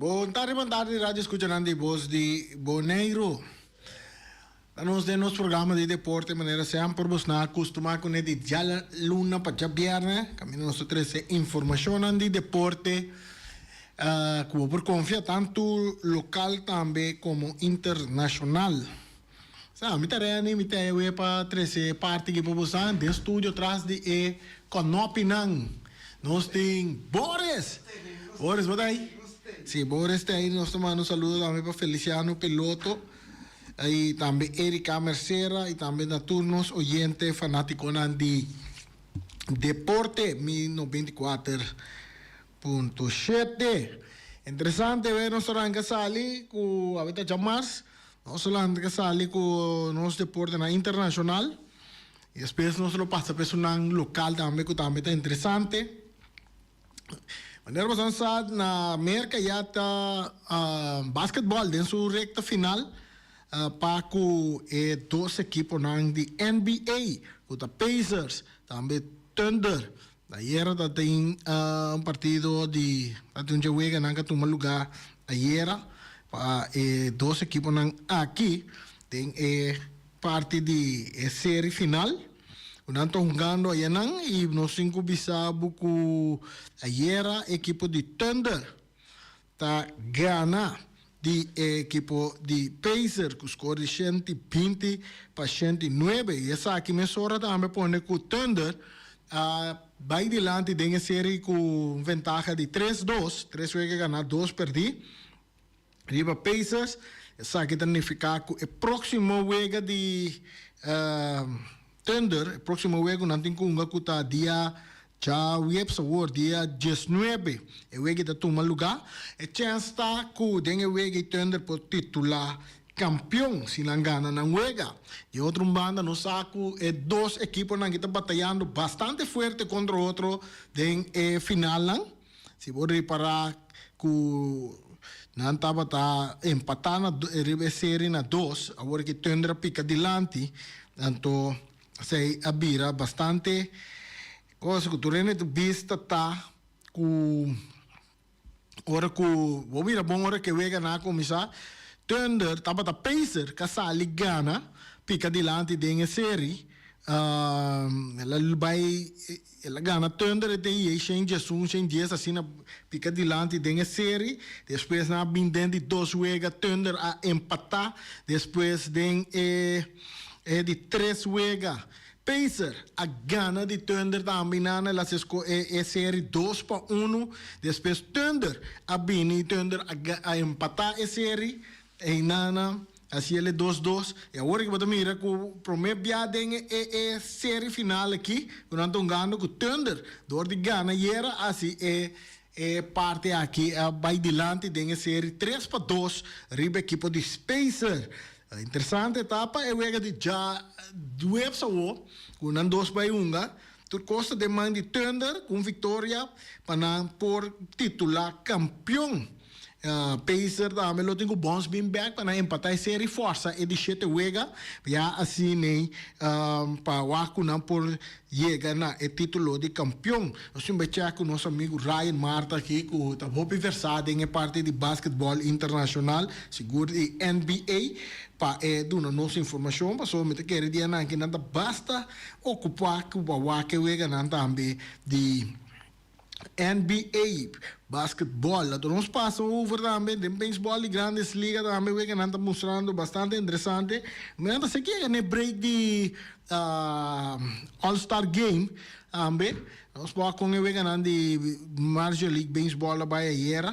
Bon tardi, bon tardi radio escuchanan di Bos di Boneiru. Ta nos den nos programa di deporte manera semper bos na acostuma cune di djaluna pa djabierne caminda nos ta trece informacionnan di deporte cu bo por confia tanto local tambe como internacional. Sa, mi ta reni, mi ta ewe pa trece e parti aki pa bosan den studio tras di e konopinan. Nos tin Boris! Boris, bo ta ahi? Si, Boris ta ahi. Nos ta manda un saludo tambe pa Feliciano Piloto y tambe Erika Mercera y tambe na tur nos oyente fanaticonan di deporte mi 94.7. Interesante we nos ta ranca sali cu awe ta djamars. Nos lo antes sali cu nos deportenan internacional y despues nos lo pasa pa esunnan local tambe cu tambe ta interesante. Manera boso a sa na Merca ya ta basketball den su recta final pa cu e dos equiponan di NBA cu ta Pacers tambe Thunder. Ayera ta tin un partido di ta tin un dje-weganan ka tuma luga ayera pa e dos ekiponan aki den e parti di e seri final ku nan ta hungando ayanan i nos tin ku bisa bo ku ayera ekipo di Thunder ta gana di e ekipo di Pacers ku skor di 120 pa 109 i esaki mesora tambe pone ku Thunder a bai dilanti den e seri ku un ventaha di tres dos, tres wega gana dos perdi riba Pacers. Esaki ta nifiká ku e próksimo wega di Thunder, e próksimo wega ku nan tin ku hunga ku ta dia Djaweps awor, dia 19, e wega ta tuma lugá. E chèns ta ku den e wega ei Thunder por titulá kampion si nan gana nan wega. Di otro un banda nos sa ku e dos ekiponan aki ta batayando bastante fuerte kontra otro den e finalnan. Si bo ripará ku nan tabata empatá na riba e seri na dos, awor ki Thunder a pika dilanti, anto Esei a bira bastante cosa cu tur hende ta bista ta cu ora cu bo mira bon ora cu e wega nan a cuminsa, Thunder tabata Pacer ca sali gana pica dilanti den e seri, el a bay el a gana Thunder e den yei shen diesun shen dies asina pica dilanti den e seri, despues nan a bin den di dos wega Thunder a empata despues den e. E di tres wega, Pacer a gana di Thunder tambe nan el a sco e e seri 2-1. Despues Thunder a bini y Thunder a a empata e seri eynan a haci el e 2-2. Y awor aki bo ta mira cu prome bia den e e seri final aki cu nan ta hungando cu Thunder door di gana ayera a haci e e parti aki a bay dilanti den e seri 3-2 riba ekipo di Spacer. Interesante ta pa e wega di djaduebs awo ku nan dos bai hunga. Tur kos ta den man di Thunder ku un viktoria pa nan por titulá kampion. Pacer tambe lo tin ku bons bin bek pa nan empatá e seri forsa e di shete wega. Ya asin'ei pa wak ku nan por yega na e titulo di kampion. Nos tin bai chèk ku nos amigu Ryan Marta aki ku ta hopi versá den e parti di basketbòl internashonal, sigur di NBA, pa e duna nos informashon pasobra mi ta kere dianan aki nan ta basta okupá ku pa wak e weganan tambe di NBA, basketbòl. Anto nos pasa over tambe den beisbòl di Grandes Liga tambe weganan ta mustrando bastante interesante. Mi nan ta seki yega na e break di All Star Game tambe. Nos por a kon e weganan di Major League Baseball a bai ayera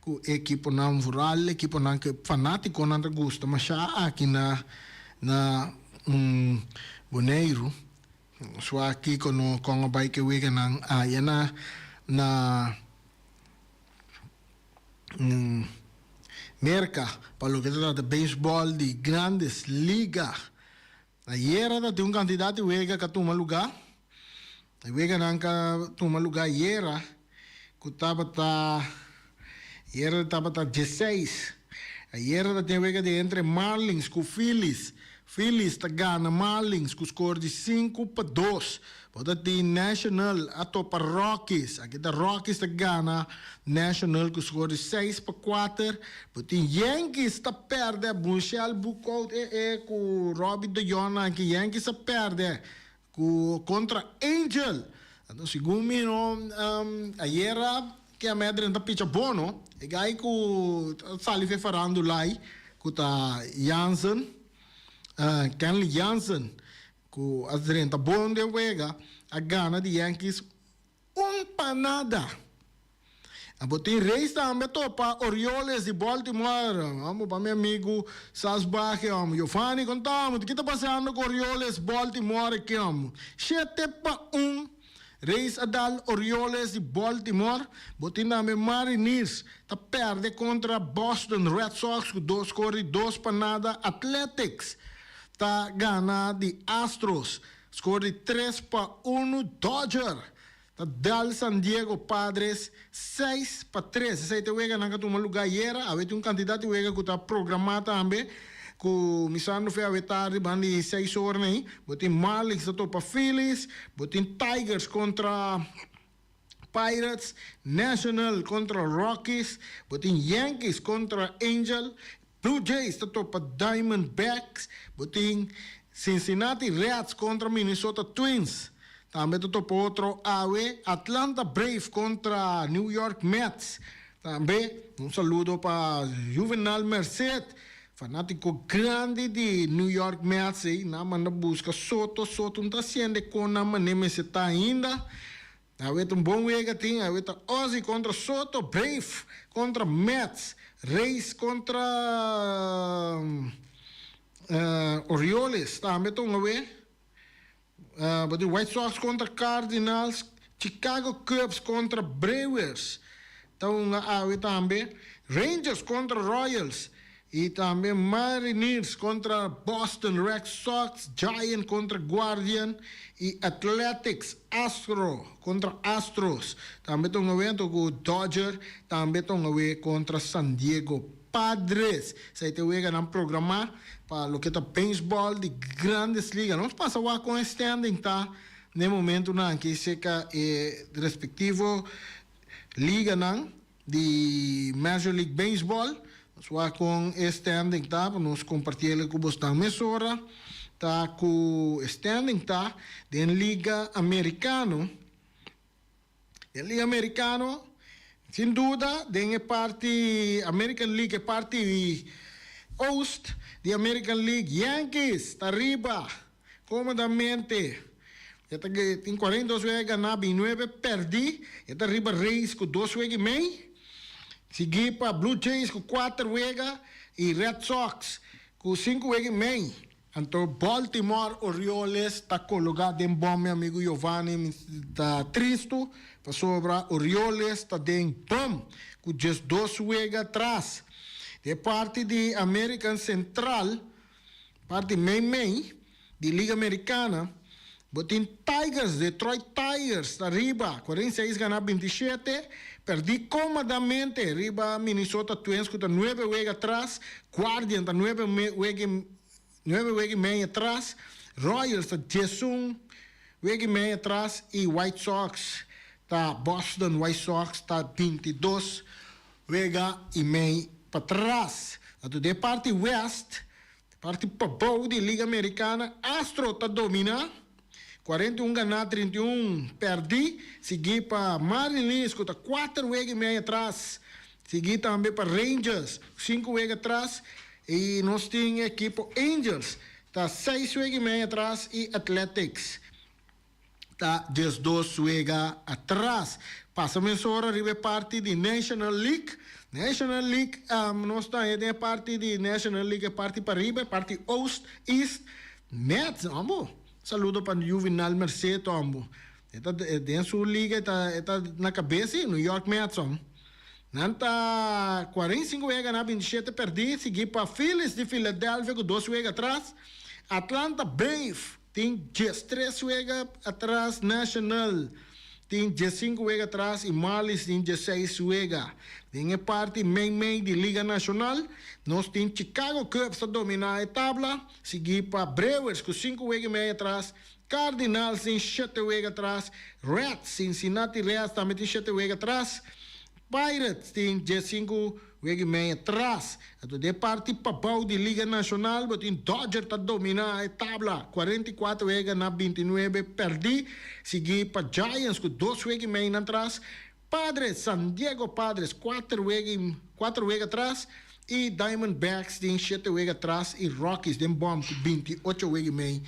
ku ekiponan vooral ekiponan ku e fanatikonan ta gusta masha aki na na Boneiru. Nos wak kiko no kon a bai ku e weganan aya na na Merka pa loke ta trata beisbòl di Grandes Liga. Ayera ta tin un kantidat di wega ku a tuma lugá. E weganan ku a tuma lugá ayera ku tabata ayera tabata 16. Ayera ta tin e wega di entre Marlins ku Phillies. Phillies ta gana Marlins ku skor di 5-2. Bo ta tin National a topa Rockies. Aki ta Rockies ta gana National ku skor di 6-4. Bo tin Yankees ta pèrdè Bunshel Boekhoudt e e ku Robbie de Jong aki. Yankees a pèrdè ku kontra Angel. Anto segun mi no ayera ke a mèt drenta picha bon no. E gai ku ta sali fe farandulai ku ta Jansen, Kenley Jansen. Ku a drenta bon den wega, a gana di Yankees un pa nada. Abo tin Rays tambe topa Orioles di Baltimore. Amo pa mi amigu Sasbach e amo. Giovanni konta amo ki ta pasando ku Orioles Baltimore aki amo. 7-1 Rays a dal Orioles di Baltimore. Bo tin tambe Mariners ta perde kontra Boston Red Sox ku dos skor di 2-0. Athletics ta gana di Astros skor di 3-1. Dodger ta dal San Diego Padres 6-3. Esei ta e weganan ku a tuma lugá ayera. Awe tin un kantidat di wega ku ta programá tambe ku misando fe awe tardi banda di 6 or nei. Bo tin Marlins ta topa Phillies, bo tin Tigers kontra Pirates, National kontra Rockies, bo tin Yankees kontra Angel, Blue Jays ta topa Diamondbacks, bo tin Cincinnati Reds kontra Minnesota Twins, tambe ta topa otro awe, Atlanta Brave kontra New York Mets, tambe un saludo pa Juvenal Merced, fanátiko grandi di New York Mets, ei nan manda buska Soto, Soto no ta hasiendo kon nan manera mester ta ainda. Awe ta un bon wega tin, awe ta Ozzie kontra Soto, Brave kontra Mets, Rays kontra Orioles tambe ta un awe. Bo tin White Sox kontra Cardinals, Chicago Cubs kontra Brewers ta un awe tambe, Rangers kontra Royals i tambe Mariners kontra Boston Red Sox, Giant kontra Guardian i Athletics Astro kontra Astros tambe ta un awe anto ku Dodger tambe ta un awe kontra San Diego Padres. Esei ta e weganan programá pa loke ta beisbòl di Grandes Ligas. Nos pasa wak kon e standing ta n'e momentunan aki serka e respektivo liganan di Major League Baseball. Nos wak kon e standing ta pa nos kompartí el ku bosnan mesora. Ta ku e standing ta den Liga Amerikano. Den Liga Amerikano, sin duda den e parti American League, e parti Oost di American League, Yankees ta riba komodamente. E ta tin 42 wega ganá, 29 pèrdí. E ta riba Rays ku dos wega i mei, siguí pa Blue Jays ku kuater wega i Red Sox ku sinku wega i mei. Anto Baltimore Orioles ta kologá den bòm mi amigu Giovanni mi ta tristu pasobra Orioles ta den bòm ku 12 wega tras. Di e parti di American Central, parti mei mei di Liga Americana, bo tin Tigers, Detroit Tigers ta riba, 46 ganá 27, pèrdí kómodamente riba Minnesota Twins ku ta nuebe wega tras, Guardian ta nuebe wega nuebe wega i mei atras, Royals ta 11 wega i mei atras i White Sox ta Boston White Sox ta 22 wega i mei patras. Anto den parti west, parti pabou di Liga Americana, Astro ta domina, 41 ganá, 31 pèrdí, siguí pa Mariners ku ta kuater wega i mei atras, siguí tambe pa Rangers ku sinku wega atras i nos tin ekipo Angels ta seis wega i mei atras i Athletics ta 12 wega atras. Pasa mesora riba e parti di National League. National League, nos ta den e parti di National League, e parti pariba, e parti Oost, East, Mets, hombo. Saludo pa Juvenal Merced, hombo. E ta den su liga, e ta na kabes, sí, New York Mets, hombo. Nan ta 45 wega ganá, 27 pèrdí, siguí pa Phillies di Philadelphia ku dos wega atras. Atlanta Brave tin 13 wega atras, National tin 15 wega atras i Marlins tin 16 wega. Den e parti mei mei di Liga Nashonal, nos tin Chicago Cubs ta dominá e tabla, siguí pa Brewers ku sinku wega i mei atras. Cardinals tin shete wega atras, Reds, Cincinnati Reds tambe tin shete wega atras, Pirates tin diesinku wega i mei atras. Anto den parti pabou di Liga Nashonal bo tin Dodger ta dominá e tabla, 44 wega na 29 pèrdí, siguí pa Giants ku dos wega i mei nan tras, Padres, San Diego Padres kuater wega i kuater wega atras i Diamondbacks tin shete wega atras i Rockies den bòm ku 28 wega i mei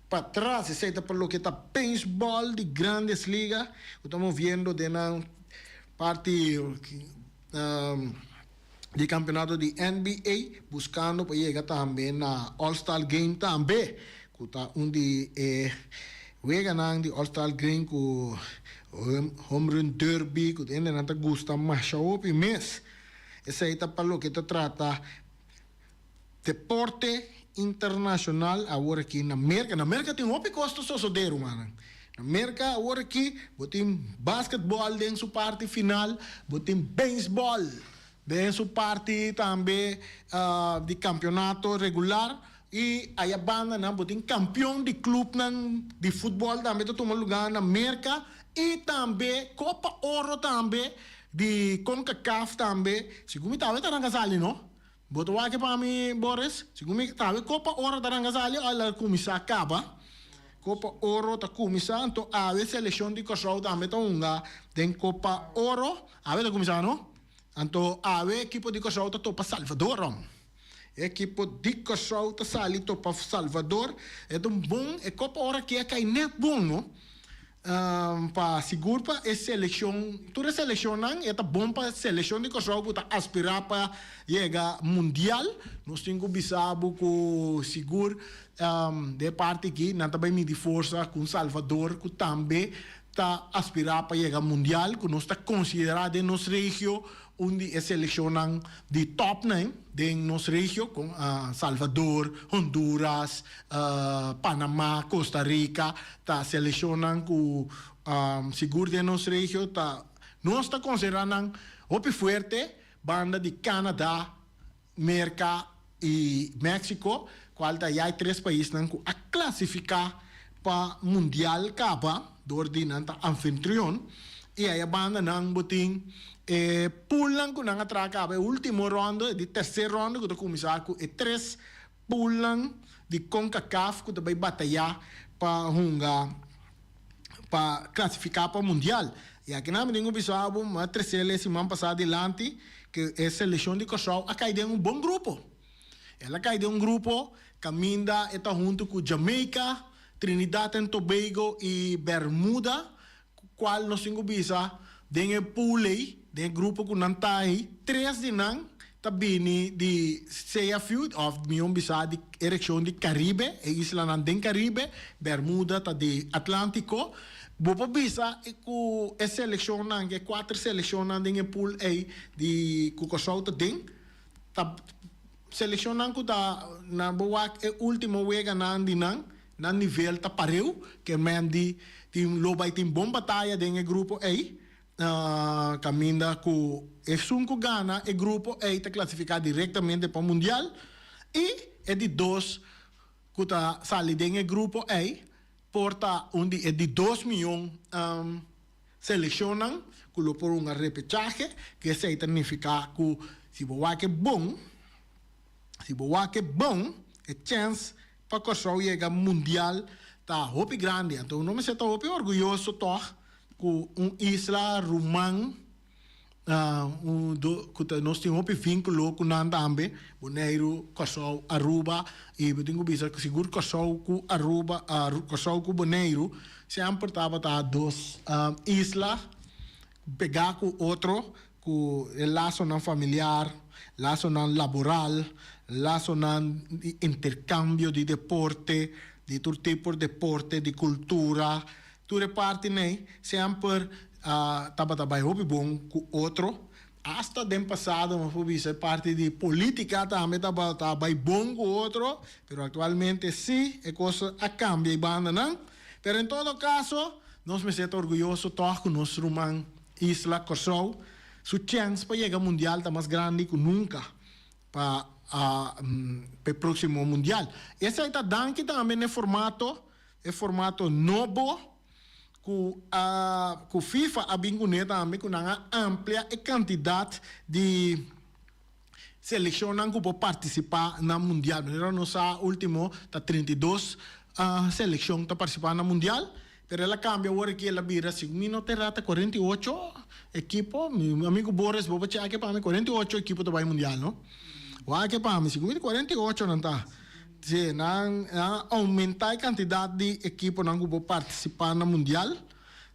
patras. Esei ta pa loke ta beisbòl di Grandes Liga ku ta moviendo den nan parti di kampeonato di NBA buskando pa yega tambe na All Star Game tambe ku ta un di e weganan di All Star Game ku Home Run Derby ku hendenan ta gusta masha hopi mes. Esei ta pa loke ta trata deporte internashonal awor aki na Merka. Na Merka tin hopi kos ta sosodé rumannan. Na Merka awor aki bo tin basketbòl den su parti final, bo tin beisbòl den su parti tambe di kampionato regular i aya bandanan bo tin kampion di klupnan di futbòl tambe ta tuma lugá na Merka i tambe Kopa Oro tambe di Concacaf tambe. Segun mi tawe ta ranka sali no. Bo ta wak pa mi, Boris? Segun mi tawe Kopa Oro ta ranka sali o el a kuminsá kaba? Kopa Oro ta kuminsá, anto awe selekshon di Kòrsou tambe ta hunga den Kopa Oro. Awe ta kuminsá no? Anto awe ekipo di Kòrsou ta topa Salvador rom. E ekipo di Kòrsou ta sali topa Salvador. E ta un bon, e Kopa Oro aki a kai nèt bon no. Pa sigur pa e selekshon, tur e selekshonnan e ta bon pa selekshon di Kòrsou ku ta aspirá pa yega mundial. Nos tin ku bisa bo ku sigur den e parti aki nan ta bai midi forsa ku un Salvador ku tambe ta aspirá pa yega mundial ku nos ta konsiderá den nos regio un di e selekshonnan di tòpnan den nos regio kon Salvador, Honduras, Panamá, Costa Rica ta selekshonnan ku sigur den nos regio ta nos ta konsiderá nan hopi fuerte banda di Canada, Merka i Mexico kual ta ya e tres paisnan ku a klasifiká pa mundial kaba dor di nan ta anfitrion i aya banda nan bo tin e poolnan ku nan a traha kaba e ultimo ronde e di terser ronde ku ta kuminsá ku e tres poolnan di Concacaf ku ta bai batayá pa hunga pa klasifiká pa mundial. I aki nan mi tin ku bisa bo mi a tresel e siman pasá dilanti ku e selekshon di Kòrsou a kai den un bon grupo. El a kai den un grupo kaminda e ta huntu ku Jamaica, Trinidad and Tobago i Bermuda kual nos tin ku bisa den e pool ei, den e grupo ku nan ta ei, tres di nan ta bini di CFU òf mihó bisa di e region di Karibe, e islanan den Karibe, Bermuda ta di Atlántiko. Bo por bisa ku e selekshonnan, e kuater selekshonnan den e pool ei di ku Kòrsou ta den, ta selekshonnan ku ta nan bo wak e último weganan di nan, nan nivel ta pareu, ke men di tin lo bai tin bon bataya den e grupo ei. Kaminda ku esun ku gana e grupo ei ta klasifiká direktamente pa mundial i e di dos ku ta sali den e grupo ei por ta un di e di dos mion selekshonnan ku lo por hunga repechahe, ku esei ta nifiká ku si bo wak e bon, si bo wak e bon e chèns pa Kòrsou yega mundial ta hopi grandi. Anto uno mester ta hopi orguyoso tòg Ku un isla ruman ku ta nos tin hopi vínkulo ku nan tambe, Boneiru, Kòrsou, Aruba i bo tin ku bisa sigur Kòrsou ku Aruba, Kòrsou ku Boneiru semper tabata dos isla pegá ku otro ku e lasonan familiar, lasonan laboral, lasonan di interkambio di deporte, di tur tipo deporte, di kultura. Tur e parti nei semper tabata bai hopi bon ku otro. Asta den pasado nos por bisa e parti di politica tambe tabata bai bon ku otro, pero aktualmente si e kos a kambia e bandanan. Pero en todo kaso nos mester ta orguyoso tòg ku nos ruman isla Kòrsou su chèns pa yega mundial ta mas grandi ku nunka pa e próksimo mundial. Esei ta danki tambe n'e formato. e formato nobo ku a ku FIFA a bin kuné tambe ku nan a amplia e kantidat di selekshonnan ku por partisipá na mundial. Manera nos sa último ta 32 selekshon ta partisipá na mundial, pero el a kambia awor aki el a bira si mi no ta erá ta 48 ekipo. Mi amigu Boris bo por chèk'e pa mi 48 ekipo ta bai mundial no. Wak-e pa mi si ku mi ta 48 nan ta. Si nan a oumentá e kantidat di ekiponan ku por partisipá na mundial.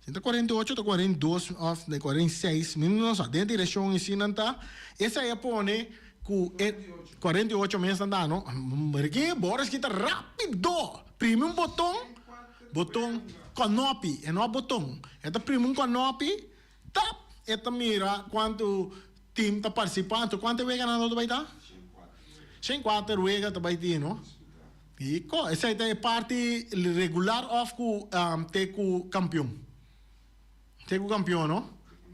Si ta 48 ta 42 òf den 46 mi no sa den direkshon esei nan ta. Esei a pone ku e 48 mes nan ta no. Ricky Boris kita rápido primi un boton, boton kònòpi e no a boton e ta primi un kònòpi tap e ta mira kuantu tim ta partisipá. Anto kuantu wega nan ta bai ta? 104 wega ta bai tin no. Kiko? Esei ta e parti regular of ku te ku kampion? Te ku kampion no?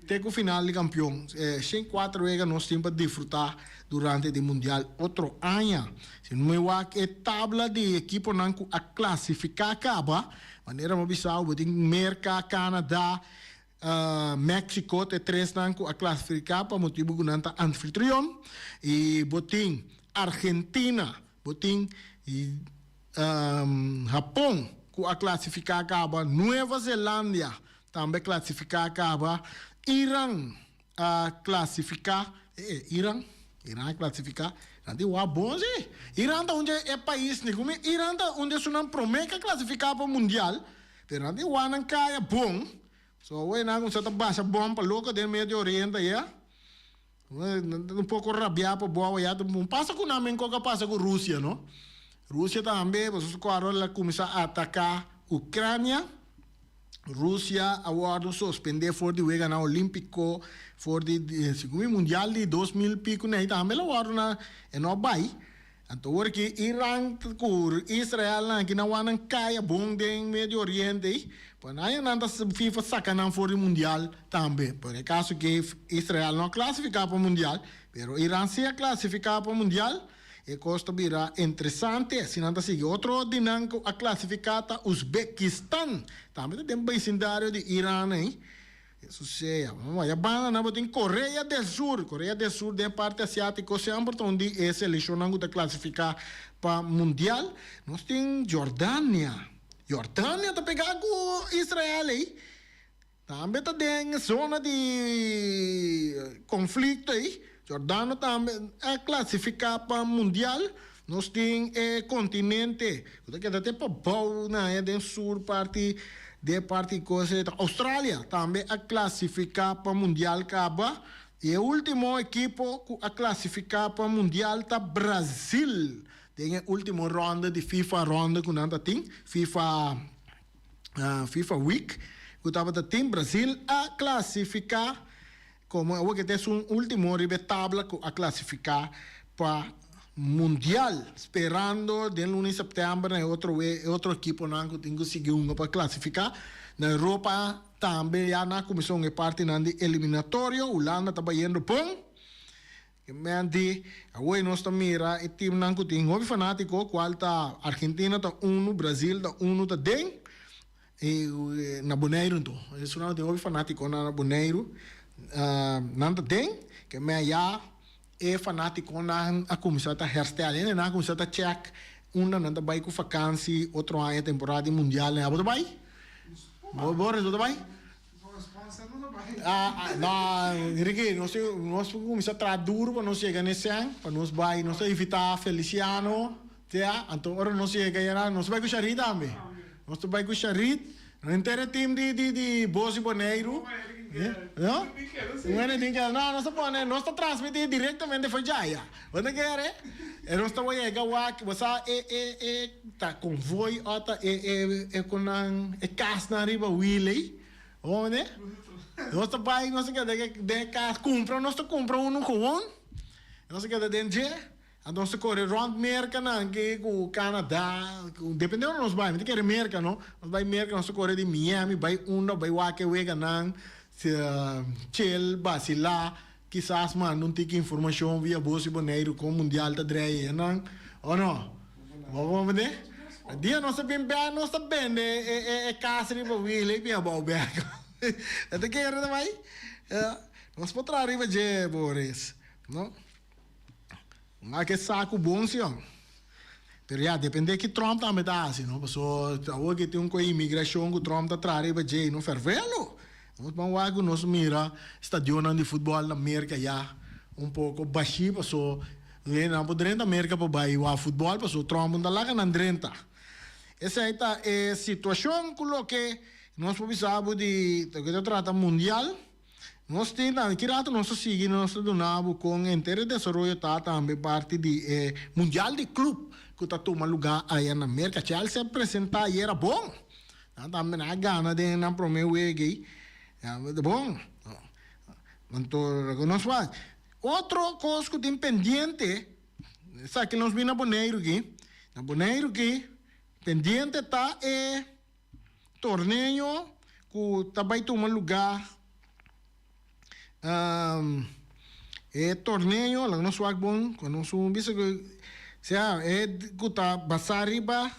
Te ku final di kampion. 104 wega nos tin pa disfrutá durante di mundial otro aña. Si no mi wak e tabla di ekiponan ku a klasifiká kaba, manera mi a bisa bo tin Merka, Kanada, Mexico ta e tresnan ku a klasifiká pa motibu ku nan ta anfitrion. I bo tin Argentina. Bo tin Hapon ku a klasifiká kaba, Nueva Zelandia tambe a klasifiká kaba, Iran a klasifiká, eh Iran, Iran a klasifiká, nan tin wak bon si. Iran ta un dje e pais ni kumi, Iran ta un di esunnan promé ku a klasifiká pa mundial, pero nan tin wak nan kaya bon, so awor nan a kuminsá ta basha bòm pa loko den Medio Oriente ayá. Un poko rabiá pa bo awor ya ta bon. Pasa ku nan men kok a pasa ku Rusia no. Rusia tambe pasobra su kòrda el a kuminsá ataká Ucrania. Rusia a wòrdu sospendé for di Weganan Olímpiko for di segun mi mundial di 2000 piku nei tambe el a wòrdu na e no a bai. Anto ora ki Iran ku Israel nan aki nan wak nan kaya bon den Medio Oriente ei, pues nan ya nan ta FIFA saka nan for di mundial tambe. Por e kaso ke Israel no a klasifiká pa mundial, pero Iran si a klasifiká pa mundial, e kos ta bira interesante. Asina nan ta sigui. Otro di nan ku a klasifiká ta Uzbekistan, tambe ta den besindario di Iran ei. Eso sea. Vaya banda nan bo tin Korea del Sur. Korea del Sur den parti asiátiko semper ta un di e selekshonnan ku ta klasifiká pa mundial. Nos tin Jordania. Jordania ta pegá ku Israel ei. Tambe ta den zona di konflikto ei. Jordano tambe a klasifiká pa mundial. Nos tin e kontinente ku ta keda te pabou na e den sur parti di e parti kos ei ta Australia tambe a klasifiká pa mundial kaba i e ultimo ekipo ku a klasifiká pa mundial ta Brazil den e ultimo ronda di FIFA ronda ku nan ta tin FIFA FIFA week ku tabata tin Brazil a klasifiká Komo awor ke ta esun ultimo riba e tabla ku a klasifiká pa Mundial, sperando den luna di sèptèmber na e otro e otro ekiponan ku tin ku sigui hunga pa klasifiká. Na Europa tambe ya nan a kuminsá hunga e partinan di eliminatorio. Hulanda ta bayendo bon. E men di awor nos ta mira e timnan ku tin hopi fanátiko, kual ta Argentina ta unu, Brazil ta unu ta den. E na Boneiru anto. Esunnan tin hopi fanatikonan na Boneiru. Nan ta den ke me aya e fanatikonan a kuminsá ta herstel. Hende nan a kuminsá ta chèk unda nan ta bai ku fakansi otro aña temporada di mundial. Abo ta bai? Bo Boris bo ta bai? No, Ricky, nos nos kuminsá traha duru pa nos yega na e sèn, pa nos bai. Nos ta invitá Feliciano. Tea, anto ora nos yega yara, nos bai ku Sharit tambe. Nos ta bai ku Sharit, no henter e team di di di Bos di Boneiru. No? Un hende tin keda. No, nos ta pone, nos ta transmiti directamente for djaya. Bo ta kere? E nos ta yega wak, bo sa e e e ta konvoi o ta e e e ku nan e kasnan riba wiel ei. Bo mende? Nos ta bai, nos ta keda den e kas, kumpra, nos ta kumpra unu gewoon, nos ta keda den dje. Anto nos ta kore rònt Merka nan ke ku Canada, depende unda nos bai, mi ta kere Merka no, nos bai Merka nos ta kore di Miami bai unda bai wak e weganan, chill, basilá, kisas manda un tiki informashon via Bos di Boneiru kon mundial ta drei enan, o no? Bo comprende? Dia nos a bin bek nos ta bende e kas riba wiel ei bin abou bek. E ta kere ta bai? Nos por traha riba dje Boris, no? Wak e saku bon si hon. Pero ya, depende ki Trump tambe ta hasi, no? Paso awor ke tin un koe imigrashon ku Trump ta traha riba dje, no fervelo. Nos ban wak ku nos mira stadionnan di futbòl na Merka ya un poko bashí paso nan por drenta Merka pa bai wak futbòl paso Trump no ta laga nan drenta. Esei ta e situashon ku loke nos por bisa bo di loke ta trata mundial. Nos tin tambe, ki rato nos ta sigui nos ta duna bo kon henter e desaroyo ta tambe parti di e Mundial di Club ku ta tuma lugá aya na Merka. Chelsea a presentá ayera bon. Nan tambe nan a gana den nan promé wega ei. Bon. Anto loke nos wak. Otro kos ku tin pendiente, esaki nos bin na Boneiru aki. Na Boneiru aki pendiente ta e. Torneo ku ta bai tuma lugá e torneo laga nos wak bon ku nos un bisa ku sea e ku ta basá riba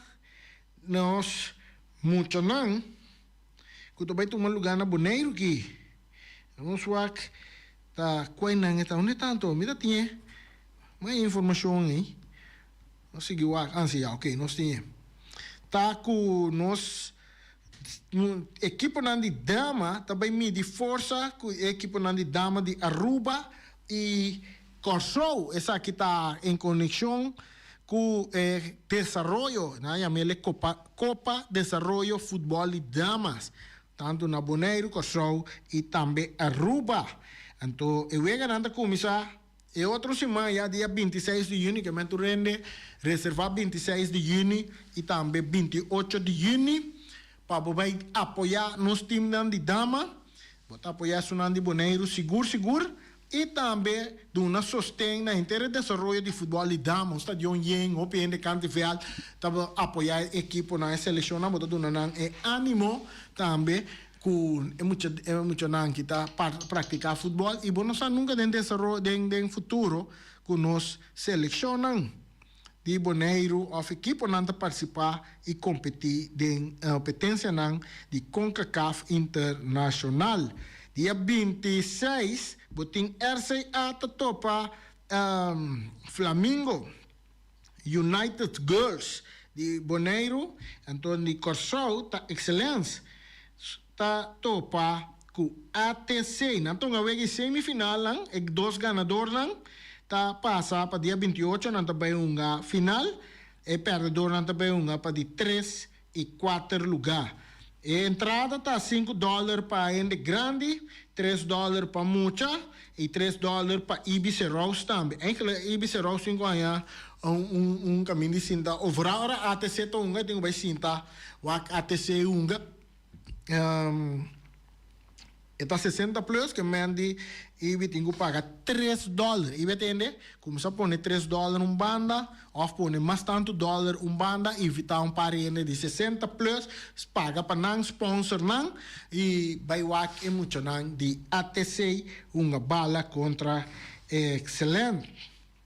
nos muchanan ku ta bai tuma lugá na Boneiru aki nos wak ta kua nan e ta unda e ta anto mi ta tin e mas informashon ei. Nos sigui wak ansi ya, ok, nos tin e. Ta ku nos ekiponan di dama ta bai midi forsa ku e ekiponan di dama di Aruba i Kòrsou. Esaki ta en konekshon ku e desaroyo, nan a yam'el e Kopa Kopa Desaroyo Futbòl di Damas, tantu na Boneiru, Kòrsou i tambe Aruba. Anto e weganan ta kuminsá. E otro siman ya dia 26 di yüni ke men tur hende reservá 26 di yüni i tambe 28 di yüni pa bo bai apoyá nos timnan di dama. Bo ta apoyá esunnan di Boneiru sigur sigur i tambe duna sosten na henter e desaroyo di futbòl di dama. Un stadion yen, hopi hende kant di vèlt ta apoyá e ekiponan, e selekshonnan. Bo ta duna nan e ánimo tambe. Ku e mucha e muchanan ki ta praktiká futbòl i bo no sa nunka den desaro den den futuro ku nos selekshonnan di Boneiru òf ekiponan ta partisipá i kompetí den kompetensianan di Concacaf Internashonal. Dia 26 bo tin RCA ta topa Flamingo. United Girls di Boneiru, anto di Kòrsou ta Excellence ta topa ku ATC. Nan ta hunga wega e semifinalnan, e dos ganadornan ta pasa pa dia 28 nan ta bai hunga final, e pèrdedornan ta bai hunga pa di tres i kuater lugá. E entrada ta sinku dòler pa hende grandi, tres dòler pa mucha i tres dòler pa Ibis Rouse tambe. Eigenlijk Ibis Rouse tin ku haña un un kaminda di sinta overal ora ATC ta hunga e tin ku bai sinta wak ATC hunga. E ta 60 plus ke men di Ibi tin ku paga tres dòler. Ibi a tende, kuminsá pone tres dòler un banda òf pone mas tantu dòler un banda, invitá un par hende di 60 plus, paga pa nan, sponsor nan i bai wak e muchanan di ATC hunga bala kontra Excellent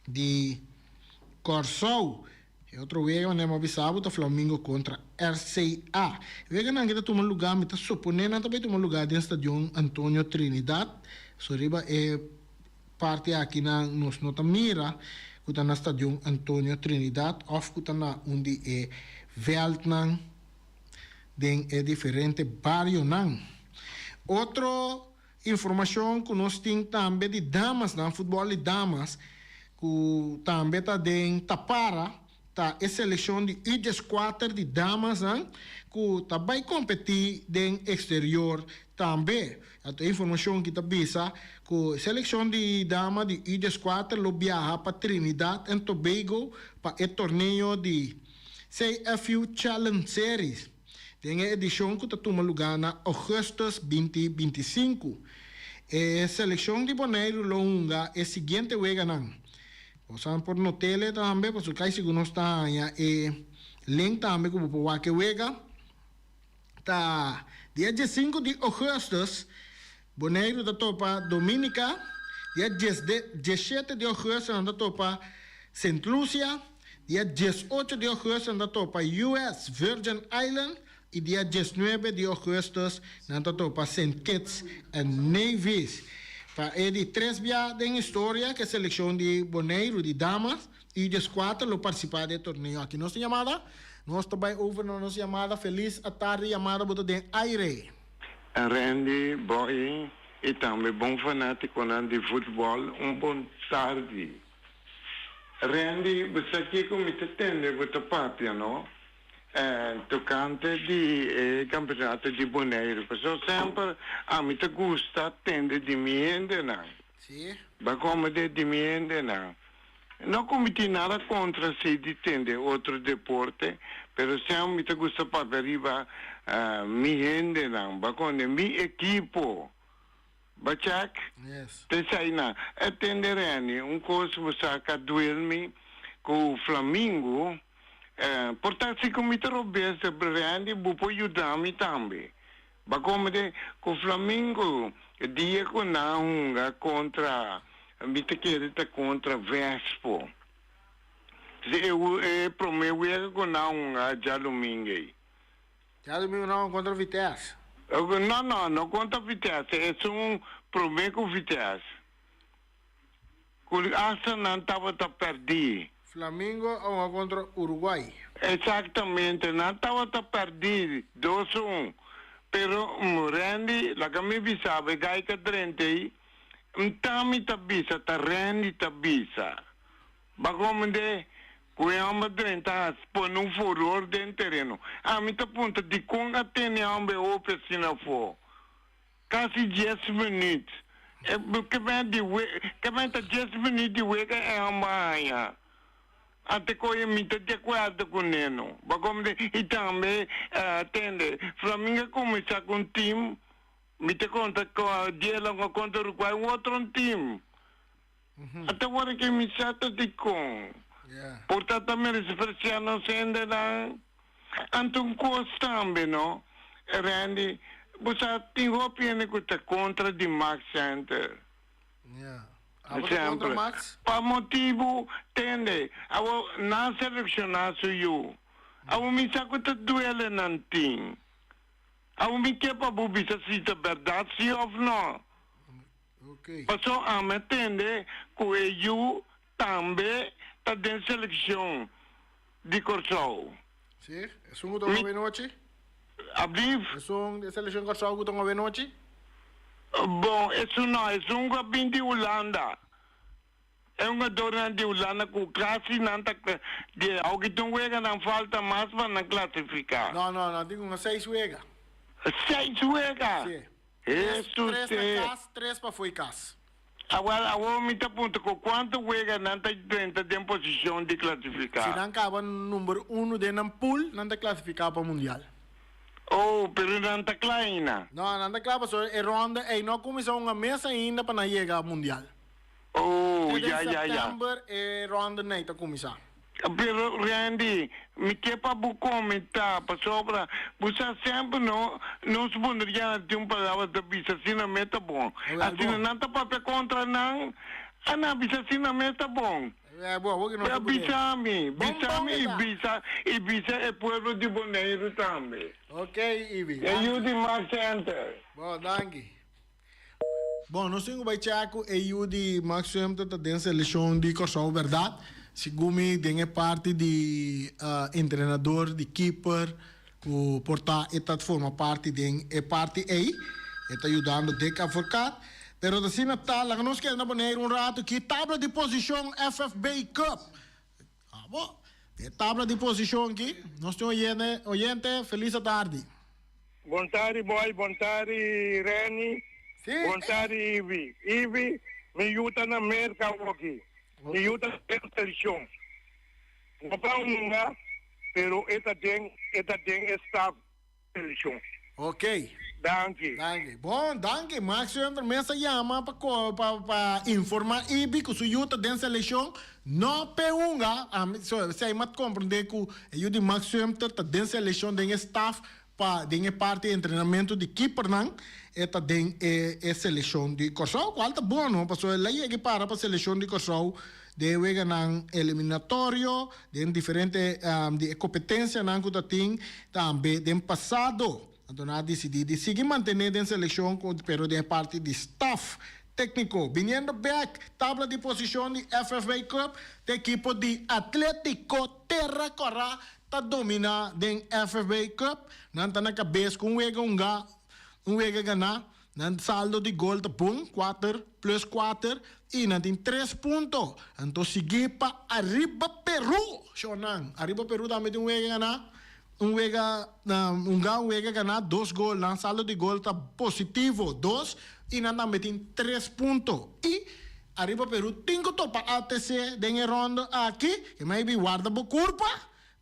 di Kòrsou. E otro wega manera mi a bisa bo ta Flamingo kontra RCA. E weganan aki ta tuma lugá, mi ta suponé nan ta bai tuma lugá den Stadion Antonio Trinidad. So riba e parti akinan nos no ta mira ku ta na Stadion Antonio Trinidad òf ku ta na un di e vèltnan den e diferente barionan. Otro Informashon ku nos tin tambe di damasnan, futbòl di damas, ku tambe ta den tapara, ta e selekshon di U 14 di damasnan ku ta bai kompetí den eksterior tambe. Anto e informashon ki ta bisa ku e selekshon di dama di U 14 lo biaha pa Trinidad and Tobago pa e torneo di CFU Challenge Series. Den e edishon ku ta tuma lugá na ougùstùs 2025, e selekshon di Boneiru lo hunga e siguiente weganan. Bosan por not'el tambe pasobra kai sigur nos ta haña e link tambe ku bo por wak e wega. Ta dia 15 di ougùstùs Boneiru ta topa Dominica, dia 17 di ougùstùs nan ta topa Sint Lucia. Dia 18 di ougùstùs nan ta topa US Virgin Island i dia 19 di ougùstùs nan ta topa Saint Kitts and Nevis. Pa e di tres bia den historia ku e selekshon di Boneiru di damas U 14 lo partisipá den e torneo aki. Nos tin yamada? Nos ta bai over na nos yamada. Felis atardi yamada bo ta den aire. Randy, Boy i tambe bon fanátikonan di futbòl un bon tardi. Randy, bo sa kiko mi ta tende bo ta papia no tokante di e kampeonato di Boneiru pasobra semper ami ta gusta tende di mi hendenan. Sí. Bo a komende di mi hendenan. No ku mi tin nada kontra si di tende otro deporte, pero semper mi ta gusta papia riba mi hendenan. Bo a konde mi ekipo. Bo check? Yes. T'esei nan. E tende Renny, un kos bo sa ka duel mi ku Flamingo, por ta si ku mi ta robes, Renny bo por yuda mi tambe. Bo a komende ku Flamingo dia ku nan hunga kontra, mi ta kere ta kontra Vespo. Si e prome wega ku nan hunga djadumingu ei. Djadumingu nan hunga kontra Vitesse. No, no, no kontra Vitesse, esun prome ku Vitesse. Ku asta nan tabata pèrdí. Flamingo a hunga kontra Uruguay. Eksaktamente, nan tabata pèrdí dos un. Pero Randy, laga mi bisa bo, e gai ka drenta ei, nta mi ta bisa, ta Randy ta bisa. Ba komende ku e hòmber drenta hasi pone un furor den tereno. Ami ta puntra dikon a tene e hòmber hopi asina afó. Kasi dies minuut. E ke ben di we ke ben ta dies minuut di wega e hamba haña. Ante koe mi ta di akuerdo ku Neno. Bo a komprende? I tambe, tende, Flamingo a kuminsá ku un tim, mi ta konta ku Diela a konta Uruguay un otro un tim. Ata wòrdu ke mi sa ta dikon. Por ta ta menospresiá nos hendenan. Anto un kos tambe no, Randy, bo sa tin hopi hende ku ta kontra di Max Center. Abo ta kontra Max? Pa motibu, tende, abo nan selekshoná su yu. Abo mi sa ku ta duele nan tin. Abo mi ke pa bo bisa si ta bèrdat si òf no. Paso ami a tende ku e yu tambe ta den selekshon di Kòrsou. Si, esun ku ta un awenochi? Ablief? Esun di selekshon Kòrsou ku ta un awenochi? Bon, esun no, esun ku a bin di Hulanda. E hungadornan di Hulanda ku kasi nan ta di awo ki tin wega nan falta mas pa nan klasifiká. No, no, nan tin ku hunga seis wega. Seis wega? Si. Hesus Tres na kas, tres pa fo'i kas. Awel, awor mi ta puntra ku kuantu wega nan ta drenta den posishon di klasifiká? Si nan kaba number unu den nan pool, nan ta klasifiká pa mundial. Oh, pero nan ta kla ainda? No, nan ta kla pasobra e ronda ei no a kuminsá hunga mes ainda pa nan yega mundial. Oh, Te den ya, ya, ya. sèptèmber e ronda nei ta kuminsá. Pero Randy, mi ke pa bo komentá, pasobra bo sa semper no, nos bonderiana tin un palabra ta bisa asina mes ta bon. Asina nan ta papia kontra nan, a nan bisa asina mes ta bon. Pero bisa mi, bisa mi i bisa, i bisa e pueblo di Boneiru tambe. E yu di Max Center. Bon, danki. Bon, nos tin ku bai chèk ku e yu di Max Sumter ta den selekshon di Kòrsou bèrdat. Segun mi den e parti di entrenador di keeper ku por ta e ta forma parti den e parti ei. E ta yudando Dick Advocaat. Pero ta asina ta, laga nos keda na Boneiru un ratu ki tabla di posishon FFB Cup. Abo, e tabla di posishon aki, nos tin oyente, oyente, felis atardi. Bon tardi boy, bon tardi Renny, Sí. bon tardi Ivy. Ivy, mi yu ta na Merca awoki. Mi yu ta den seleccion. No pa hunga, pero e ta den, e ta den e staff. Seleccion. Ok. Danki. Danki. Bon, danki. Max Hunter mes a yama pa ko pa pa informa Ibi ku su yu ta den seleccion. No p'e hunga. Ami so esei mi a comprende ku e yu di Max Hunter ta den seleccion den e staff. pa den e parti entrenamentu di keepernan e ta den e e selekshon di Kòrsou kual ta bon no pasobra el a yega i para pa selekshon di Kòrsou den e weganan eliminatorio den diferente di e kompetensianan ku ta tin tambe den pasado. Anto nan a disidí di sigui mantené den selekshon pero den e parti di staf tékniko. Biniendo bèk tabla di posishon di FFB Cup ta ekipo di Atlétiko Terra Kòrá ta dominá den FFB Cup. Nan ta na kabes ku un wega hunga, un wega ganá. Nan saldo di gol ta bon, kuater plus kuater, i nan tin tres punto. Anto sigui pa Arriba Peru, shornan. Arriba Peru tambe tin un wega ganá, un wega hunga, un wega ganá, dos gol. Nan saldo di gol ta positivo, dos, i nan tambe tin tres punto. I Arriba Peru tin ku topa ATC den e rondo aki, ke maybe warda bo kurpa,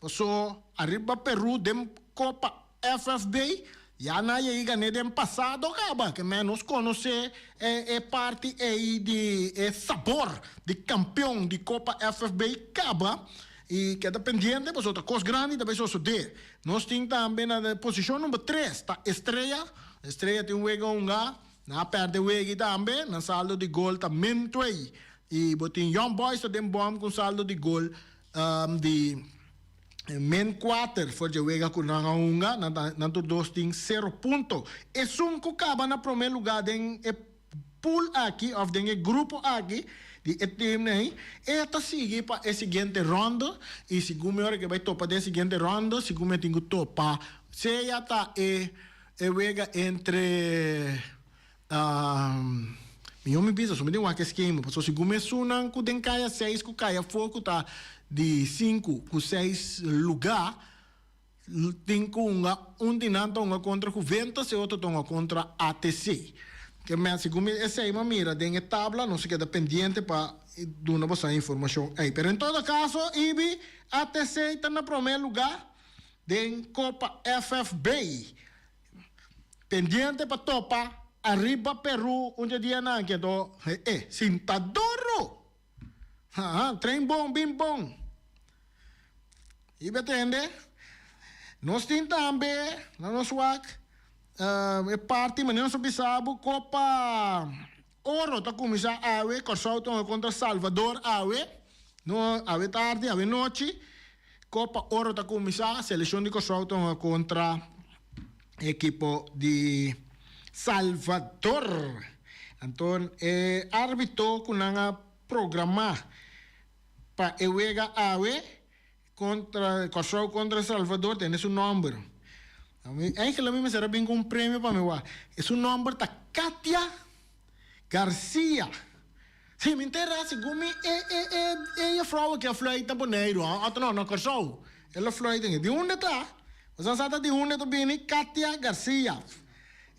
paso Arriba Peru den Kopa FFB, Ya nan a yega gané den pasado kaba, ke men nos konosé e e parti ei di e sabor di kampeon di Kopa FFB kaba i keda pendiente pasobra ta kos grandi ta bai sosodé. Nos tin tambe na posishon number tres ta Estrella. Estrella tin un wega hunga, nan a pèrdè wega tambe, nan saldo di gol ta min twee. I bo tin Young Boys ta den bòm ku un saldo di gol di. Min kuater for dje wega ku nan a hunga, nan ta nan tur dos tin sero punto. Esun ku kaba na promé lugá den e pool aki òf den e grupo aki di e teamnan ei, e ta sigui pa e siguiente rònde i segun mi ora ke bai topa den e siguiente rònde, segun mi tin ku topa sea ta e e wega entre Mihó mi bisa, mi tin wak e skema, pasobra segun mi esunnan ku den kaya seis ku kaya afó ku ta di sinku ku seis lugá tin ku hunga, un di nan ta hunga kontra Juventus e otro ta hunga kontra ATC. Ke men segun mi esei mi a mira den e tabla, nos a keda pendiente pa duna boso e informashon ei. Pero en todo kaso, Ibi, ATC ta na promé lugá den Kopa FFB. Pendiente pa topa ariba Peru un dje dianan aki anto he e sinta duro ha train bon bin bon y be tende nos tin tambe na nos wak e parti manera nos a bisa bo copa oro ta cuminsa awe Corsou ta hunga contra Salvador awe no awe tardi awe nochi copa oro ta cuminsa seleccion di Corsou ta hunga contra Ekipo di Salvador. Anto e arbitro ku nan a programá pa e wega awe kontra Kòrsou kontra Salvador tene su nòmber. Eigenlijk mi mester a bin ku un premio pa mi wak. Su nòmber ta Katia Garcia. Si mi ntera segun mi e e e e juffrouw aki a fluit na Boneiru a no na Kòrsou el a fluit den di unda ta boso a sa ta di unda ta bini Katia Garcia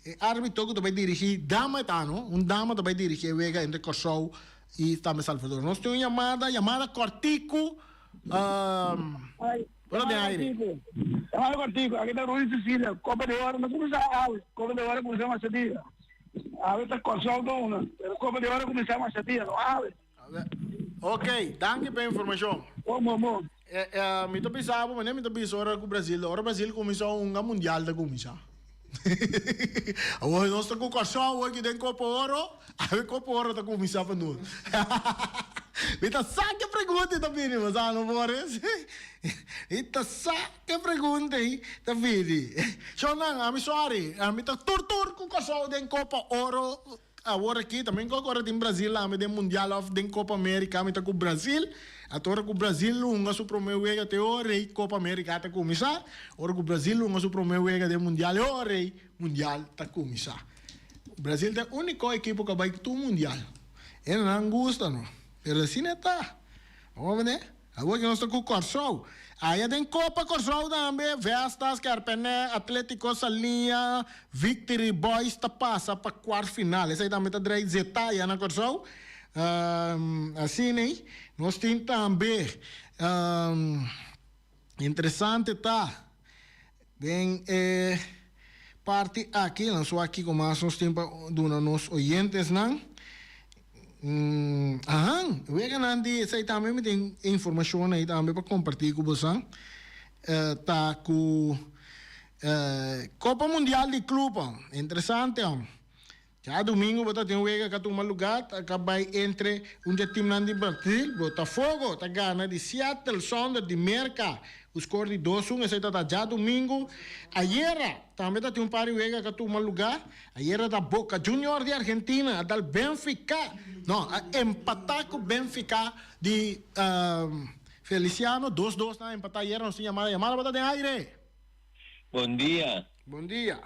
e arbitro ku ta bai dirigi dama e ta no un dama ta bai dirigi e wega entre Kòrsou i tambe Salvador nos tin un yamada yamada kòrtiku Bueno den aire. Yamada kòrtiku aki ta Rudy Cecilia Kopa di Oro no kuminsá awe Kopa di Oro a kuminsá masha dia. Awe ta Kòrsou ta una, pero Kopa di Oro kuminsá masha dia, no awe. Ok, danki pa e informashon. Bon, bon, bon. Mi ta bisa bo, manera mi ta bisa ora ku Brasil, ora Brasil kuminsá hunga mundial ta kuminsá. Awor nos ta ku Kòrsou awor ki den Kopa Oro, awe Kopa Oro ta kuminsá pa nos. Mi ta sa ke pregunta ta bini, bo sa no Boris? Mi ta sa. Ke pregunta ei ta bini? Shownan, ami sorry, ami ta tur tur ku Kòrsou den Kopa Oro awor aki, tambe ku ora tin Brazil ami den Mundial òf den Kopa Amerika ami ta ku Brazil, ata ora ku Brazil hunga su promé wega te ora ei Kopa Amerika ta kuminsá, ora ku Brazil hunga su promé wega den Mundial e ora ei Mundial ta kuminsá. Brazil ta e úniko ekipo ku a bai tur Mundial. E nan gusta no, pero asina e ta. Bo a mende? Awor nos ta ku Kòrsou. Aya den Kopa Kòrsou tambe, Vestas, Kèrpènè, Atlétiko Saliña, Victory Boys ta pasa pa kuart final. Esei tambe ta drei zetaya na Kòrsou. Asina ei. Nos tin tambe, interesante ta den e parti aki, nos wak kiko mas nos tin pa duna nos oyentesnan. Ahan, weganan di esei tambe mi tin informacion ei tambe pa comparti cu bosan. Ta cu. Copa Mundial di Club, interesante. Djadumingu bo ta tin wega ka tuma lugar ta ka bai entre un dje timnan di Brasil, Botafogo ta gana di Seattle Sounders di Merka ku skor di dos un, esei ta ta djadumingu. Ayera tambe ta tin un par di wega ka tuma lugar, ayera ta Boca Juniors di Argentina a dal Benfica, no, a empata ku Benfica di Feliciano, dos dos nan a empata ayera, nos tin yamada, yamada bo ta den aire. Bon dia. Bon dia.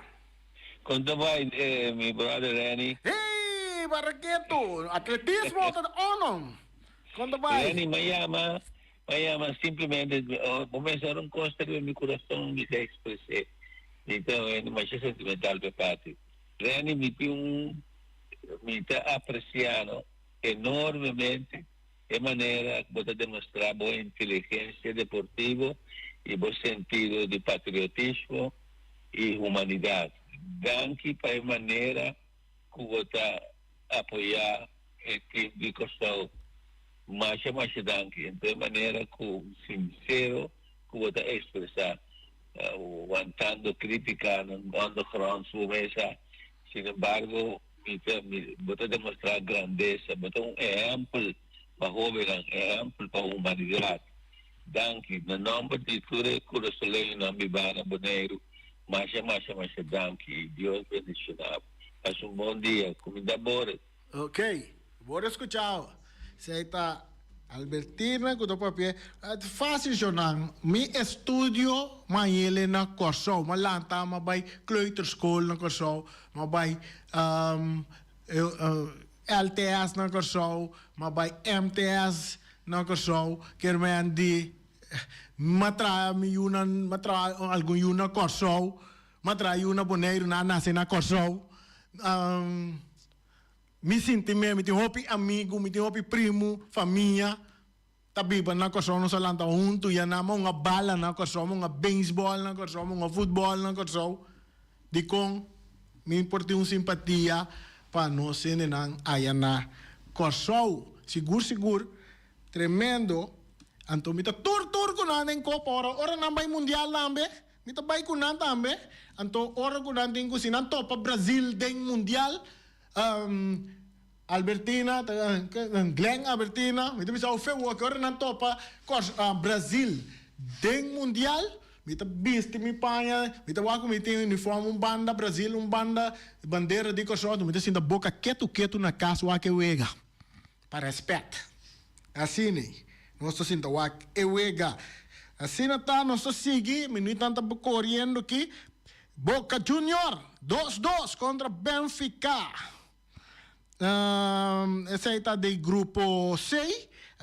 Kon ta bai mi brother Renny? Hey Barraqueto, atletismo ta on. Kon ta bai? Renny, mi a yama, mi a yama simplemente, bo mester ora un kos ta riba mi kurason mi ta ekspres'é. Mi ta un hende masha sentimental pa e parti. Renny, mi tin un, mi ta apresiá no enormemente e manera ku bo ta demostrá bo inteligensia deportivo i bo sentido di patriotismo i humanidat. Danki pa e manera ku bo ta apoyá e tim di Kòrsou. Masha masha danki. Enton e manera ku sinsero ku bo ta ekspresá, wantando krítikanan ondergronds bo mesa. Sin embargo, mi ta, mi, bo ta demostrá grandesa. Bo ta un ehèmpel pa hóbennan, ehèmpel pa humanidat. Danki. Na nòmber di tur e kurasoleñonan bibá na Boneiru, masha, masha, masha danki i Dios bendishoná bo. Pasa un bon dia. Kuminda Boris. Ok, bo a skuchao. Esei ta Albertina ku ta papia. Fásil shornan. Mi estudio m'a yele na Kòrsou. M'a lanta, m'a bai kleuterschool na Kòrsou, m'a bai LTS na Kòrsou, m'a bai MTS na Kòrsou. Kier men di m'a traha mi yunan, m'a traha algun yu na Kòrsou, m'a traha yu na Boneiru, nan a nase na Kòrsou. Mi sinti mi, mi tin hopi amigu, mi tin hopi primu, famia ta biba na Kòrsou, nos a lanta huntu, ya nan a hunga bala na Kòrsou, a hunga beisbòl na Kòrsou, a hunga futbòl na Kòrsou. Dikon mi por tin un simpatia pa nos hendenan aya na Kòrsou? Sigur sigur tremendo, anto mi ta tur tur ku nan den kopa ora ora nan bai mundial tambe. Mi ta bai ku nan tambe. Anto ora ku nan tin ku si nan topa Brazil den mundial, Albertina, Glenn Albertina, mi ta bisa ofe woki ora nan topa Brazil den mundial, mi ta bisti mi paña, mi ta wak ku mi tin uniform un banda Brazil, un banda bandera di Kòrsou, anto mi ta sinta boka ketu ketu na kas wak e wega. Pa rèspèt. Asina nos ta sinta wak e wega. Asina ta nos ta sigui, minuutnan ta koriendo aki. Boca Junior dos dos kontra Benfica. Esei ta den grupo C.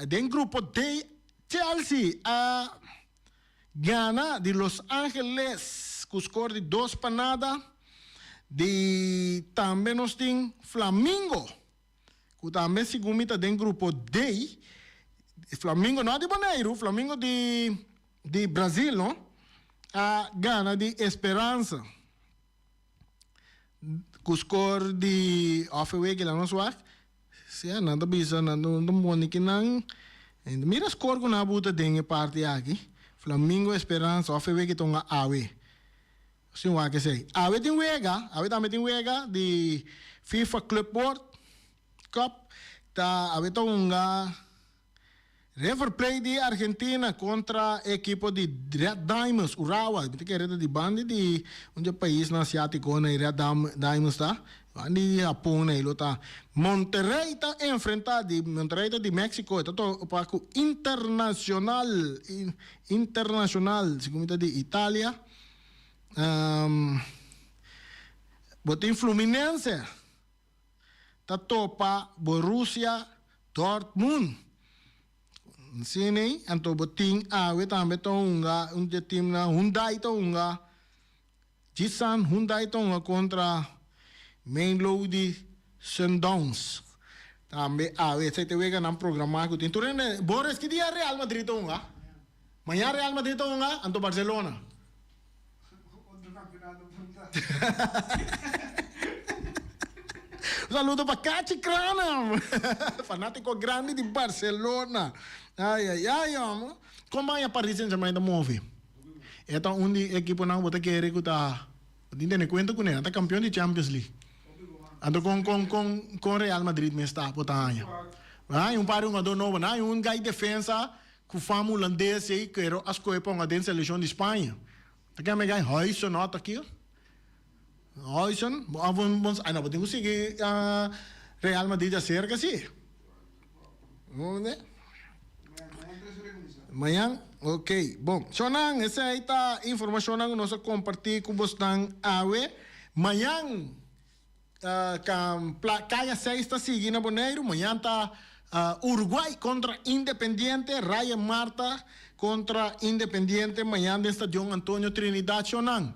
Den grupo D Chelsea a gana di Los Angeles ku skor di dos pa nada. Di tambe nos tin Flamingo. Ku tambe segun mi ta den grupo D. Flamingo no di Boneiru, Flamingo di di Brazil no, a gana di Esperanza ku skor di òf e wega la nos wak. Sea nan ta bisa nan ta pone kinan mira skor ku nan a buta den e parti aki Flamingo Esperanza òf e wega ta hunga awe. Sin wak esei. Awe tin wega, awe tambe tin wega di FIFA Club World Cup. Ta awe ta hunga River Plate di Argentina kontra e ekipo di Red Diamonds, Urawa. Mi ta kere ta di banda di un di e paisnan asiatiko na e Red Diamonds ta. Banda di Hapon na e lo ta. Monterrey ta enfrenta di Monterrey ta di Mexico. E ta topa ku Internacional, Internacional, segun mi ta di Italia. Bo tin Fluminense ta topa Borussia Dortmund. Sini, anto bo tin awe tambe ta hunga un di e teamnan Hyundai ta hunga Jisan Hyundai ta hunga kontra Mamelodi Sundowns. Tambe awe esei ta e weganan programá ku tin. Tur hende, Boris, ki dia Real Madrid ta hunga? Mañana Real Madrid ta hunga anto Barcelona. Un saludo pa Cachi Cranham, fanatico grandi di Barcelona. Ay ay ay hombre. Con baña Paris Saint Germain ta move? E ta un di ekiponan ku bo ta kere ku ta tin tene kuenta kuné. Nan ta kampion di Champions League. Anto kon kon kon kon Real Madrid mes ta bo ta haña? Bo ta haña un par di hungadó nobo. Nan haña un gai defensa ku fama hulandes ei pero a skohe pa hunga den selekshon di Spaña. Ta kende gai Huijsen no ta aki? Huijsen, bo a bon ay no bo tin ku sigui Real Madrid di aserka si. Mañan? Ok, bon. Shonnan, esei ta informashonnan ku nos a kompartí ku bosnan awe. Mañan, Kaya seis ta sigui na Boneiru. Mañan ta Uruguay kontra Independiente, Raya Marta kontra Independiente mañan den Stadion Antonio Trinidad. Shonnan,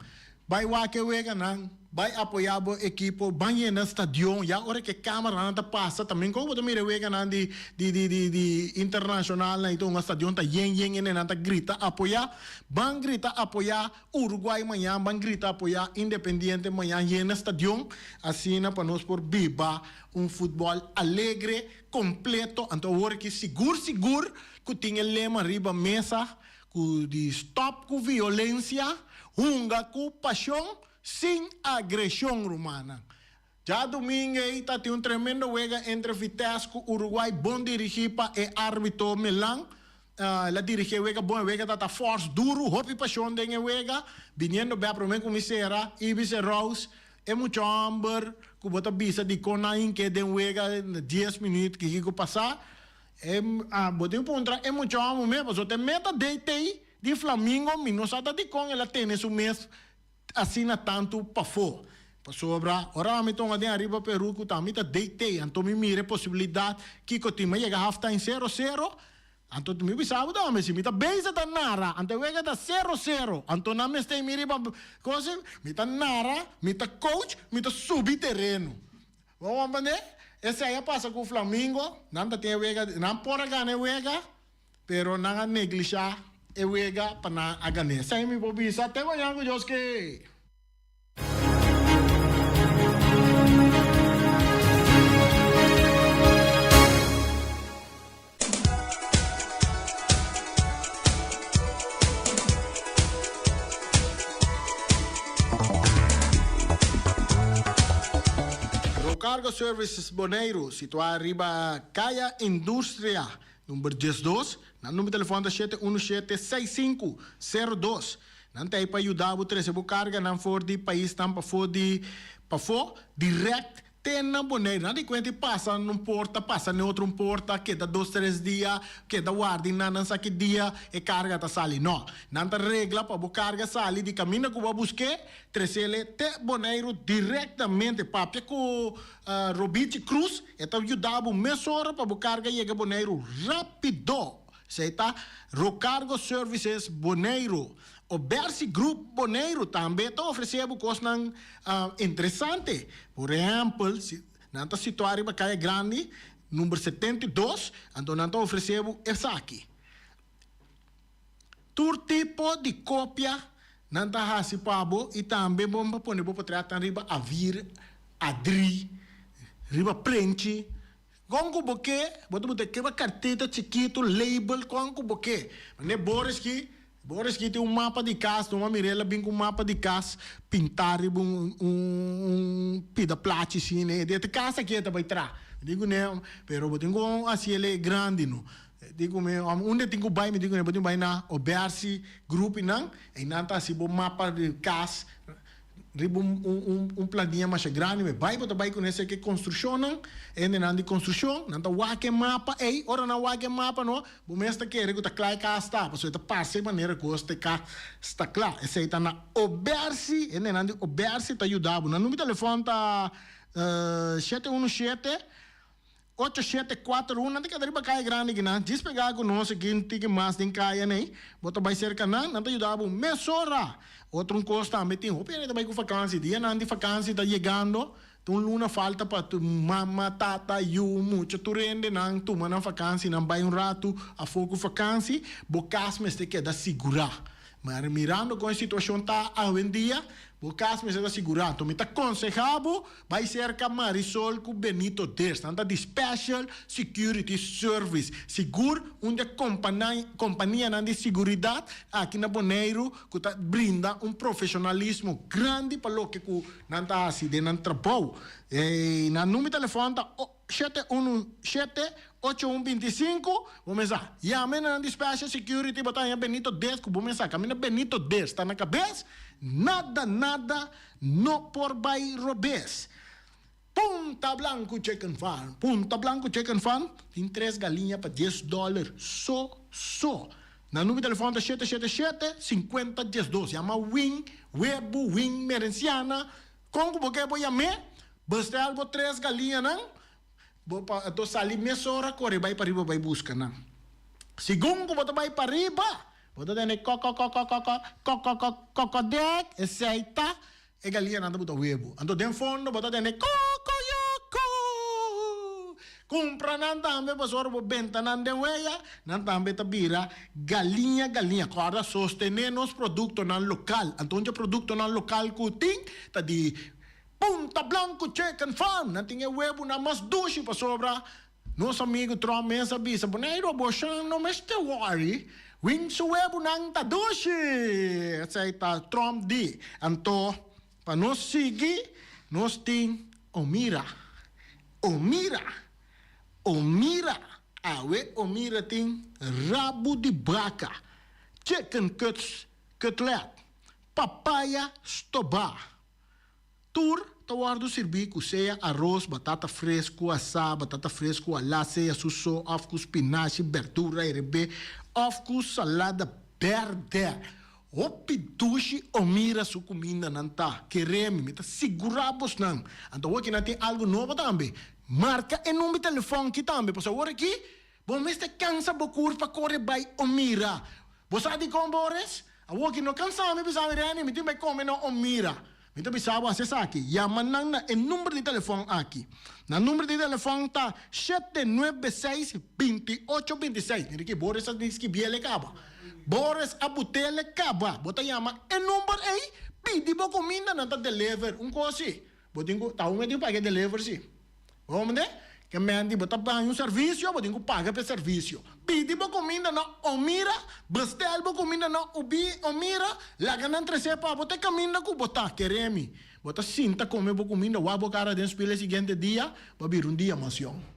bai wak e weganan, bai apoyá bo ekipo, ban yena stadion. Ya ora ku e kameranan ta pasa, tambe kon bo ta mira e weganan di di di di di internashonalnan i tur un stadion ta yen yen hende nan ta grita apoyá. Ban grita apoyá Uruguay mañan, ban grita apoyá Independiente mañan, yena stadion asina pa nos por biba un futbòl alegre, kompleto. Anto awor aki sigur sigur ku tin e lema riba mesa ku di stòp ku violensia, hunga ku pashon sin agreshon rumannan. Djadumingu ei ta tin un tremendo wega entre Vitesse ku Uruguay bon dirigí pa e árbitro Milan. El a dirigí e wega bon, e wega ta ta fòrs, duru, hopi pashon den e wega. Biniendo bèk promé ku mi sera, Ibis e Rous, e mucha hòmber ku bo ta bisa dikon nan hink'é den wega dies minüt kiko pasá. E bo tin puntra e mucha hòmber mes pasobra ta e meta DT di Flamingo mi no sa ta dikon el a tene su mes asina tantu pafó. Pasobra ora ami tonga den ariba Peru ku ta mi ta DT anto mi mira e posibilidat kiko tin mi a yega half time sero sero anto mi bisa bo tambe si mi ta bezig ta nara anto e wega ta sero sero anto nan mester mi riba kosi mi ta nara mi ta coach mi ta subi tereno. Bo comprende? Esei a pasa cu Flamingo, nan ta tin e wega, nan por a gana e wega, pero nan a neglisha e wega pa nan a gan'é. Esei mi por bisa, te mañana cu Dios ke! Rocargo Services Boneiru, situá riba Kaya Industria, number 12. Nan number telefòn ta 717 6502. Nan ta ei pa yuda bo trese bo karganan for di paisnan pafó di pafó dirèkt Te na Boneiru, nan di kuenta i pasa un porta, pasa n'e otro un porta, keda dos tres dia, keda warda i nan nan sa ki dia e karga ta sali. No, nan ta regla pa bo karga sali di kaminda ku bo a busk'é, tres'el te Boneiru direktamente. Papia ku Robichi Cruz, e ta yuda bo mesora pa bo karga yega Boneiru rápido. Esei ta Rocargo Services Boneiru. Obersi Group Boneiru tambe ta ofresé bo kosnan interesante. Por ehèmpel, si nan ta situá riba Kaya Grandi, number 72, anto nan ta ofresé bo esaki. Tur tipo di kopia nan ta hasi pa bo i tambe bo por pone bo potrètnan riba avir, adri, riba prenchi. Kon ku bo ke, bo ta buta keba kartita chikitu, label, kon ku bo ke. Mane Boris ki, Boris ki tin un mapa di kas, no mami rel a bin ku un mapa di kas pintá riba un un pida plachi asina, e di e ta kas aki e ta bai traha. Mi di kuné, pero bo tin ku hasi el e grandi no. Di ku mi, unda e tin ku bai? Mi di kuné, bo tin ku bai na Obersi grupinan, einan ta hasi bo mapa di kas. Riba un un un plania masha grandi mi bai bo ta bai kuné esei ke konstrukshonnan, e hendenan di konstrukshon, nan ta wak e mapa ei, ora nan wak e mapa no, bo mes ta kere ku ta kla e kas ta, pasobra e ta parse manera ku ta e kas ta kla. Esei ta na Obersi, hendenan di Obersi ta yuda bo. Nan number di telefòn ta 717. Ocho shete kuater un, nan ta keda riba kaya grandi aki nan. Djis pegá ku nos aki un tiki mas den kaya nei, bo ta bai serka nan, nan ta yuda bo mesora. Otro un kos tambe tin hopi hende ta bai ku fakansi, dianan di fakansi ta yegando, ta un luna falta pa tur mama, tata, yu, mucha, tur hende nan tuma nan fakansi, nan bai un ratu afó ku fakansi, bo kas mester keda sigurá. Mirando kon e situashon ta awendia. Bo kas mester ta sigurá. Anto mi ta konsehá bo bai serka Marisol ku Benito Des. Nan ta di Special Security Service. Sigur un di e kompanianan di siguridat aki na Boneiru ku ta brinda un profeshonalismo grandi pa loke ku nan ta hasi den nan trabou. Nan number di telefòn ta shete unu shete ocho un binti sinku. Bo mester yama e nan di Special Security bo ta haña Benito Des ku bo mester sa kaminda Benito Des ta na kabes nada nada no por bai robes. Punta Blanco Chicken Farm Punta Blanco Chicken Farm tin tres galiña pa dies dòler so so. Nan number di telefòn ta shete shete shete sinkuenta diesdos. Yama Win Webu Win Merenciana kon ku bo ke bo yam'é bestel bo tres galiñanan Bo pa anto sali mesora kore bai pariba bai buska nan. Segun ku bo ta bai pariba, bo ta tende kòkòkòkòkò, kòkòkò kòkòdèk, esei ta e galiñanan ta buta webu. Anto den fondo bo ta tende kòkòyòkò. Kumpra nan tambe pasobra bo benta nan den weya, nan tambe ta bira galiña galiña. Kòrda sostené nos produktonan lokal. Anto un dje produktonan lokal ku tin ta di Punta Blanco Chicken Farm, nan tin e webunan mas dushi pasobra nos amigo Trump mes a bisa Boneiru boshan no mester worry, win su webunan ta dushi! Esei ta Trump di. Anto pa nos sigui nos tin Omira, Omira, Omira, awe Omira tin rabu di baka, chicken cuts, cutlet, papaya stobá. Tur ta wòrdu sirbí ku sea aros, batata fresku asá, batata fresku alá, sea su so òf ku spinashi, bèrdura herebé òf ku salada bèrdè. Hopi dushi Omira su kumindanan ta. Keré mi, mi ta sigurá bosnan. Anto awor ki nan tin algu nobo tambe. Marka e number di telefòn ki tambe, pasobra awor aki bo mester kansa bo kur pa kore bai Omira. Bo sa dikon, Boris? Awor ki no kansa mi bisa mi Renny, mi tin bai kome na Omira. Mi ta bisa bo hasi esaki, yama nan na e number di telefòn aki. Nan number di telefòn ta shete nuebe seis binti ocho binti seis. Mira ki Boris a skibiel e kaba. Boris a butel e kaba. Bo ta yama e number ei, pidi bo kuminda, nan ta deliver. Un kos si, bo tin ku, ta un e tin ku paga e deliver si. Bo mende? Ke men di bo ta baña un servisio, bo tin ku paga pa e servisio. Pidi bo kuminda na Omira, bestel bo kuminda na Ubi Omira, laga nan tres'é pa bo te kaminda ku bo ta. Kere mi, bo ta sinta kome bo kuminda, wak bo kara den spil e siguiente dia, bo a bira un dia mas yòn.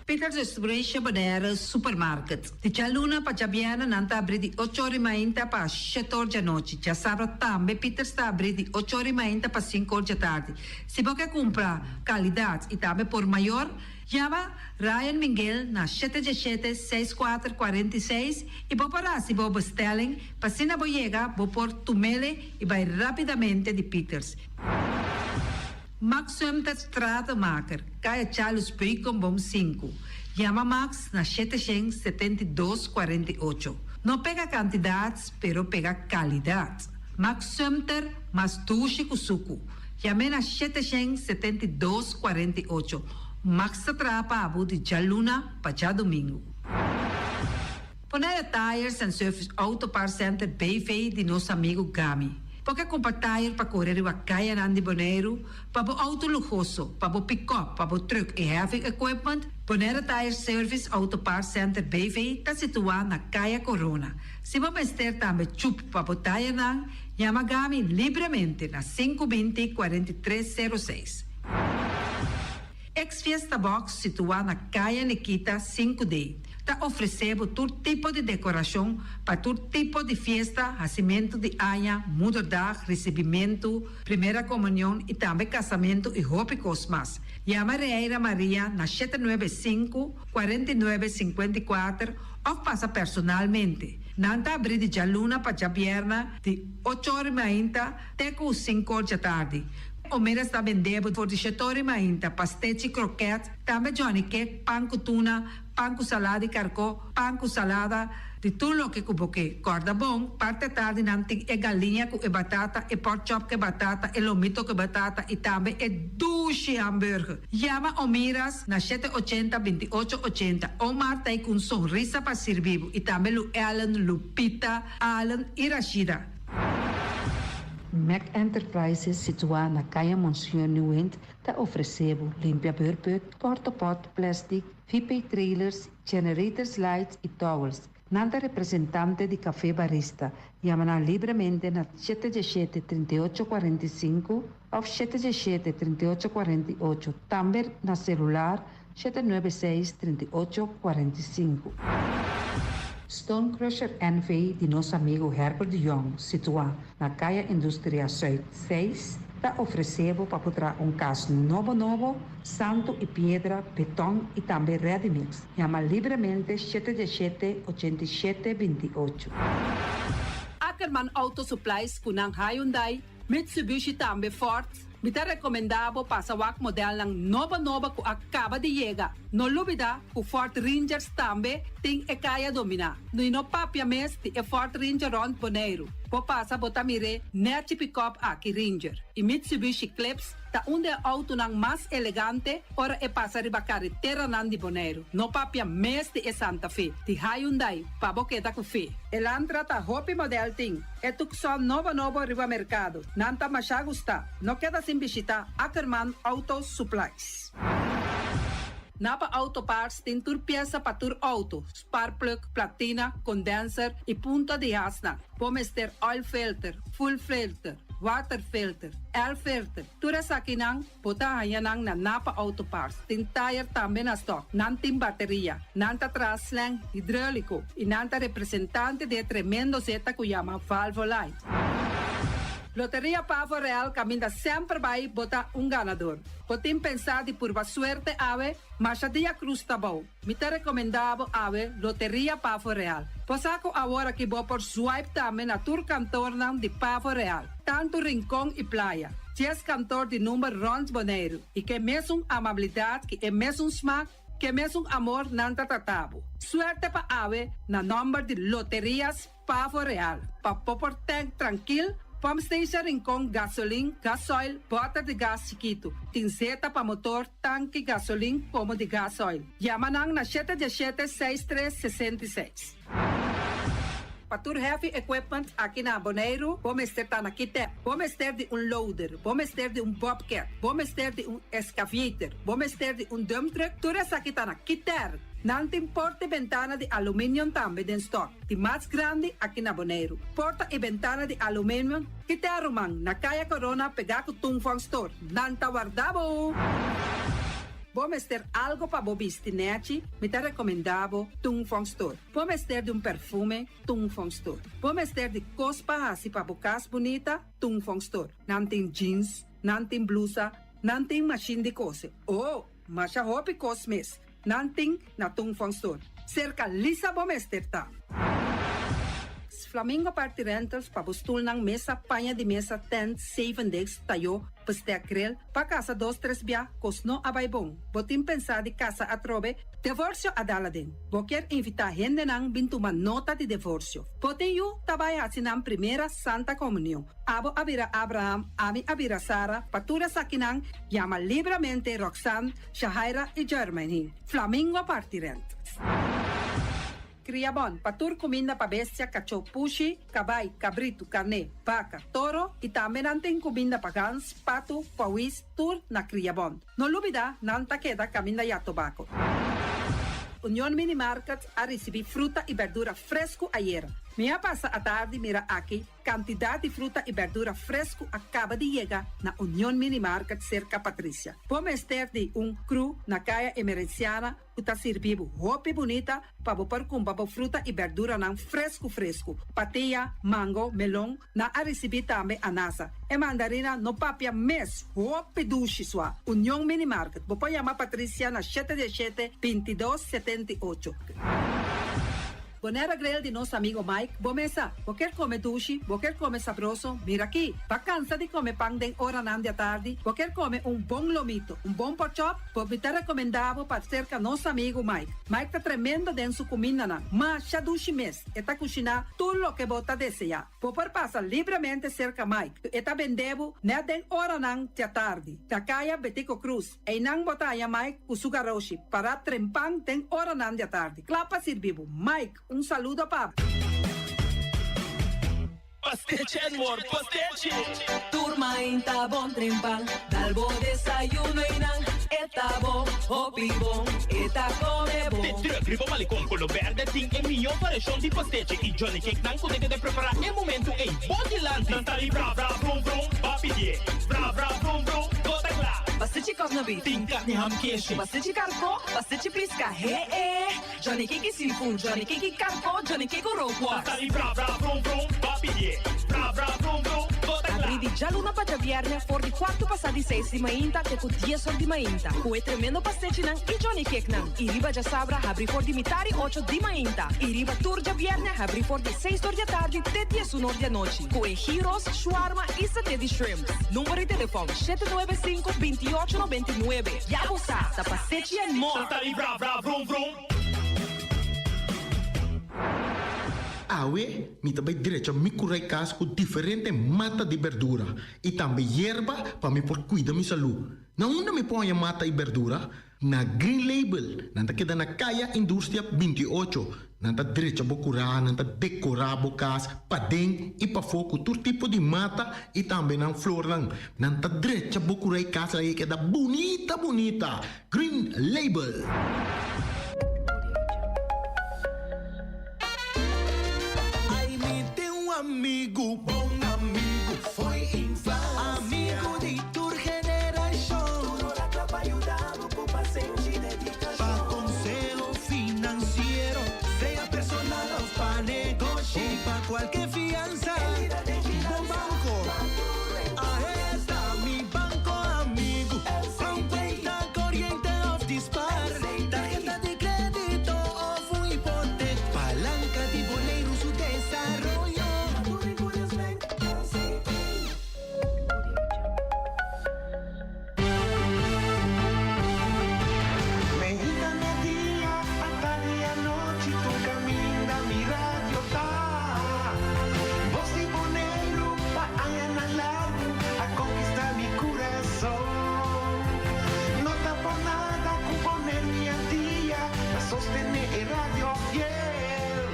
Peter's Restauration Bonaire Supermarket. Di djaluna pa djabièrnè nan ta abrí di ocho ora i mainta pa shete or djanochi. Djasabra tambe Peter's ta abrí di ocho ora i mainta pa sinku or djatardi. Si bo ke kumpra kalidat i tambe por mayor, yama Ryan Minguel na shete djeshete seis kuater kuarenta i seis i bo por hasi bo bestelling pa asina bo yega bo por tumele i bai rapidamente di Peters. Max Sumter Stratenmaker, Kaya Charles Beukenboom sinku. Yama Max na shete shen setenta i dos kuarenta i ocho. No pega kantidat, pero pega kalidat. Max Sumter mas dushi ku suku. Yam'é na shete shen setenta i dos kuarenta i ocho. Max ta traha pa bo di djaluna pa djadumingu. Bonaire Tires and Service Auto Parts Center BV di nos amigu Gami. Bo ke kumpra tire pa kore riba kayanan di Boneiru, pa bo outo luhoso, pa bo pikòp, pa bo trùk i heavy equipment? Bonaire Tire Service Auto Parts Center BV ta situá na Kaya Corona. Si bo mester tambe chup pa bo tayernan, yama Gami libremente na sinku binti kuarenta i tres sero seis. Ex Fiesta Box situá na Kaya Nikita sinku D ta ofresé bo tur tipo di dekorashon pa tur tipo di fiesta, hasimentu di aña, moederdag, risibimentu, primera komunion i tambe kasamentu i hopi kos mas. Yama Reira Maria na shete nuebe sinku, kuarenta i nuebe, sinkuenta i kuater òf pasa personalmente. Nan ta abrí di djaluna pa djabièrnè di ocho ora i mainta te ku sinku or djatardi. Omeras ta bende bo for di shetori mainta, pastechi, kroket, tambe johnny cake, pan ku tuna, pan ku salada di karkó, pan ku salada, di tur loke ku bo ke. Kòrda bon, parti atardi nan tin e galiña ku e batata, e pork chop ku e batata, e lomito ku e batata i tambe e dushi hamburger. Yama Omiras na shete ochenta, binti ocho ochenta. Omar ta ei ku un sonrisa pa sirbi bo i tambe Lu Ellen, Lupita, Allen i Rashida. Mac Enterprises situá na Kaya Monseñor Nieuwind ta ofresé bo limpia beurput, portopot, plastic, VP trailers, generators lights i towels. Nan ta representante di Café Barista. Yama nan libremente na 717 38 45 òf 717 38 48, tambe na selular 796 38 45. Stone Crusher NV di nos amigu Herbert de Jong, situá na Kaya Industria Zuid 6, ta ofresé bo pa por traha un kas nobo nobo, santu i piedra, beton i tambe ready mix. Yama libremente 717 87 28. Ackerman Auto Supplies ku nan Hyundai, Mitsubishi tambe Ford. Mi ta rekomendá bo pasa wak modelnan nobo nobo ku a kaba di yega. No lubidá ku Ford Rangers tambe tin e kaya dominá. I no papia mes di e Ford Ranger rònt Boneiru. Bo pasa bo ta mir'é nèchi pikòp aki Ranger. I Mitsubishi Eclipse ta un di e outonan mas elegante ora e pasa riba kareteranan di Boneiru. No papia mes di e Santa Fe, di Hyundai, pa bo keda ku fe. Elantra ta hopi modèl tin. E Tucson nobo nobo riba merkado. Nan ta mashá gustá. No keda sin bishitá Ackerman Auto Supplies. Napa Auto Parts tin tur piesa pa tur outo, sparkplug, platina, condenser i punta di hasnan. Bo mester oil filter, fuel filter, water filter, air filter. Tur esakinan bo ta haña nan na Napa Auto Parts. Tin tayer tambe na stock. Nan tin bateria. Nan ta traha slang hidróliko i nan ta representante di e tremendo zeta ku yama Valvoline. Loteria Pavo Real kaminda semper bai bo ta un ganador. Bo tin pensá di purba suerte awe? Masha dia krus ta bou. Mi ta rekomendá bo awe Loteria Pavo Real. Bo sa ku awor aki bo por swipe tambe na tur kantornan di Pavo Real, tantu Rincon i Playa. Dies kantor di number rònt Boneiru i ke mesun amabilidat ki e mesun smak, ke mesun amor nan ta trata bo. Suerte pa awe na nòmber di Loterias Pavo Real. Pa bo por tank trankil, pump station Rincon gasolin, gasoil, bòter di gas chikitu. Tin zeta pa motor, tanki gasolin komo di gasoil. Yama nan na shete diesshete seis tres 66. Pa tur heavy equipment aki na Boneiru, bo mester ta na Kitep. Bo mester di un loader, bo mester di un bobcat, bo mester di un excavator, bo mester di un dump truck, tur esaki ta na Kiter. Nan tin porta i bentana di aluminium tambe den stock, di mas grandi aki na Boneiru. Porta i bentana di aluminium, Kiter ruman, na Kaya Corona pegá ku Tung Fong Store. Nan ta warda bo! Bo mester algo pa bo bisti nèchi? Mi ta rekomendá bo Tung Fong Store. Bo mester di un perfume? Tung Fong Store. Bo mester di kos pa hasi pa bo kas bunita? Tung Fong Store. Nan tin jeans, nan tin blusa, nan tin mashin di kose. Oh, masha hopi kos mes. Nan tin na Tung Fong Store. Serka Lisa bo mester ta. Flamingo Party Rentals pa bo stulnan, mesa, paña di mesa, tent, zeven desk, tayó, bestek, grill, pa kasa dos tres bia, kos no a bai bon. Bo tin pensá di kasa atrobe? Divorsio a dal aden. Bo kier invitá hendenan bin tuma nota di divorsio. Bo tin yu ta bai hasi nan primera Santa Komunion. Abo a bira Abraham, ami a bira Sara, pa tur esakinan yama libramente Roxanne, Shahaira i Jermaine. Flamingo Party Rentals. Kriabon, pa tur kuminda pa bestia, kachó, pushi, kabai, kabritu, karné, baka, toro i tambe nan tin kuminda pa gans, patu, pawis, tur na Kriabon. No lubidá, nan ta keda kaminda ya tobako. Union Mini Market a risibí fruta i bèrdura fresku ayera. Mi a pasa atardi mira aki Kantidat di fruta i bèrdura fresku a kaba di yega na Union Mini Market serka Patricia. Bo mester di un kru na Kaya Emerenciana ku ta sirbi bo hopi bunita pa bo por kumpra bo fruta i bèrduranan fresku fresku. Patia, mango, melon, nan a risibí tambe anasa. E mandarina no papia mes, hopi dushi sua. Union Mini Market, bo por yama Patricia na shete diesshete, 22, 78. Bonaire Grill di nos amigo Mike, bo mesa. Bo kier come dushi, bo kier come sabroso, mira aki. Bo a cansa di come pan den oranan di atardi, bo kier come un bon lomito, un bon porkchop, bo mi ta recomenda bo pa cerca nos amigo Mike. Mike ta tremendo den su cumindanan, masha dushi mes, e ta cushina tur loke bo ta desea. Bo por pasa libremente cerca Mike, e ta bende bo net den oranan di atardi, na caya Betico Croes. Einan bo ta haña Mike ku su garoshi pará trempan den oranan di atardi, kla pa sirbi bo. Mike, un saludo pa bo. Pastechi and more, pastechi! Tur mainta bon trempan, dal bo desayuno y nan e ta bon, hopi bon, e ta come bon. Te druk riba malecon color berde tin e miyo variacion di pastechi y johnny cake nan cu ta keda prepara e momento ey bo dilanti. Nan ta di bra bra brum brum, ba pidie, bra bra brum brum, bo ta cla. Pastechi kòf na beef. Tin carni ham keshi. Pastechi karkó, pastechi pisca, he e. Johnny Kiki seafood, Johnny Kiki karko, Johnny Kiki rookworst. Tata di bra bra brum brum, ba pidié. Bra bra brum brum, bo ta kla. Abrí di djaluna pa djabièrnè for di kuartu pasá di seis di mainta te ku dies or di mainta ku e tremendo pastechinan i Johnny Cakenan. I riba djasabra habrí for di mitá di ocho di mainta i riba tur djabièrnè habrí for di seis or di atardi te diesun or di anochi ku e gyros, shawarma i saté di shrimps. Number di telefòn, 795 28 99. Ya bo sa, ta pastechi and more! Tata di bra bra vrum vrum. Awe mi ta bai drecha mi kurai kas ku diferente mata di berdura i tambe yerba pa mi por kuida mi salú. Na unda mi por haña mata i berdura? Na Green Label. Nan ta keda na Kaya Industria 28. Nan ta drecha bo kurá, nan ta dekorá bo kas paden i pafó ku tur tipo di mata i tambe nan flornan. Nan ta drecha bo kurá i kas laga e keda bunita bunita. Green Label. Ai mi tin un amigu, bon amigu fo'i infansia. Amigu di tur generashon. Tur ora kla pa yuda bo ku pasenshi i dedikashon. Pa konseho finansiero, sea personal òf pa negoshi. Pa kualke fiansa, bo banko. Ahe ta mi banko amigu. Pa un kuenta koriente òf di spar. Tarheta di krédito òf un hipotek. Palanka di Boneiru su desaroyo. Meinta media, atardi anochi, tur kaminda mi radio ta. Bos di Boneiru pa añanan largu a konkistá mi kurason. No ta por nada ku Boneiru i Antia ta sostené e radio fiel.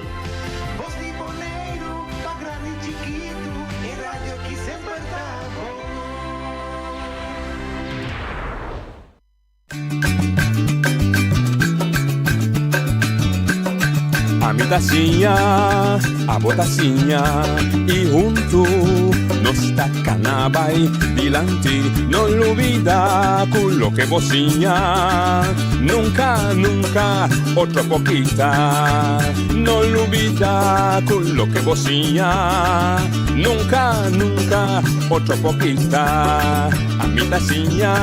Bos di Boneiru pa grandi i chikitu, e radio ki semper ta bon. Ami ta siña, abo ta siña y huntu nos ta cana bay dilanti. No lubida cu loke bo siña nunca, nunca otro por kita. No lubida cu loke bo siña nunca, nunca otro por kita. Ami ta siña,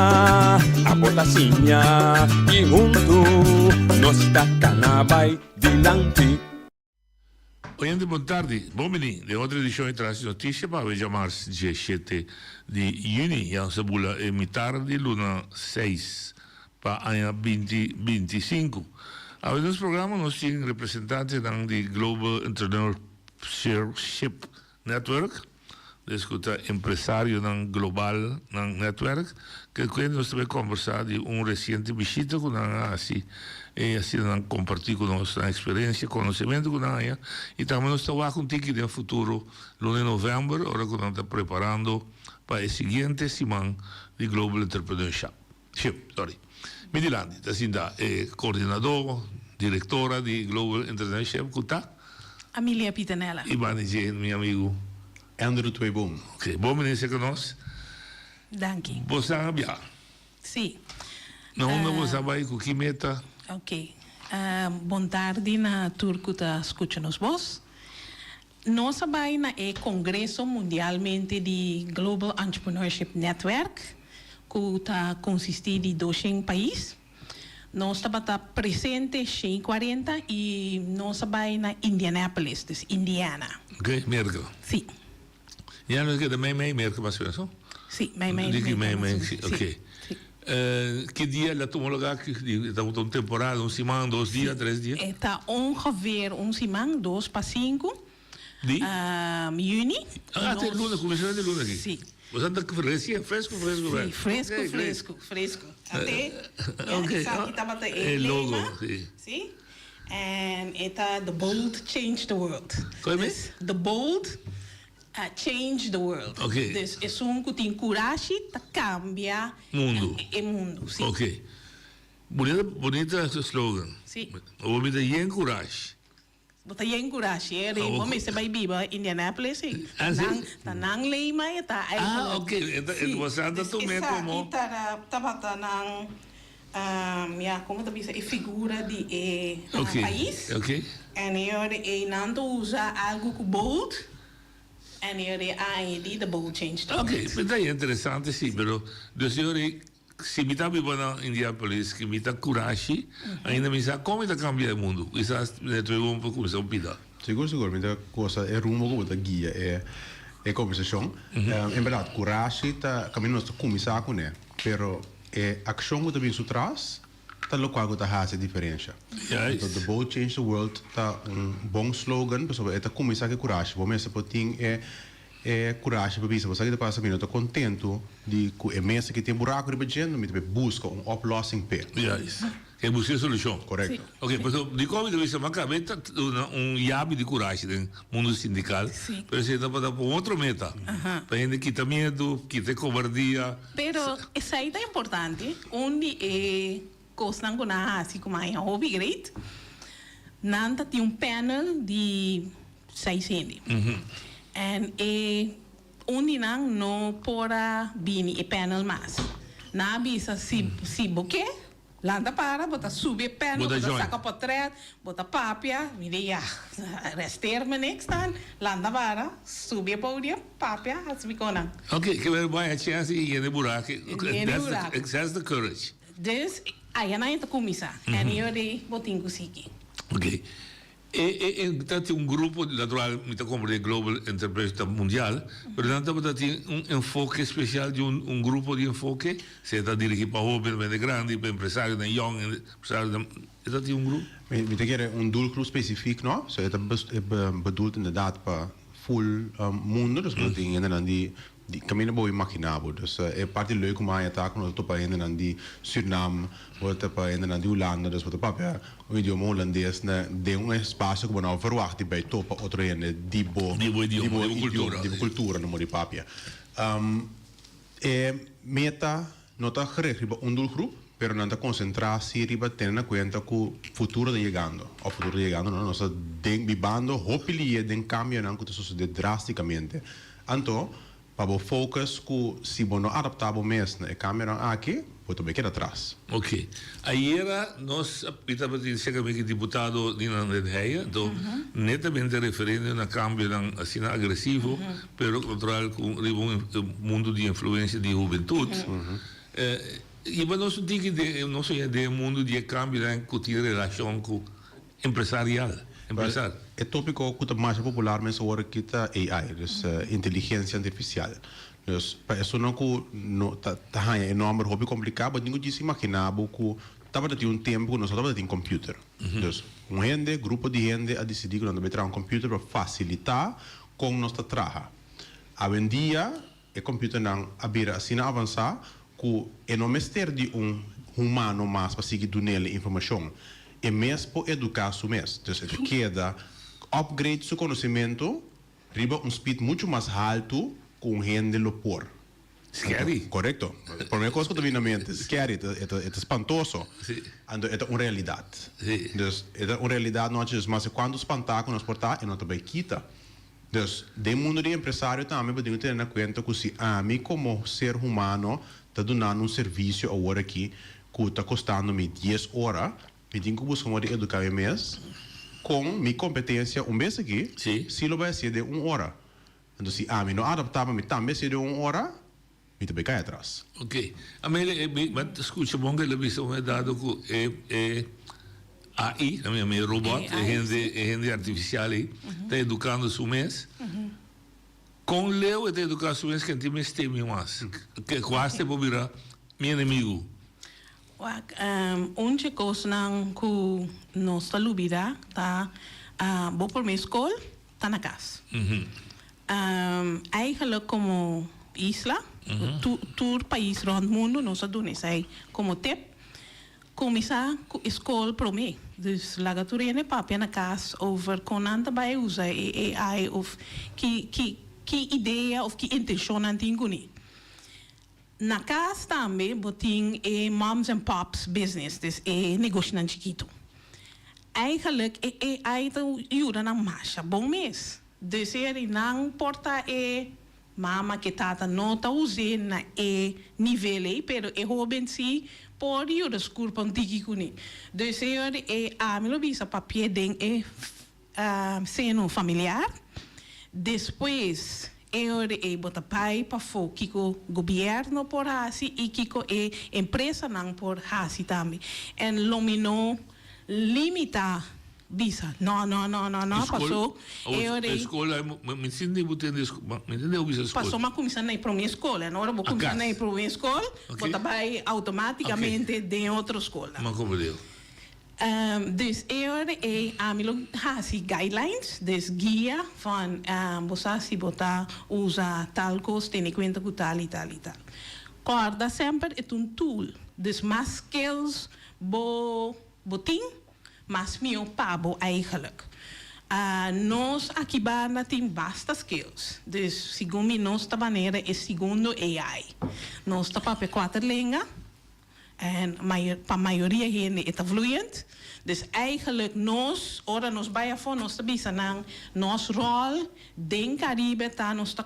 abo ta siña y huntu nos ta cana bay dilanti. Oyente bon tardi, bon bini den otro edicion di Tras di Noticia pa awe djamars 17 di juni, ya nos ta bula e mitar di luna seis pa aña binti binti sinku. Awe den nos programa nos tin representantenan di Global Entrepreneurship Network, des ku ta empresarionan global nan netwerk, ke kende nos ta bai kombersá di un resiente bishita ku nan a hasi i asina nan kompartí ku nos nan eksperensia, konosementu ku nan haña i tambe nos ta wak un tiki den futuro luna di novèmber ora ku nan ta preparando pa e siguiente siman di Global Entrepreneurship. Sorry. Mi dilanti ta sinta e koordinadó, direktora di Global Entrepreneurship ku ta. Amelia Pitanella. I banda dje mi amigu. Andrew Tweeboom. Ok, bon bini serka nos. Danki. Bo sa a bia? Si. Na unda bo sa bai, ku ki meta? Ok. Bon tardi na tur ku ta skucha nos bos. Nos a bai na e kongreso mundialmente di Global Entrepreneurship Netwerk ku ta konsistí di doshen pais. Nos tabata presente 140 i nos a bai na Indianapolis, dus Indiana. Ok, Merka. Sí. Ya nos keda mei mei Merka mas o menos, no? Sí, mei mei Merka mas o menos. Ok. Ki dia el a tuma lugar? Ta un temporada, un siman, dos dia, tres dia? E ta ongeveer un siman, dos pa sinku. Di? Juni. Ah, te luna, kuminsamentu di luna aki. Sí. Bo sa ta resien, fresku, fresku. Sí, fresku, fresku, fresku. Ate, esaki tabata e logo. Sí. En e ta The Bold Change the World. Koe mes? The Bold. Change the world. Ok. Dus esun ku tin kurashi ta kambia Mundu. e mundu, si. Ok. Bunita, bunita slogan. Si. Bo mi ta yen kurashi. Bo ta yen kurashi, e rei bo mester bai biba Indianapolis ei. Ah, si? Nan, ta nan lei ma e ta Ah, eigenlijk. ok. E ta, Si. bo sa ta Dus tum'é esaki komo. ta, tabata nan, ya, komo ta bisa, e figura di e Ok, pais. ok. En e ora ei nan ta usa algu ku bold. En e ora ei a añadí the bold change the Ok, world. mi ta interesante si, pero dus e ora ei si mi ta biba na Indianapolis ki mi ta kurashi, ainda mi sa kon mi ta kambia e mundu. Kisas mi ta trebe pa kuminsá un pida. Sigur sigur, mi ta gosa e rumbo ku bo ta guia e e kombersashon. En bèrdat, kurashi ta kaminda nos ta kuminsá kuné, pero e akshon ku ta bin su tras ta lokual ku ta hasi e diferensha. Anto The Bold Change the World ta un bon slogan pasobra e ta kuminsá ku e kurashi. Bo mester por tin e e kurashi pa bisa bo sa ki ta pasa mi no ta kontentu di ku e mesa ki tin buraku riba dje mi ta bai buska un oplossing p'e. Juist. Ke buska e solushon. Korekto. Ok, pasobra dikon mi ta bisa mi a kabe ta duna un yabi di kurashi den mundu sindikal, pero esei tabata pa un otro meta, pa hende kita miedu, kita e kobardia. Pero esei ta importante, un di e kosnan ku nan a hasi ku mi a haña hopi great, nan ta tin un panel di seis hende. En e un di nan no por a bini e panel mas. Nan a bisa si si bo ke, lanta para, bo ta subi e panel, bo ta saka potret, bo ta papia. Mi di ya, resteer me niks dan. Lanta para, subi e podium, papia, hasi mi konan. Ok, ke men bai a chance i yende buraki. Yende buraki. That's the courage. Dus, aya nan e ta kuminsá. En e ora ei bo tin ku sigui. Ok. E e e ta tin un grupo, natural mi ta comprende Global Enterprise ta mundial, pero nan tabata tin un enfoke special di un un grupo di enfoke, sea ta dirigi pa hoben, pa hende grandi, pa empresarionan yong, empresarionan, e ta tin un grupo? Mi mi ta kere un doelgroep specifiek no, so e ta bedoeld inderdaad pa full mundo, dus bo ta tin hendenan di Di kaminda bo imaginá bo. Dus e parti leuk ku mi haña ta ku nos ta topa hendenan di Sürnam, bo ta topa hendenan di Hulanda, dus bo ta papia un idioma hulandes na den un espasio ku bo no a verwagt di bai topa otro hende di bo Di bo idioma, di bo kultura. Di bo kultura no por di papia. E meta no ta gericht riba un doelgroep, pero nan ta konsentrá si riba tene na kuenta ku futuro ta yegando, òf futuro ta yegando no, nos ta den bibando hopi lié den kambionan ku ta sosodé drástikamente. Anto, pa bo focus ku si bo no adaptá bo mes na e kambionan aki, bo ta bai keda tras. Ok. Ayera nos a mi tabatin serka mi ki diputado Nina den Heyer, anto netamente referendo na kambionan asina agresivo, pero natural ku riba un mundu di influensia di hubentut. Yiba nos un tiki den, nos oña den e mundu di e kambionan ku tin relashon ku Empresarial, empresar. E tópiko ku ta masha popular mes awor aki ta AI, dus inteligensia artifisial. Dus pa esunnan ku no ta ta haña e nòmber hopi kompliká, bo tin ku djis imaginá bo ku tabata tin un tempu ku nos no tabata tin kòmpiuter. Dus un hende, grupo di hende a disidí ku nan ta bai traha un kòmpiuter pa fasilitá kon nos ta traha. Awendia E computernan a bira asina avansá ku e no mester di un humano mas pa sigui dun'el e informashon. E mes por eduká su mes. Dus e ta keda upgrade su konosementu riba un speed muchu mas haltu ku un hende lo por. Scary. Korekto. Promé kos ku ta bini na mente, scary, e ta e ta spantoso. Anto e ta un realidat. Dus e ta un realidat nochi, dus mas e kuantu spantá ku nos por ta, e no ta bai kita. Dus, den mundo di empresario tambe bo tin ku tene na kuenta ku si ami komo ser humano ta dunando un servisio awor aki ku ta kostando mi dies ora, mi tin ku buska moda di eduká mi mes kon mi kompetensia un bes aki si lo bai hasié den un ora. Anto si ami no adaptá pa mi tambe hasié den un ora, mi ta bai kai atras. Ok. Amelia, e mi a skucha bon ku el a bisa un dado ku e e AI, a mi robot, e hende e hende artifisial ei, ta edukando su mes. Kon leu e ta eduká su mes ken tin mester mi mas? Ke kuas te por bira mi enemigu? Wak, un dje kosnan ku nos ta lubidá ta bo promé skol ta na kas. Eigenlijk komo isla, tur pais rònt mundu nos a duna esei komo tip, kuminsá ku e skol promé. Dus laga tur hende papia na kas over kon nan ta bai usa e AI òf ki ki. Ki idea of ki intencion nan tin cune. Na cas tambe bo tin e moms and pops business, dus e negoshinan chikito. Eigenlijk e AI ta yuda nan masha bon mes. Dus eri nan por ta e mama ke tata no ta us'é na e nivel ei, pero e hoben si por yuda skur pa un tiki kuné. Dus eri e ami lo bisa papia den e seno familiar. Despues e ora ei bo ta bai pafó kiko gobierno por hasi i kiko e empresanan por hasi tambe. En lo mi no limita bisa no no no no no paso e ora ei. Skol mi sinti bo tende mi tende bo bisa skol. Paso mi a kuminsá na e promé skol en ora bo kuminsá na e promé skol bo ta bai outomátikamente den otro skolnan. Mi a komprendé. Dus e ora ei ami lo hasi guidelines, dus guia van bo sa si bo ta usa tal kos tene kuenta ku tal i tal i tal. Kòrda semper e ta un tool, dus mas skills bo bo tin, mas mihó pa bo eigenlijk. Nos aki banda tin basta skills, dus segun mi nos ta manera e segundo AI. Nos ta papia kuater lenga. En pa mayoria hende e ta vloeiend. Dus eigenlijk nos, ora nos bai afó, nos ta bisa nan nos ròl den Caribe ta nos ta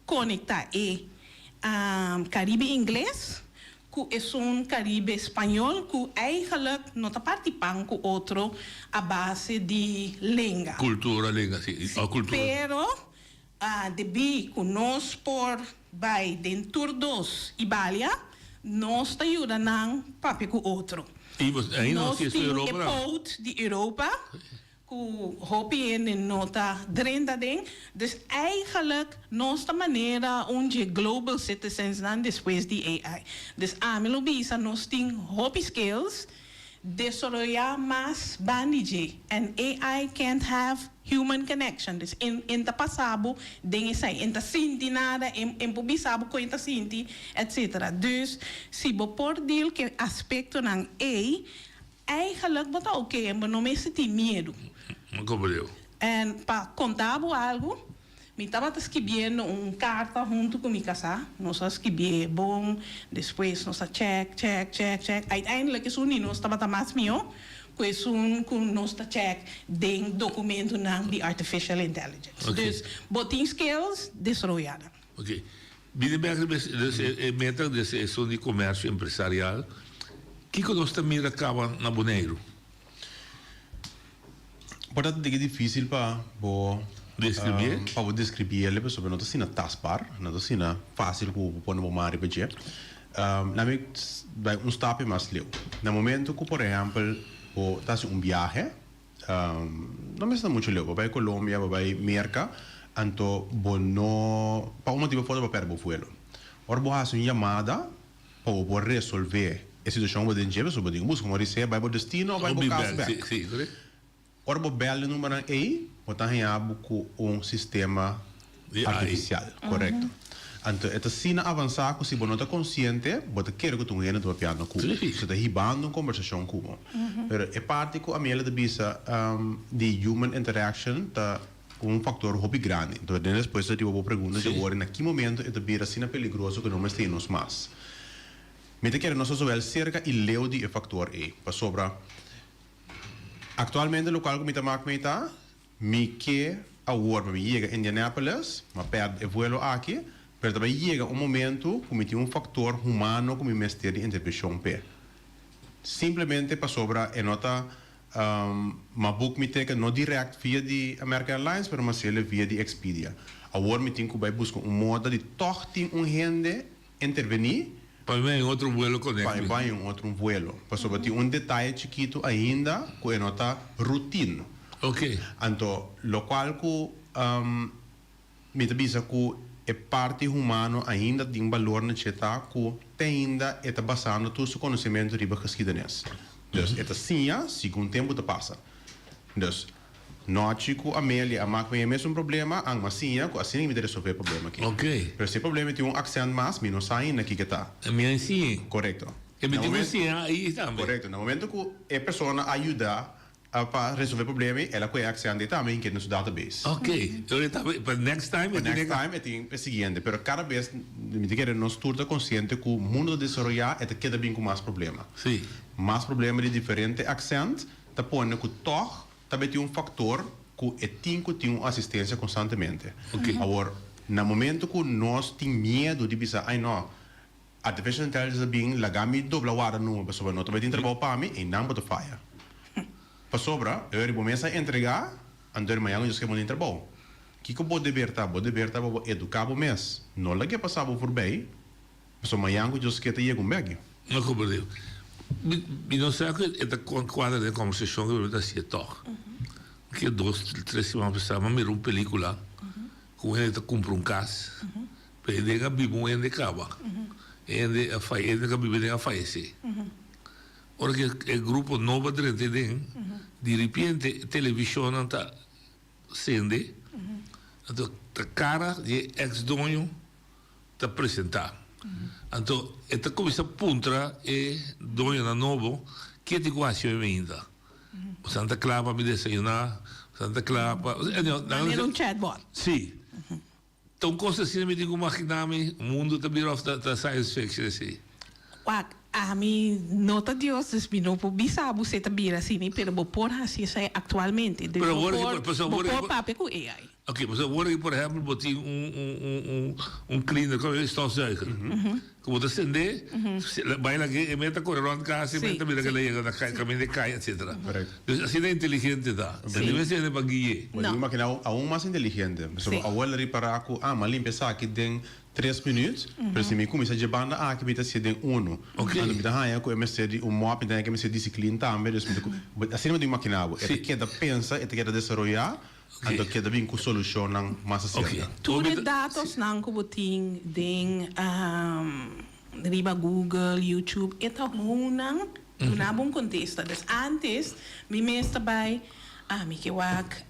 konektá e Caribe Ingles ku esun Caribe Spañol ku eigenlijk no ta parti pan ku otro a base di lenga. Kultura, lenga, si. Kultura. Pero Debí ku nos por bai den tur dos i balia, nos ta yuda nan papia ku otro. Nos tin e pout di Europa ku hopi hende no ta drenta den. Dus eigenlijk nos ta manera un dje global citizensnan despues di AI. Dus ami lo bisa nos tin hopi skills. Desaroyá mas bandi dje. And AI can't have human connection. Dus en en ta pasa bo den esei. En ta sinti nada, en en por bisa bo kon en ta sinti, etcetera. Dus si bo por deal ku e aspektonan ei, eigenlijk bo ta oké en bo no mester tin miedu. Mi komprendé. En pa konta bo algu, Mi tabata skibiendo un karta huntu ku mi kasá. Nos a skibié bon, despues nos a chèk, chèk, chèk, chèk. Uiteindelijk esun di nos tabata mas mihó ku esun ku nos ta chèk den dokumentunan di artificial intelligence. Dus bo tin skills, desaroyá nan. Oké. Bini bèk riba e meta di esun di komersio empresarial. Kiko nos ta mira kaba na Boneiru? Por ta diki difícil pa bo Describié? pa bo describié pasobra no ta asina tastbaar, no ta asina fácil ku bo pone bo man riba dje. Laat mi bai un stapje mas leu. Na momento ku por ehèmpel bo ta hasi un biahe, no mester ta muchu leu, bo bai Colombia, bo bai Merka, anto bo no, pa un motibu of otro bo pèrdè bo vuelo. Ora bo hasi un yamada, Pa bo por resolvé e situashon ku bo den dje, pasobra bo tin ku buska un orisé bai bo destino òf bai bo kas bèk. Ora bo bèl e numbernan ei, bo ta haña bo ku un sistema artifisial, korekto. Anto e ta asina avansá ku si bo no ta konsiente, bo ta kere ku ta un hende ta papiando ku bo. Se ta hibando un kombersashon ku bo. Pero e parti ku Amiela ta bisa di human interaction ta. Un factor hopi grandi. Entonces den respuesta riba bo pregunta dje worde na ki momento e ta bira asina peligroso cu no mester nos mas. Mi ta kere nos ta zowel cerca y leu di e factor ey. Pasobra actualmente locual cu mi ta mak mey ta, mi ke awor pa mi yega Indianapolis, ma perde e vuelo aki, pero ta bay yega un momento cu mi tin un factor humano cu mi mester di intervencion p'e. Simplemente pasobra e no ta M'a book mi ticket no direct via di American Airlines pero m'a haciele via di Expedia. Awor mi tin cu bay busca un moda di toch tin un hende interveni. Pa mi bay un otro vuelo connect mi. Pa mi bay un otro vuelo. Pasobra tin un detaye chikito ainda cu e no ta routine. Ok. Anto locual cu. Mi ta bisa ku e parti humano ainda tin balor na dje ta ku te ainda e ta basando tur su konosementu riba geschiedenis. Dus e ta siña segun tempu ta pasa. Dus, nochi ku Amelia a mak mi e mesun problema, ang m'a siña ku asina mi ta resolve e problema aki. Pero si e problema tin un aksènt mas, mi no sa ainda kiko ta. Mi a siña. Korekto. E mi tin ku siña ahí tambe. Korekto. Na momento ku e persona a yuda. Pa resolve problema ei, el a kohe aksent ei tambe hink'é den su database. Ok, e ta pa next time e tin. Pa next time e tin e siguiente. Pero kada bes mi ta kere nos tur ta konsiente ku mundu ta desaroyá, e ta keda bin ku mas problema. Sí. Mas problema di diferente aksent ta pone ku tòg ta bay tin un faktor ku e tin ku tin un asistensia konstantemente. Ok. Awor, na momento ku nos tin miedu di bisa, ai no, Artificial intelligence a bin laga mi dobla warda numa pasobra no ta bay tin trabou pa mi, einan bo ta faya. Pasobra, e ora bo mes a entrega, anto e mañana Dios ke bo tin trabou. Kiko bo deber ta? Bo deber ta pa bo educa bo mes. No lag'e pasa bo voorbij, pasobra mañana ku Dios ke ta yega un bek. No comprende. Mi mi no sa ku e ta kuadra den kombersashon ku mi ta hasié tòg. Ke dos, tres siman pasá mi a mira un pelikula ku un hende ta kumpra un kas. Pero den a biba un hende kaba. E hende a faye, e hende ku a biba den a fayesé. Ora ku e grupo nobo a drenta den, di ripiente e televishonnan ta sende, anto ta kara di e eks doño ta presentá. Anto e ta kuminsá puntra e doñonan nobo, ke tin ku hasi hoy mainta? Boso ta kla pa mi desayuná? Boso ta kla pa. Manera un chatbot. Sí. Ta un kos asina mi tin ku maginá mi, mundu ta bira òf ta science fiction esei? Wak, ami no ta Dios, dus mi no por bisa bo si e ta bira asina, pero bo por hasi esei aktualmente. Dus Pero bo awor por, aki, pasobra bo awor por aki, papia ku AI. Ok, pasobra awor aki por ehèmpel bo tin un un un un un cleaner, kòm e stofzuiger, ku bo ta sendé, bai lag'é, e mester ta kore rònt kas, e mester ta mira ke la yega na kai, kaminda e kai, etsetera. Dus asina inteligente ta. E no mester hende pa gui'é. Bo tin imaginá aun mas inteligente. Pasobra awor el a ripará ku, ah, m'a limpia esaki den tres minüt, pero si mi kuminsá dje banda aki mi ta hasié den unu. Anto mi ta haña ku e mester di un mòp, mi ta haña ku e mester disiklin tambe. Dus mi ta ku, asina bo tin imaginá bo. E ta keda pensa, e ta keda desaroyá. Anto keda bin ku solushonnan mas aserka. Tur e datosnan ku bo tin den riba Google, YouTube, e ta hounan duna bo un kontesta. Dus antes mi mes ta bai, ah mi ke wak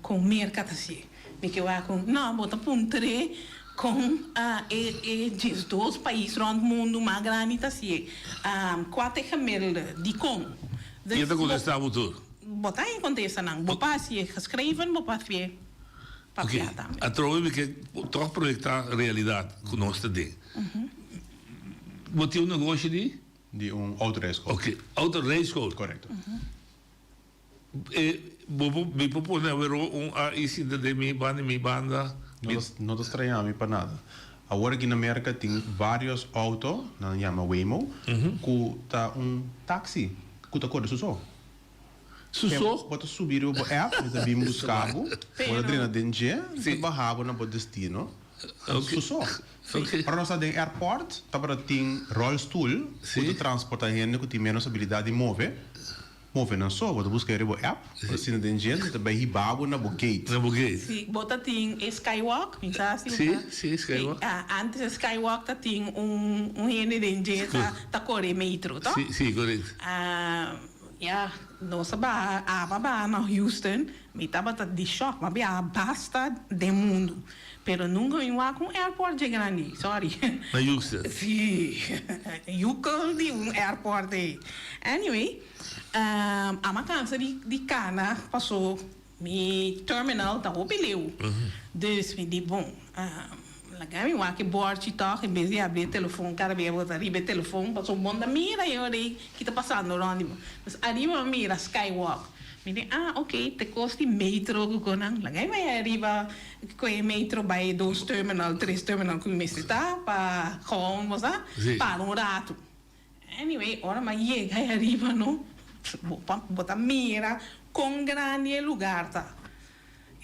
kon Merka ta hasié, mi ke wak kon, no, bo ta puntr'é kon e e diesdos pais rònt mundu mas grandi ta hasié, kua ta e gemiddelde, dikon. I e ta kontestá bo tur. Bo ta en contesta nan. Bo pa hacié geschreven, bo pa hacié papiá tambe. Atrobe mi ke tòg proyektá realidat ku nos ta den. Bo tin un negoshi di? Di un autorijschool. Oké, autorijschool. Korekto. E bo por, mi por pone awero un AI sinta den mi banda i mi banda. No ta, no ta strañá mi pa nada. Awor aki na Merka tin vários outo, nan yama Waymo, ku ta un taksi ku ta kore su so. Su so? Bo ta subi riba bo app, e ta bin buska bo, bo ta drena den dje, e ta baha bo na bo destino. Su so. Ora nos ta den airport, tabata tin rolstoel ku ta transporta hende ku tin menos abilidat di move, move nan so. Bo ta buska e riba bo app, bo ta sinta den dje, e ta bai hiba bo na bo gate. Na bo gate. Si, bo ta tin e skywalk, mi sa si bo Si, ta. si, skywalk. Antes e skywalk ta tin un hende den dje ta kore metro, to? Si, si, korekto. Ya, nos a baha, aba baha na Houston, mi tabata di shock, mi a biaha basta den mundu, pero nunca mi wak un airport dje grandi, sorry. Na Houston? Si, yukel di un airport ei. Anyway, amo a cansa di di cana paso Mi terminal ta hopi leu. Dus mi di bon, laga mi wak e bòrchi tòg en bes di habri e telefon kada bia bo ta riba e telefon pasobra bo no ta mira e ora ei ki ta pasando rònt di bo. Dus ariba mi mira skywalk. Mi di ah oke te kos di metro ku konan laga mi bai ariba ku e metro bai dos terminal tres terminal ku mi mester ta pa gewoon bo sa para un ratu. Anyway, ora mi a yega ei ariba no, bo pa bo ta mira con grandi e lugar ta.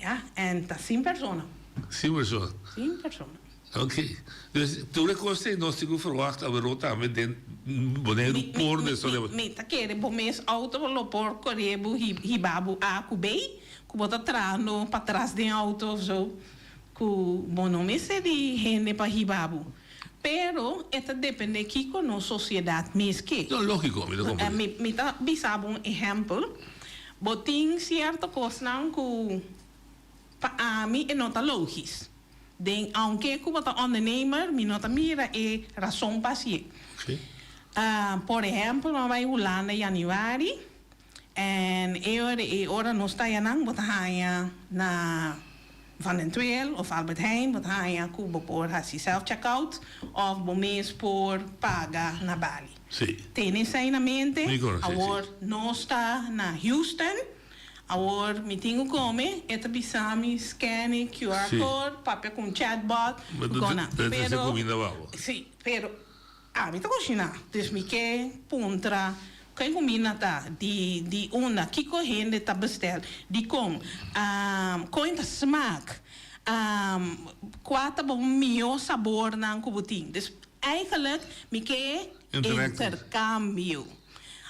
Ya, en ta sin persona. Sin persona. Sin persona. Ok. Dus tur e cos ei nos tin cu verwacht aweró tambe den Boneiru por Mi, mi, mi ta kere bo mes auto lo por core bo hiba bo A cu B, cu bo ta trahando patras den auto of zo, cu bo no mester di hende pa hiba bo. Pero e ta depende kiko nos sosiedat mes ke. No, lógiko, mi ta komprendé. Mi, mi ta bisa bo un ehèmpel. Bo tin sierto kosnan ku pa ami e no ta lógis. Den, aunke ku bo ta ondernemer, mi no ta mira e rason pa hasié. Por ehèmpel, mi a bai Hulanda yanüari. En e ora ei ora nos ta ayanan bo ta haña na Van den Tweel of Albert Heijn bo ta haña ku bo por hasi self checkout of bo mes por paga na bali. Sí. Tene esei na mente. Mi konosé, sí. Awor nos ta na Houston. Awor mi tin ku kome, e ta bisa mi scan e QR Sí. code, papia ku un chatbot, Bo ku kona. ta trese Pero, kuminda pa bo. sí, pero Ami ta kushiná, dus mi ke puntra ken kuminda ta, di di unda, kiko hende ta bestel, dikon, kon ta smak, kua ta bo mihó sabornan ku bo tin. Dus eigenlijk mi ke interkambio.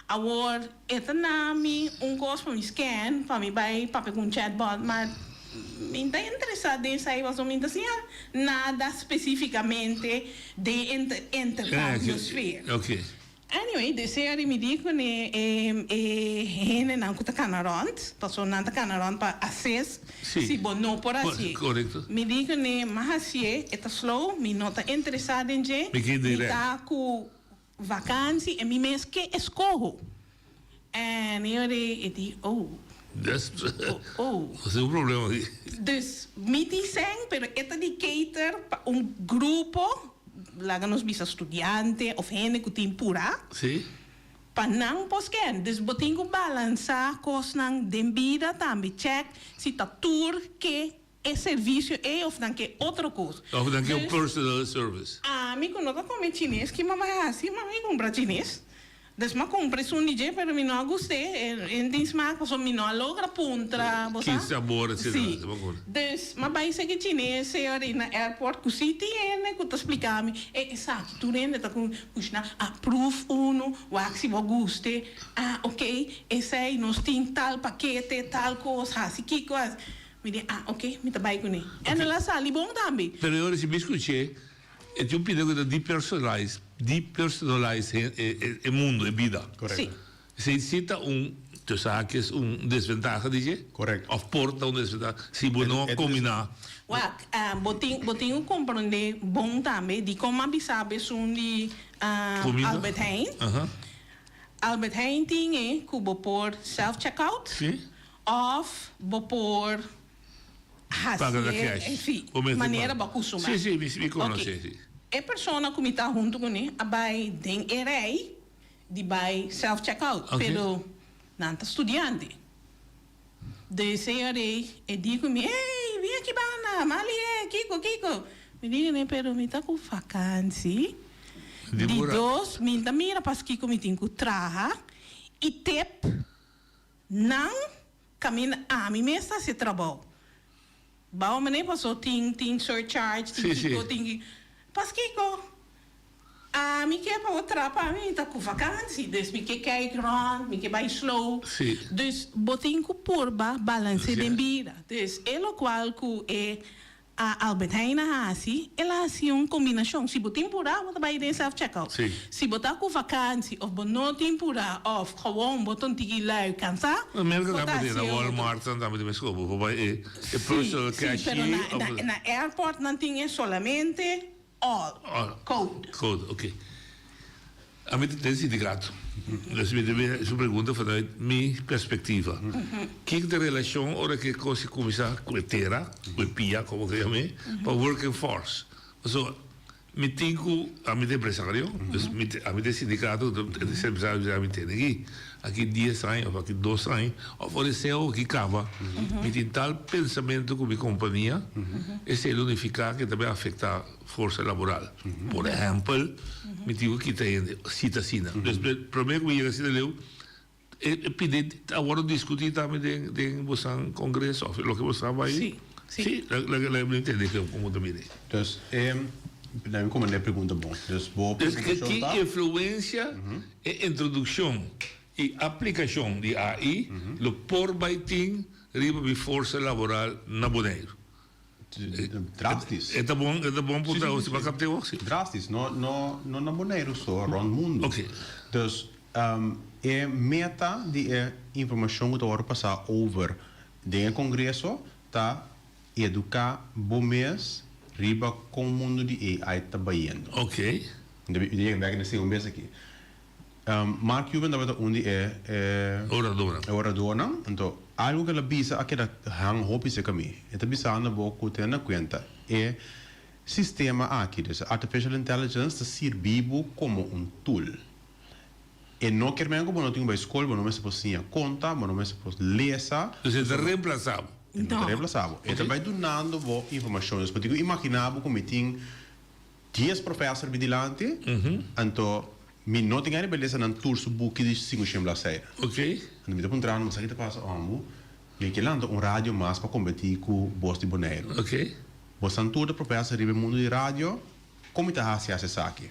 Awor e ta na mi un kos pa mi scan, pa mi bai papia ku un chatbot, ma mi ta interesá den esei pasobra mi ta siña nada spesífikamente den e interkambio sfeer. Anyway, desea di mi di kuné e e hendenan ku ta kana rònt, pasobra nan ta kana rònt pa assist si bo no por hasié. Mi di kuné, m'a hasié, e ta slow, mi no ta interesá den dje, mi ta ku Vakansi e mi mes ke eskoho. En e ora e di oh. Des Oh. Nos tin un problema aki. Dus mi tin sèn pero e ta di cater pa un grupo, laga nos bisa studiante of hende ku tin purá. Si. Pa nan por sken. Dus bo tin ku balansá kosnan den bida tambe. Check si ta tur ke E servicio ey of nan ke otro cos. Of nan ke un personal service. Ami cu no ta come chines ki mama haci? Mama mi cumpra chines. Dus m'a cumpra esun di dje pero mi no a gust'e. E no tin smaak pasobra mi no a logra puntra bo sa. Ki sabor etcetera. Si. Dus m'a bay seki chines e ora na airport cu si tin hende cu ta splica mi e esaki tur hende ta cushina a proef uno wak si bo gust'e. Ah ok esey nos tin tal pakete tal cos haci kico haci. Mi di, ah, oké, mi ta bai kuné. En el a sali bon tambe. Pero e ora si mi skuch'é, e tin un pida ku ta depersonalize, depersonalize e mundo, e bida. Korekto. Sí. Esei si ta un, tussen haakjes, un desventaha di dje? Korekto. Òf por ta un desventaha, si bo no kombiná. Wak, bo tin, bo tin ku komprondé bon tambe dikon mi a bisa bo esun di Kuminda? Albert Heijn. Aha. Albert Heijn tin e ku bo por self checkout. Sí. Of bo por Paga na hacié, cash. sí, Bo mester manera paga. bo acustumá. Sí, sí, mi, mi conoce, Ok. sí. E persona cu mi ta hunto cune a bay den e rij di bay self checkout, Ok. pero nan ta studiante. Dus e rey e di cu mi, Ey, bin aki banda, mali e, kico, kico? Mi di cune, pero mi ta cu vakantie. Di Di bura. dos, mi ta mira paskiko mi tin cu traha y tip. Nan caminda ami mes ta haci trabou. Bao mane paso tin tin surcharge tin Sí, sí. kico tin ki Paskiko? Ami ke pa bo traha pa mi ta cu vakantie dus mi ke kijk rond mi ke bay slow. Sí. Dus bo tin cu purba balance Sí. den bida. Dus e locual cu e A Albert Heijn a hasi, el a hasi un kombinashon. Si bo tin purá, bo ta bai den self checkout. Sí. Si bo ta ku vakansi òf bo no tin purá òf gewon bo ta un tiki lui kansá, Na Merka bo ta tambe tin, hasi na otro. Walmart nan tambe tin meskos. Bo por bai e e Sí, personal sí, pero cashier na òf na na airport nan tin e solamente all, All. code. Code, oké. Ami ta den sindicato. Dus mi ta bira su pregunta vanuit mi perspectiva. Kiko ta e relacion ora cu e cos a cuminsa cu e tera, cu e pia, como ke yam'e, pa working force? Pasobra mi tin cu, ami ta empresario, dus mi ta, ami ta e sindicato, e empresario bisa ami tene aki, aki dies aña of aki dos aña, of ora e ceo aki caba, mi tin tal pensamento cu mi compania, esey lo nifica cu ta bay afecta forsa laboral. Por ehempel, mi tin ku kita hende, si ta asina. Dus prome ku mi yega asina leu, e pidi a wòrdu diskutí tambe den den bosan kongreso òf loke bosan bai. Sí, sí. Sí, laga laga mi ntende komo ta bini. Dus e, mi komprende e pregunta bon. Dus bo Dus preokupashon ki ta? influensia e introdukshon i aplikashon di AI lo por bai tin riba mi forsa laboral na Boneiru? Drastisch. E ta bon, e ta bon puntra si bo a capte wak si. Drastisch, no, no, no na Boneiru so, rond mundu. Oké. Dus e meta di e informashon ku ta wòrdu pasá over den e kongreso ta eduká bo mes riba kon mundu di AI ta bayendo. Oké. Mi ta yega bèk na e segun bes aki. Mark Cuban tabata un di e e Oradornan. E oradornan. Anto algu ku el a bisa a keda hang hopi serka mi. E ta bisando bo ku tene na kuenta e sistema aki, dus artificial intelligence ta sirbi bo komo un tool. E no kier men ku bo no tin ku bai skol, bo no mester por siña konta, bo no mester por lesa. Dus e ta reemplasa bo. E no ta reemplasa bo. E ta bai dunando bo informashon. Dus bo tin ku imaginá bo ku mi tin dies profèser mi dilanti, anto mi no tin gana di bai lesa nan tur su buki di sinku shen bladzijden. Anto mi ta puntra nan, sa ki ta pasa òmbu? Mi ke lanta un radio mas pa kompetí ku Bos di Boneiru. Bosan tur ta profèser riba e mundu di radio, kon mi ta hasi hasi esaki?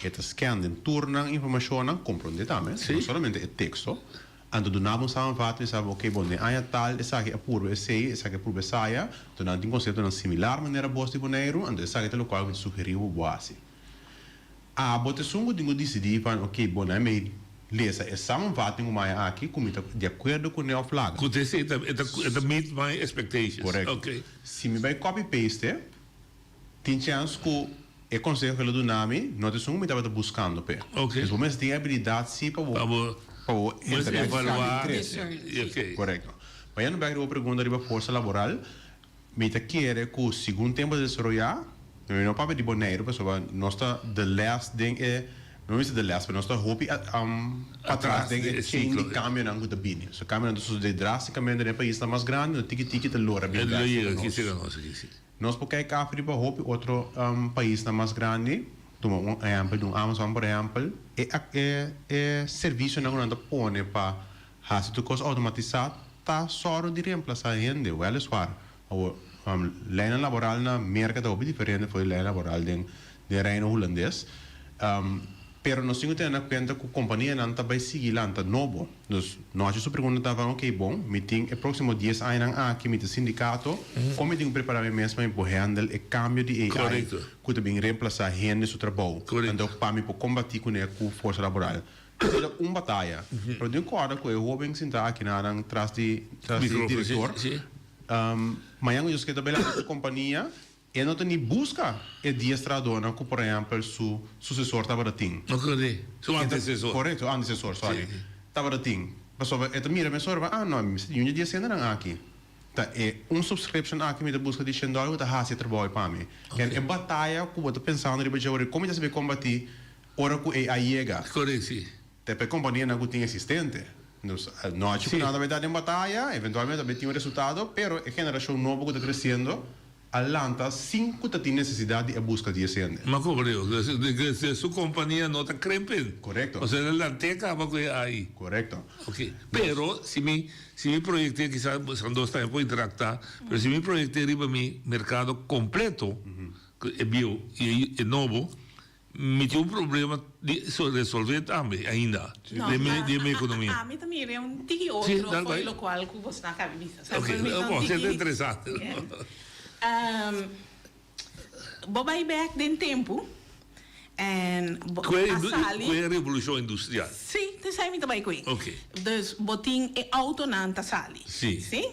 E ta scan den tur nan informashonnan, komprondé tambe, no solamente e teksto. Anto duna bo un samenvatting sa bo ok bon den aña tal esaki a purba esei, esaki a purba esaya, anto nan tin konseptonan similar manera bos di Boneiru, anto esaki ta lokual ku mi ta sugerí bo bo hasi. Abo ta esun ku tin ku disidí pan ok bon nan mei lesa e samenvatting ku maya aki ku mi ta di akuerdo kuné òf laga. Ku ta esei ta e ta meet my expectations. Korekto. Si mi bai copy paste. Tin chèns ku e konseho ku el a duna mi no ta esun ku mi tabata buskando p'e. Dus bo mester tin e abilidat sí pa bo pa bo evaluá i krese. Korekto. Bayendo bèk riba bo pregunta riba forsa laboral, mi ta kere ku segun tempu ta desaroyá, mi no papia di Boneiru pasobra nos ta the last den e, no mi bisa the last, pero nos ta hopi patras den e chain di kambionan ku ta bini. So kambionan ta sosodé drástikamente den e paisnan mas grandi, no tiki tiki ta lora bin bèk serka nos. Nos por kijk af riba hopi otro paisnan mas grandi, tuma un ehèmpel di un Amazon por ehèmpel, e e servisionan ku nan ta pone pa hasi tur kos outomatisá ta sòru di reemplasá hende, wèliswaar. Awor, leinan laboral na Merka ta hopi diferente for di lei laboral den den Reino Hulandes. Pero nos tin ku tene na kuenta ku kompanianan ta bai sigui lanta nobo. Dus nochi su pregunta ta van, ok bon, mi tin e próksimo dies añanan aki, mi ta sindikato, kon mi tin ku prepará mi mes pa mi por handle e kambio di AI ku ta bin remplasá hende su trabou? Anto pa mi por kombatí kuné ku forsa laboral. Esei ta un bataya. Pero tin ku kòrda ku e hóben sintá aki nan tras di tras di direktor, mañan ku Dios ke ta bai lanta su kompania, E no ta ni buska e dies trahadónan ku por ehèmpel su susesor tabata tin. No kere, su antesesor. Korekto, su antesesor, sorry. Tabata tin. Pasobra e ta mira mesora pa, ah no, mi mester di un di dies hendenan aki. Ta e un subscription aki mi ta buska di shen dòler ku ta hasi e trabou ei pa mi. Ken e bataya ku bo ta pensando riba dje ora, kon mi ta sabi kombatí ora ku AI yega? Korekto, si. Ta pa e kompanianan ku tin eksistente. Dus, no hachi ku nan ta bai ta den bataya, eventualmente ta bai tin un resultado, pero e generashon nobo ku ta kresiendo, A lanta sin cu ta tin necesidad di a busca di es hende. Ma como digo, de su compania no ta krempen. Correcto. Osea el a lant'é caba cu e AI. Correcto. Ok. Pero si mi, si mi proyect'é, kisas bosan dos tambe por interacta, pero si mi proyect'é riba mi mercado completo, cu e bieu y e nobo, Mi tin un problema di resolve tambe ainda den mi den mi economia. Ami ta mira un tiki otro fo'i locual cu bosnan a caba di bisa. Ok, bon, esei ta interesante. Bo bai bek den tempu en bo a sali. Cu e revolucion industrial. Si, ta esei mi ta bai cu e. Ok. Dus bo tin e autonan ta sali. Si. Si?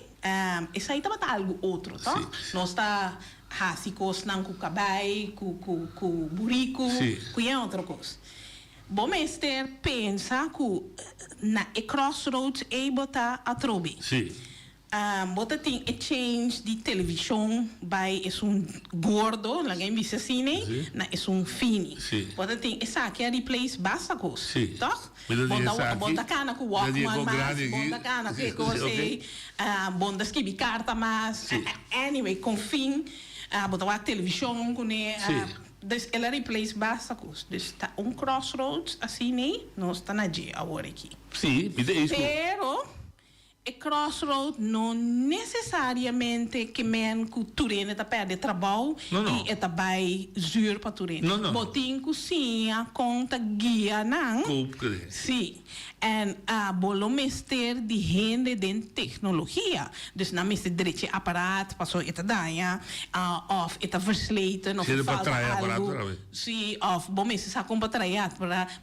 Esei tabata algu otro, toch? Nos ta hasi kosnan ku kabai, ku ku ku buriku, ku yen otro kos. Bo mester pensa ku na e crossroads ei bo ta atrobe. Bo ta tin e change di televishon bai esun gordo, laga e bisa asina ei, na esun fini. Bo ta tin esaki a replace basta kos, tòg? Bo ta kana ku walkman mas, bo ta kana ku e kos ei, bo ta skibi karta mas. Anyway, kon fin bo ta wak televishon kuné. Dus el a replace basta kos. Dus ta un crossroads asina nos ta na dje awor aki. Pero E crossroad no necesariamente ke men ku tur hende ta perde trabou i e ta bai zuur pa tur hende. Bo tin ku siña kon ta guia nan. Sí. En bo lo mester di hende den tecnologia. Dus nan mester drecha e aparaat pasobra e ta daña of e ta versleten of e falta algu. Sí, of bo mester sa kon pa traha,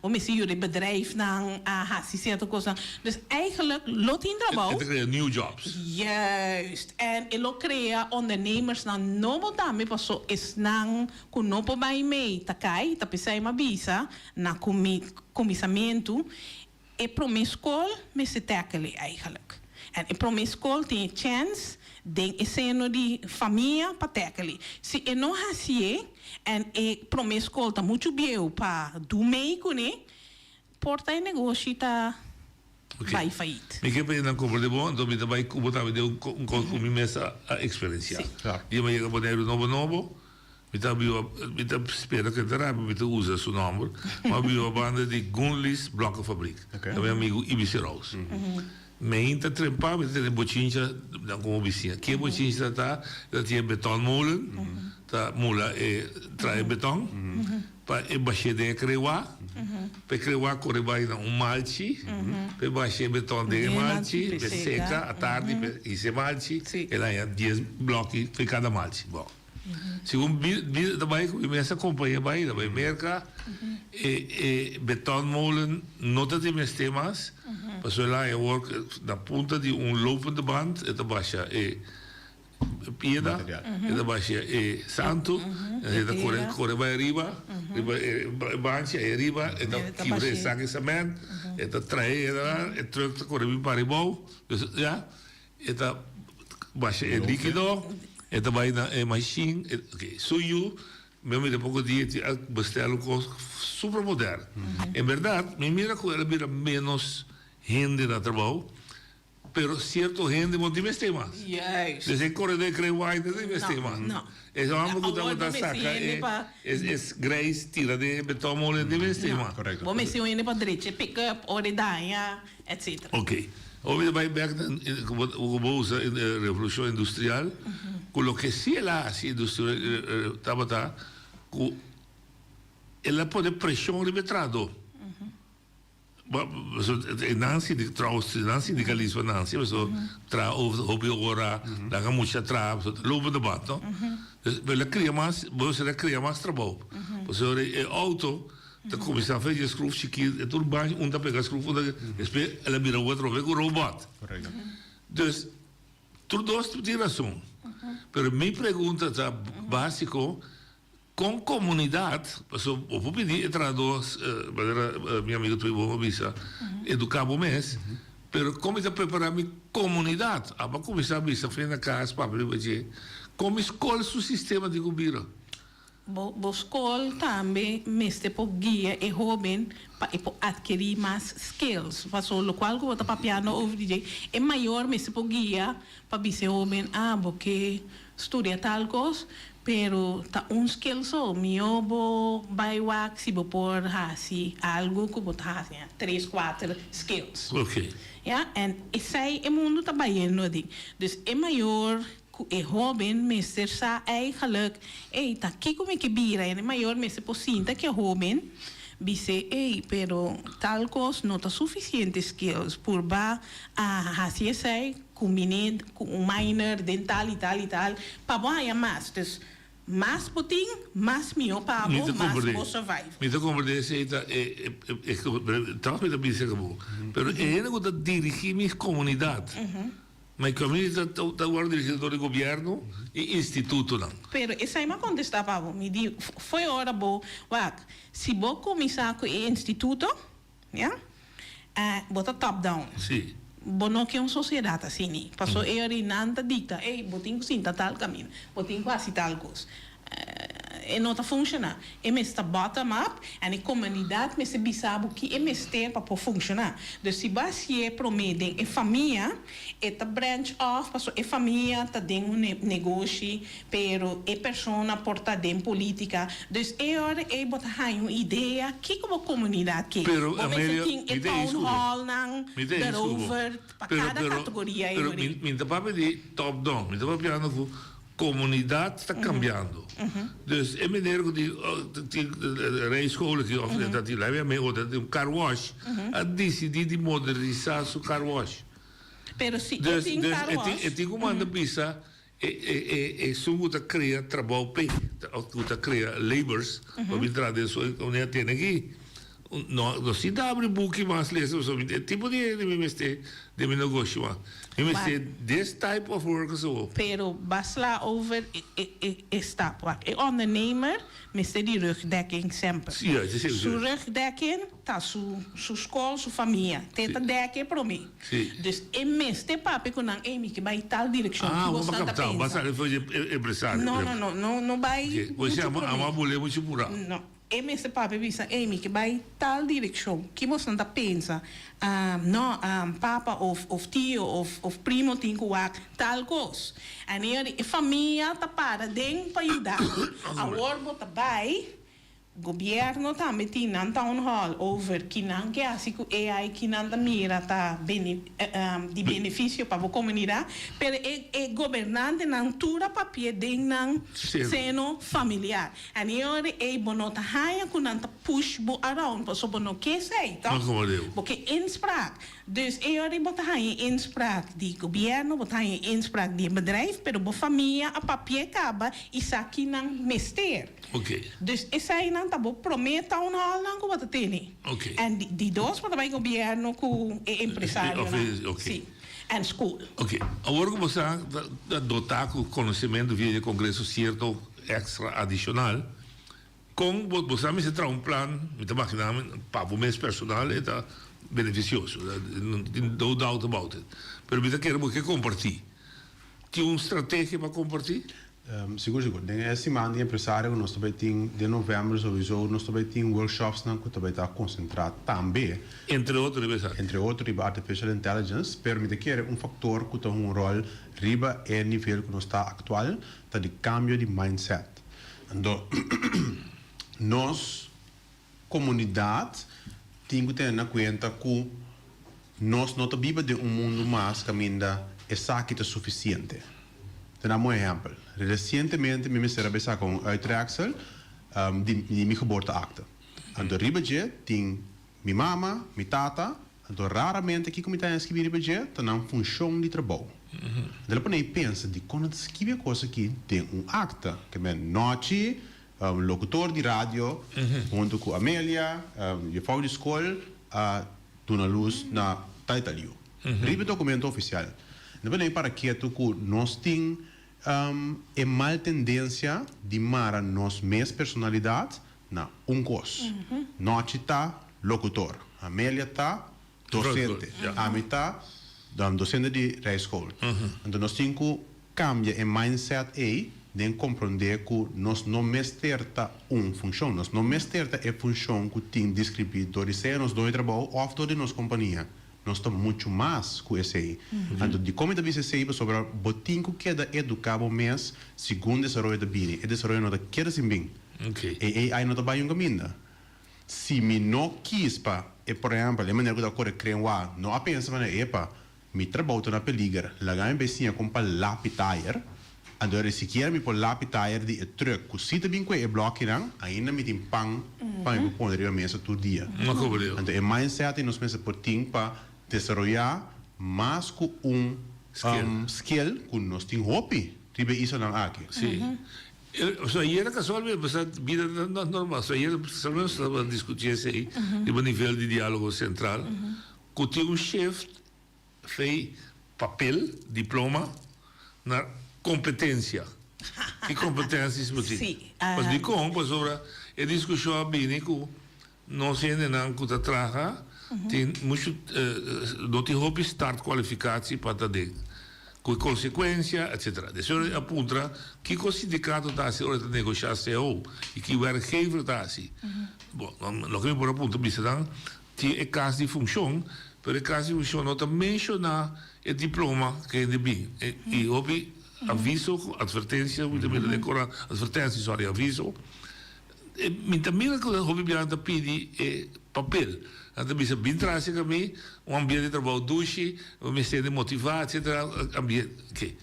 bo mester yuda e bedrijfnan a hasi sierto kosnan. Dus eigenlijk lo tin trabou. krea new jobs. Juist. En e lo krea ondernemersnan nobo tambe paso esnan ku no por bai mee ta kai, ta p'esei mi a bisa na kuminsamentu e prome skol mester tackle eigenlijk. En e prome skol tin e chèns den e seno di famia pa tackle. Si e no hasié en e prome skol ta muchu bieu pa du mee kuné, Por ta e negoshi ta bai fayit. Mi ke pa nan komprende bon, anto mi ta bai ku bo tambe den un kos ku mi mes a eksperensiá. Dia mi a yega Boneiru nobo nobo, mi ta biba, mi ta spera ku e ta rabia mi ta usa su nòmber, mi a biba banda di Gunlis Blokkenfabriek, ta mi amigu Ibis Roos. Mi ainda ta trempá, mi ta tene bochincha nan komo bisiña. Ke bochincha ta ta? Ta tin e betonmolen, ta mula e traha e beton. Pa e bash'é den e krewá, pa e krewá kore bai na un malchi, pa e bash'é e beton den e malchi, pa e seka atardi, pa e hisa e malchi, el haña dies blòki for kada malchi. Bon, segun bida ta bai ku mi mes a kompañ'é bai, el a bai Merka, e e betonmolen no ta tin mester mas, pasobra el haña awor na punta di un lopende band e ta basha e. Piedra, e ta basha e santu, e ta kore kore bai ariba, riba e banchi ei ariba, e ta kibra e sak e sement, e ta trae e truck ta kore bin pa aribou, dus ya, e ta basha e likido, e ta bai na e mashin, oke, su yu, mi a mira poko dia a bestel un kos super modern. En berdad, mi mira ku el a bira menos hende na trabou, Pero cierto hende no tin mester mas. Juist. Dus e corredor cree wai no tin mester mas. No. E homber cu tabata saca e es grijs tira den e beton mole no tin mester mas. Correcto. Bo mester un hende pa drecha e pick up ora e daña etc. Ok. Ora mi ta bay bek na cu bo usa revolucion industrial cu loke si el a haci industrial tabata cu el a pone presion riba e trahador. Nan trouwens nan sindicalismo nan si pasobra traha hopi ora laga mucha traha pasobra ta lopen de band no dus pero el a cria mas bo a cria mas trabou pasobra e auto ta cuminsa fe dje scruf chikit e tur banchi un ta pega scruf un ta despues el a bira otro atrobe cu robot dus tur dos tin rason pero mi pregunta ta basico. Kon komunidat, pasobra bo por pidi e trahadó, manera mi amigo Toy Boom a bisa, eduká bo mes, pero kon mi ta prepará mi komunidat? Abo a kuminsá bisa fe na kas, papia riba dje. Kon mi skol su sistema tin ku bira? Bo bo skol tambe mester por guia e hóben pa e por atkerí mas skills. Pasobra lokual ku bo ta papiando over di dje, e mayor mester por guia pa bisa e hóben, ah, bo ke studia tal kos, Pero ta un skill so, mihó bo bai wak si bo por hasi algu ku bo ta hasi, tres, kuater skills. Ok. Ya, en esei e mundu ta bayendo aden. Dus e mayor ku e hóben mester sa eigenlijk, ey, ta kiko mi ke bira? En e mayor mester por sinta ku e hóben bis'é, ey, pero tal kos no ta sufisiente skills, purba a hasi esei. Kumbiné ku un minor den tal i tal i tal pa bo haña mas. Dus mas bo tin, mas mihó pa bo, mas bo survive. Mi ta komprendé esei ta e e trouwens mi ta bisa ku bo, pero e hende ku ta dirigí mi komunidat, mi community ta ta wòrdu dirigí dor di gobièrnu i institutonan. Pero esei mi a kontestá pa bo, mi di fo'i ora bo wak, si bo kuminsá ku e instituto, Ya. Bo ta top down. Sí. Bo no ke un sosiedat asini. Paso e ora nan ta dikta, ey, bo tin ku sinta tal kaminda, bo tin ku hasi tal kos. E no ta funshoná. E mester ta bottom up en e komunidat mester bisa bo ki e mester pa por funshoná. Dus si bo hasié promé den e famia, e ta branch off paso e famia ta den un negoshi Pero e persona por ta den politica. Dus e ora ey bo ta haña un idea kico bo comunidad ke. Pero, Bo mester Amelia, tin e mi ta town eens ku bo. hallnan Mi ta eens ku bo. daarover pa Pero, cada pero, categoria e pero ora mi, ey. mi ta papia di top down. Mi ta papiando ku comunidad ta cambiando. Dus e meneer ku tin, tin rijschool aki of ta tin labi a mei ota tin un car wash, a dicidi di modernisa su car wash. Pero si e Dus, tin dus car e tin, wash. e tin ku manda bisa E e esun ku ta krea trabou p'e, òf ku ta krea labors pa bin traha den su komunidat tene aki. No no sinta abri buki mas lesa pasobra mi e tipo di hende mi mester den mi negoshi mas. Mi mester this type of workers awo. Pero ba sla over e e e stap. Wak e ondernemer mester di rugdekking semper. Sí, ja, sí, sí. Su rugdekking ta su su skol, su famia. Te ta dek e prome. Sí. Dus e mester papia ku nan, ey mi ke bai tal direkshon. Ah, Ki bo bosnan ta kapta, bo a pensa? sali for di e empresario. No, no, no, no, no bai Oké, bo muchu si amo prome. amo a bule muchu pura. No. E mester papia bisa, Ey, mi ke bai tal direkshon. Ki bosnan ta pensa? No, papa of of tio of of primo tin ku wak tal kos. En e famia ta para den pa yuda. Awor bo ta bai Gobierno tambe tin nan town hall over ki nan ke hasi ku AI, ki nan ta mira ta di benefisio pa bo komunidat, pero e e gobernantenan tur a papia den nan seno familiar. En e ora ei bo no ta haña ku nan ta push bo around pasobra bo no ke esei, tòg? Bo ke inspraak. Dus e ora ei bo ta haña e inspraak di gobierno, bo ta haña e inspraak di e bedrijf, pero bo famia a papia kaba i sa ki nan mester. Dus eseinan ta bo promé town hallnan ku bo ta tene. En di dos bo ta bai gobierno ku e empresarionan. Sí. En school. Oké. Awor ku bo sa ta dotá ku konosementu via di e kongreso sierto èkstra adishonal, Kon bo bo sa mester traha un plan, mi ta magina mi, pa bo mes personal e ta beneficioso, no tin no doubt about it. Pero mi ta kere bo ke comparti. Tin un strategia pa comparti? Sigur sigur. Den e siman di empresario ku nos ta bai tin den november souiso nos ta bai tin workshopsnan ku ta bai ta konsentrá tambe. Entre otro riba esaki. Entre otro riba artificial intelligence, pero mi ta kere un faktor ku ta hunga un ròl riba e nivel ku nos ta aktual ta di kambio di mindset. Anto nos komunidat tin ku tene na kuenta ku nos no ta biba den un mundu mas kaminda esaki ta sufisiente. Ta dam un ehèmpel, resientemente mi mester a bai saka un uittreksel di mi geboorteakte. Anto riba dje tin Mi mama, mi tata, anto raramente kiko mi ta haña skibi riba dje ta nan funshon di trabou. Anto el a pone ei pensa dikon nan ta skibi e kos aki den un akta. Ke men nochi, lokutor di radio huntu ku Amelia, jefou di skol a duna lus na tal i tal yu. Riba e dokumento ofisial. Anto a pone ei para ketu ku nos tin e mal tendensia di mara nos mes personalidat Na un kos. Nochi ta lokutor. Amelia ta dosente. Ami ta dosente di rijschool. Anto nos tin ku kambia e mindset ei den komprondé ku nos no mester ta un funshon. Nos no mester ta e funshon ku tin deskribí dor di sea nos doño di trabou òf dor di nos kompania. Nos ta muchu mas ku esei. Anto dikon mi ta bisa esei? Pasobra bo tin ku keda eduká bo mes segun desaroyo ta bini. E desaroyo no ta keda sin bin. E AI no ta bai un kaminda. Si mi no kis pa e, por ehèmpel, e manera ku ta kore krenwa no a pensa manera, epa, mi trabou ta na peliger, laga mi bai siña kon pa lapi tayer. Anto ora sikiera mi por lapi tayer di e truck ku si ta bin kue e blòkinan, ainda mi tin pan pa mi por pone riba mesa tur dia. Anto e mindset ei nos mester por tin pa desaroyá mas ku un skill ku nos tin hopi riba e islanan aki. Sí. So ayera kasualmente pasobra bida ta normal. So ayera nos tabata diskutí esei riba nivel di diálogo sentral ku tin un shift Fei papel, diploma, na competencia. Ki competencias bo tin? Pas dicon? Pasobra e discusion a bini cu nos hendenan cu ta traha tin mucho, no tin hopi startkwalificatie pa ta den. Cu e consecuencia, etcetera. Des ora a puntra kico sindicato ta haci ora ta negocia cao y ki werkgever ta haci. Bo, loke mi por a puntra bisa nan, Tin e kas di funshon, pero e kas di funshon no ta menshoná e diploma ku hende bin. I hopi aviso ku atvertensia ku mi ta mira den korant, atvertensia sorry, aviso, mi ta mira ku hopi biaha nan ta pidi e papel. Nan ta bisa bin traha serka mi, un ambiente di trabou dushi, bo mester hende motivá etsetera, ambiente, oke.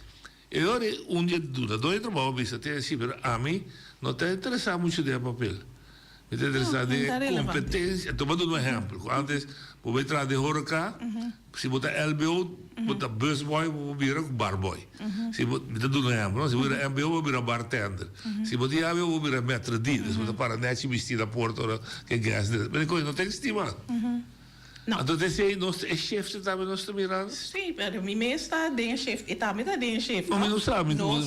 E ora un di e dunadó di trabou a bisa te si, pero ami no ta interesá muchu den e papel. Mi ta interesá No, den no ta e relevante. kompetensia. Anto bo duna un ehèmpel, ku ántes bo bai traha den horeca, si bo ta LBO, bo ta busboy, bo por bira ku barboy. Si bo, mi ta duna un ehèmpel, no, si bo bira MBO, bo bira bartender. Si bo tin HBO, bo bira maitre d', dus bo ta para nèchi bistí na porta ora ku e guest drenta. Pero e koe no ta eksistí mas. No. Anto ta esei nos, e shift tambe nos ta mirando? Sí, pero mi mes ta den e shift, e tambe ta den e shift, No, no? mi no sa, mi Nos,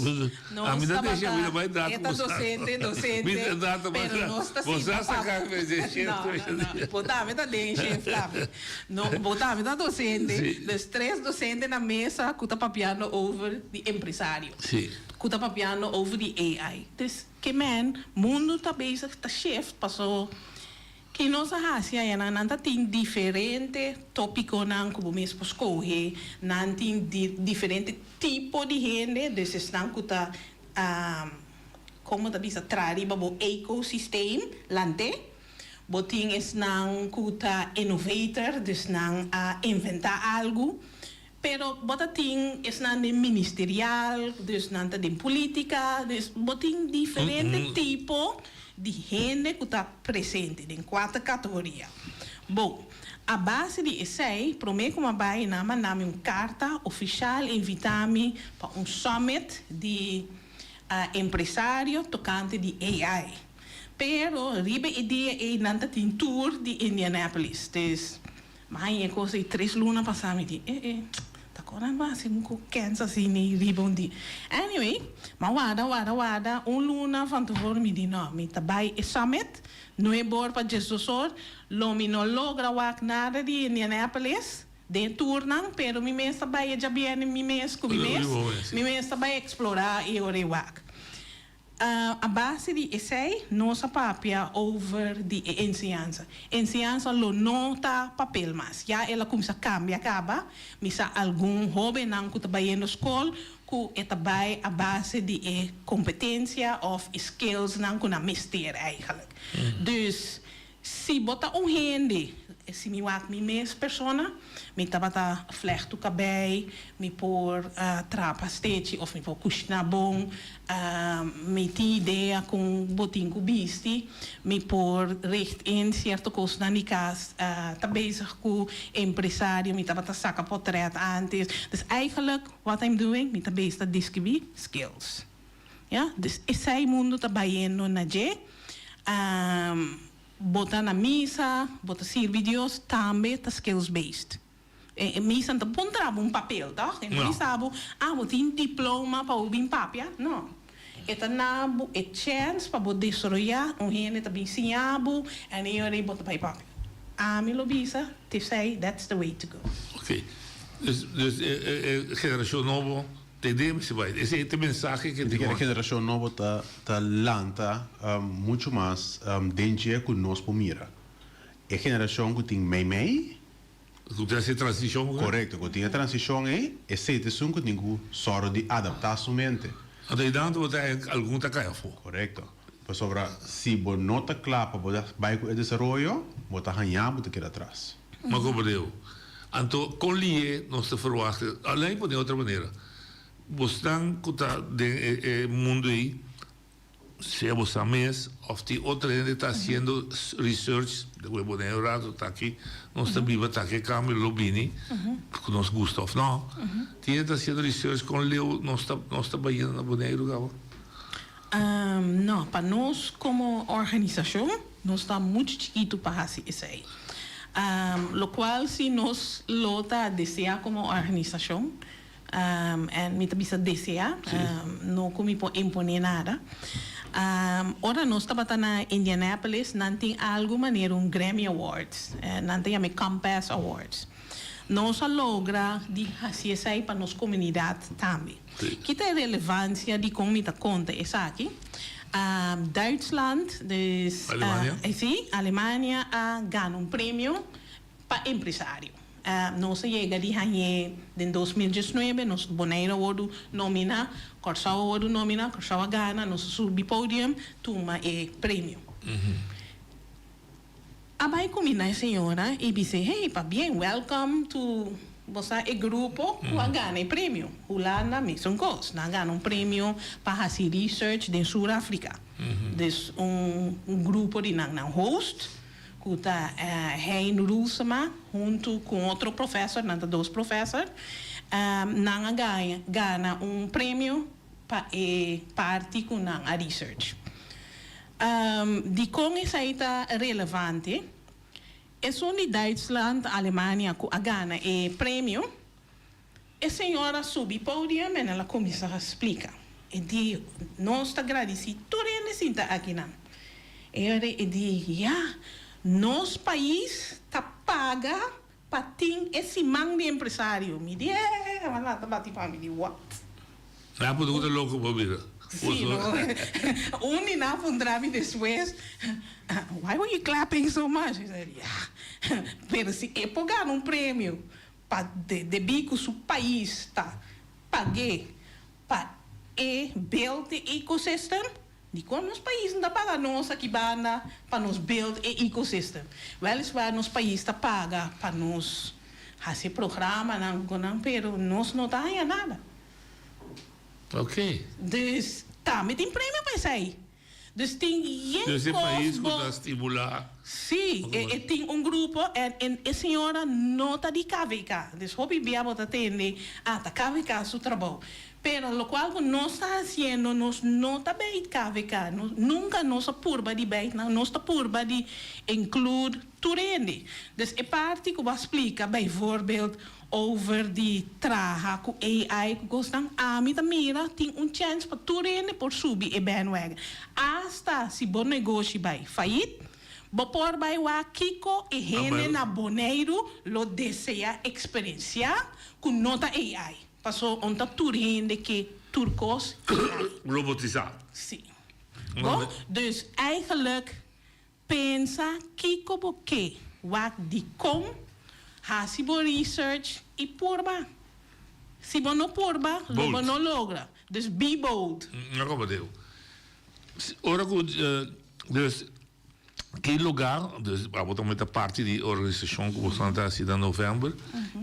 nos ami ta den shift, mi ta tabata, bai data e ta bo sa. docente, Mi docente, ta data bo pero sa. nos ta Bo sinta sa pap. saca mi den shift. No, no, no, bo tambe ta den e shift tambe. No, bo tambe ta docente. Sí. Dus tres docente na mesa cu ta papiando over di empresario. Sí. Cu ta papiando over di AI. Dus, ke men, mundo ta bezig ta shift paso. Ki nos a hasi ayanan? Nan ta tin diferente tópikonan ku bo mes por skohe. Nan tin di diferente tipo di hende, dus esnan ku ta komo ta bisa traha riba bo ecosystem, lant'é. Bo tin esnan ku ta innovator, dus nan a inventá algu. Pero bo ta tin esnan den ministerial, dus nan ta den politica, dus bo tin diferente tipo di hende cu ta presente den cuater categoria. Bon, a base di esey, prome cu mi a bay nan a manda mi un carta oficial invita mi pa un summit di empresario tocante di AI. Pero riba e dia ey nan ta tin tour di Indianapolis, dus Ma haña e kos ei tres luna pasá mi di eh eh ta kon nan hasi un ku kens asina riba un di. Anyway, m'a warda warda warda un luna van tevoren mi di no mi ta bai e summit nuebe or pa diesdos or lo mi no logra wak nada di Indianapolis den e tournan pero mi mes ta bai e djabièrnè mi mes ku mi mes mi mes ta bai explora e ora ei wak. A base di esei nos a papia over di e enseñansa. Enseñansa lo no ta papel mas. Ya el a cuminsa cambia caba. Mi sa algun hobennan cu ta bayendo scol cu e ta bay a base di e competencia of e skillsnan cu nan mester eigenlijk. Dus Si bo ta un hende, si mi wak mi mes persona, mi tabata flèchtu kabei, mi por traha pastechi òf mi por kushiná bon, mi tin idea kon bo tin ku bisti, mi por richt in sierto kosnan di kas, ta bezig ku empresario, mi tabata saka potrèt ántes. Dus eigenlijk what I'm doing, mi ta bezig ta deskribí skills. Ya, dus esei mundu ta bayendo na dje. Bo ta na misa, bo ta sirbi Dios, tambe ta skills based. E misa no ta puntra bo un papel, tòg? E no bisa bo, ah, bo tin diploma pa bo bin papia. No. E ta na bo e chèns pa bo desaroyá, un hende ta bin siña bo, en e ora ei bo ta bai papia. Ami lo bisa, t'esei, that's the way to go. Oké. Dus, dus e generashon nobo Te den si bai. Esei ta e mensahe ke tin. E generashon nobo ta ta lanta muchu mas den dje ku nos por mira. E generashon ku tin meimei. Ku tin hasi e transishon. Korekto, ku tin e transishon ei, esei ta esun ku tin ku sòru di adaptá su mente. Anto einan bo ta algun ta kai afó. Korekto. Pasobra si bo no ta kla pa bo bai ku e desaroyo, bo ta hañá bo ta keda atras. Ma komprendé. Anto kon lié nos ta ferwagt? Alei pone otro manera, bosnan ku ta den e mundu ei, sea bosnan mes òf tin otro hende ta hasiendo research, de ku e Boneiru rato ta aki, nos ta biba ta aki e kambio lo bini, ku nos gusta òf no, tin hende ta hasiendo research kon leu nos ta nos ta bayendo na Boneiru kaba? No, pa nos komo organisashon nos ta muchu chikitu pa hasi esei. Lokual si nos lo ta deseá komo organisashon, en mi ta bisa deseá, no ku mi por imponé nada. Ora nos tabata na Indianapolis nan tin algu manera un Grammy Awards, nan ta yama e Compass Awards. Nos a logra di hasi esei pa nos komunidat tambe. Ki ta e relevansia di kon mi ta konta esaki? Duitsland, dus Alemania? Si, Alemania a gana un premio pa empresario. Nos a yega di hañ'é den 2019, nos Bonaire a wordu nominá, Kòrsou a wordu nominá, Kòrsou a gana, nos a subi podium tuma e premio. A bai cu mi na e señora y bis'e, hey, pabien, welcome to, bo sa, e grupo cu a gana e premio. Hulanda, mesun cos, nan a gana un premio pa haci research den Sur Africa. Dus un grupo di nan, nan host ku ta Hein Roelsema huntu ku un otro professor, nan ta dos professor, nan a gaña gana un premio pa e parti ku nan a research. Dikon esei ta relevante? Esun di Duitsland, Alemania ku a gana e premio, E señora subi podium en el a cuminsa splica. E di, Nos ta gradici tur hende sinta akinan. E ora e di, Ya, nos pais ta paga pa tin e siman di empresario. Mi di, Eh, a lanta bati pa mi di, What? Nan a puntra cu ta loco bo bira. Si, no. Un di nan a puntra mi despues, Why were you clapping so much? Mi di, Ya, pero si e por gana un premio Pa debí ku su pais ta pag'é pa e build e ecosystem, dikon nos pais no ta paga nos aki banda pa nos build e ecosystem? Weliswaar nos pais ta paga pa nos hasi e programanan ku nan, pero nos no ta haña nada. Oké. Dus tambe tin premio pa esei. Dus tin yen Dus e kos pais ku bo. ta stimulá. Sí, e e tin un grupo en en e señora no ta di KVK. Dus hopi bia bo ta tende, ah ta KVK su trabou. Pero lokual ku nos ta hasiendo nos no ta bij KVK. Nos nunka nos a purba di bij nan, nos ta purba di include tur hende. Dus e parti ku bo a splika bijvoorbeeld Over di traha ku AI ku kosnan, ami ta mira tin un chèns pa tur hende por subi e bandwagon. Asta si bo negoshi bai fayit, bo por bai wak kiko e hende na Boneiru lo desea eksperensiá ku no ta AI. Paso on ta tur hende ke tur kos AI. Robotisá. Si. Bo? Dus eigenlijk Pensa kiko bo ke wak dikon, hasi bo research i purba. Si bo no purba, lo bo Bold. no logra. Dus be bold. No como deo. Ora cu dus ki lugar, dus abo tambe ta parti di organisacion cu boso ta haci na november,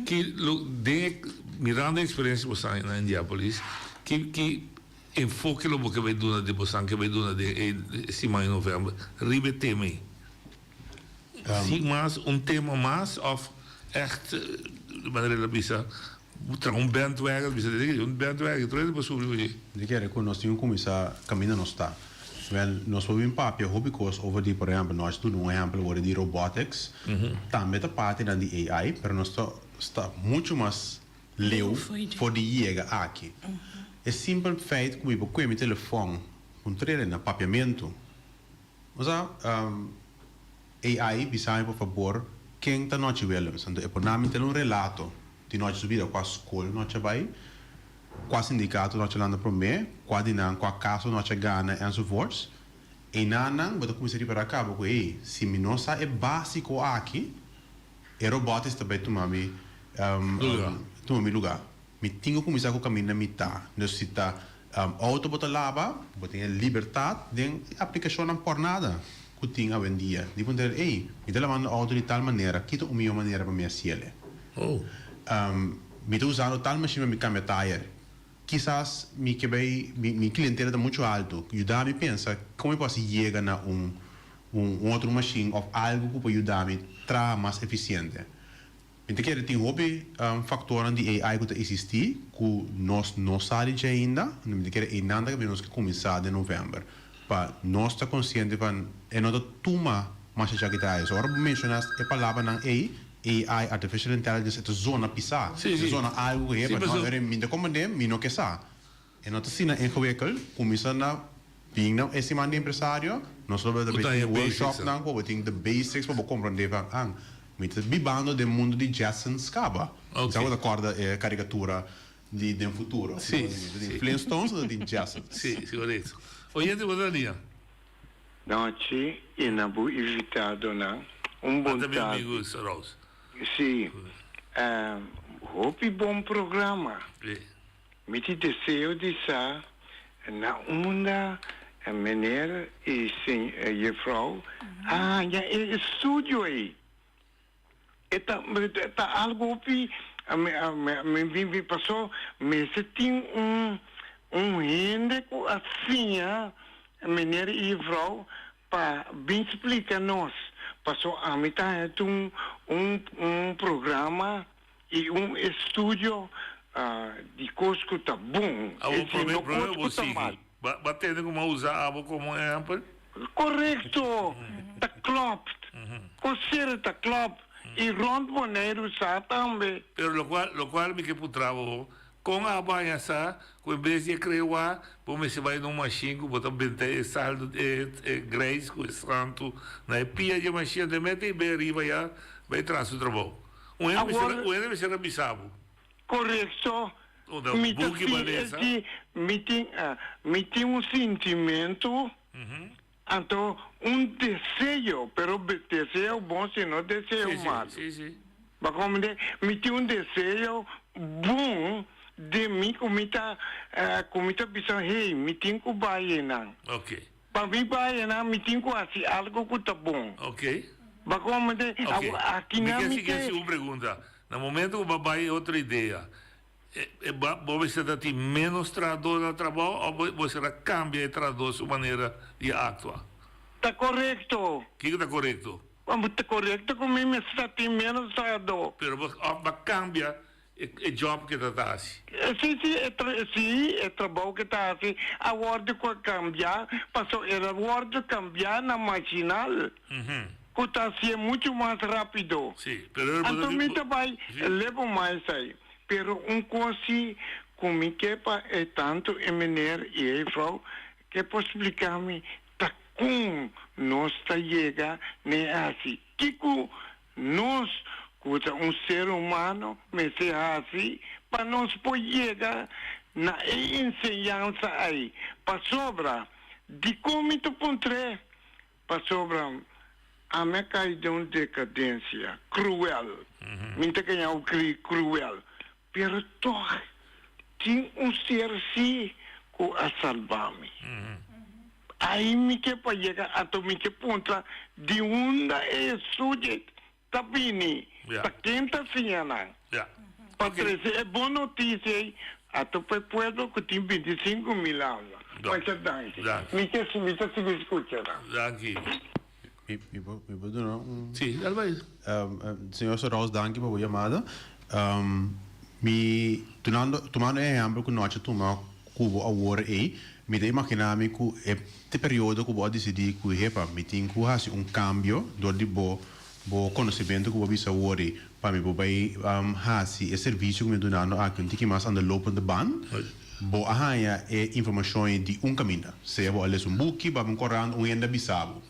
ki lu den e mirando e experiencia cu boso a na Indiapolis, ki ki Enfoke lo bo ke bai duna di bosan ke bai duna den e siman di november riba e tema ei? Sin mas un tema mas of echt di manera el a bisa traha un bandwagon bisa di un bandwagon tur hende por subi ku dje. Mi kere ku nos tin ku kuminsá kaminda nos ta. Wèl, nos por bin papia hopi kos over di, por ehèmpel, nos a duna un ehèmpel awor di robotics, tambe ta partinan di AI, pero nos ta sta muchu mas leu for di yega aki. E simpel feit ku mi por kue mi telefòn un trele na papiamentu. Osea, AI bisa mi por fabor ken ta Nochi Willems. Anto e por na mi tene un relato di Nochi su bida, kua skol Nochi a bai, kua sindikato Nochi a lanta promé, kua di nan, kua kaso Nochi a gana enzovoorts. Einanan bo ta kuminsá ripará kaba ku, ey, si mi no sa e básiko aki, E robotics ta bay tuma mi tuma mi luga. Mi tin ku kuminsá ku kaminda mi ta. Dus si ta outo bo ta laba, bo tin e libertat den e aplikashonnan por nada ku tin awendia. Di puntra el, ey, mi ta labando outo di tal manera, ki ta un mihó manera pa mi hasiel? Mi ta usando tal machine pa mi kambia tayer. Kisas mi ke bay, mi klientela ta muchu altu. Yuda mi pensa kon mi por hasi yega na un un otro mashin of algu ku por yuda mi traha mas efisiente. Mi ta kere tin hopi faktornan di AI ku ta eksistí ku nos no sa di dje ainda, mi ta kere einan ta kaminda nos ke kuminsá den novèmber pa nos ta konsiente van e no ta tuma masha djaki ta ai. So ora bo menshoná e palabranan ei, AI, artificial intelligence, e ta zona pisá, e ta zona algu ku hepa, no, mi ta komprendé, mi no ke sa. E no ta asina ingewikkeld, cuminsa na bin na e siman di empresario, nos lo ta bay tin workshopnan cu bo tin the basics pa bo comprende van an mi ta bibando den mundo di Jetsons caba. Mi sa bo ta corda e caricatura di den futuro. Si, Ta tin Flintstones o ta tin Jetsons. Si, si corecto. Oyente bo ta lia. Nochi y na bo invitadonan un bon Ata mi tardi. amigo Rose. Si, hopi bon programa. Mi tin deseo di sa na unda meneer y juffrouw a haña e estudio ey. E ta ta algo hopi mi mi paso mester tin un un hende cu a siña. meneer i juffrouw pa bin splika nos paso ami ta haña un un un programa i un estudio di kos ku ta bon Abo e si prome no prome kos bo ku ta sigui. mal. Ba ba tende ku m'a usa abo komo ehèmpel? Korekto! Ta klopt. Kosera ta klopt. I rònt Boneiru sa tambe. Pero lokual lokual mi ke puntra bo, kon abo haña sa ku en bes di e krewa bo mester bai na un mashin ku bo ta benta e saldo e e greis ku e santu na e pia di e mashin anto e mete i bai ariba ya bai traha su trabou. Un hende mester Awor un hende mester a bisa bo. Korekto. Unda Mi ta buki si balesa. e mi tin mi tin un sintimentu Anto un deseo, pero deseo bon si no deseo Sí, sí, malo. sí, sí. Bo comprende? Mi tin un deseo bon den mi cu mi ta cu mi ta bisa hey mi tin cu bay eynan. Ok. Pa mi bay eynan mi tin cu haci algo cu ta bon. Ok. Bo comprende? Ok. Awor aki Mi nan ke mi sigui ke. haci un pregunta. Na momento cu bo a bay e otro idea, E bo mester ta tin ménos trahadó na trabou òf bo mester a kambia e trahadó su manera di aktua? Ta korekto. Kiko ta korekto? Ta korekto ku mi mester ta tin ménos trahadó. Pero bo òf bo a kambia e jòb ku e ta ta hasi? Si, si, e si, e trabou ku e ta hasi a wòrdu ku a kambia, pasobra el a wòrdu kambiá na mashinal. Ku ta hasié muchu mas rápido. Si, pero bo Anto mi ta bai lebo mas esei. Pero un kos si ku mi ke pa e tantu e meneer i e juffrouw ke por splika mi ta kon nos ta yega n'e hasi. Kiko nos ku ta un ser humano mester hasi pa nos por yega na e enseñansa ei? Pasobra dikon mi ta puntr'é? Pasobra ami a kai den un dekadensia kruel, mi ta kaña un kri kruel, pero tòg tin un ser sí ku a salba mi. Ai mi ke pa yega, anto mi ke puntra di unda e estudio ta bini, ta ken ta siña nan pa trese e bon notisia ei ato pa e pueblo ku tin bintisinku mil alma. Masha danki. Mi ke mi ta sigui skucha nan. Danki. Mi mi por mi por duna un. Si, dal bai. Señor Soraus danki pa bo yamada. Mi dunando tumando e ehempel ku nochi a tuma ku bo awor ei, mi ta imaginá mi ku e te periodo ku bo a disidí ku hepa mi tin ku hasi un kambio dor di bo bo konosementu ku bo a bisa awor ei pa mi por bai hasi e servisio ku mi a dunando aki un tiki mas aan de lopende band, bo a haña e informashon ei di un kaminda. Sea bo a lesa un buki, bo a un korant, un hende a bisa bo.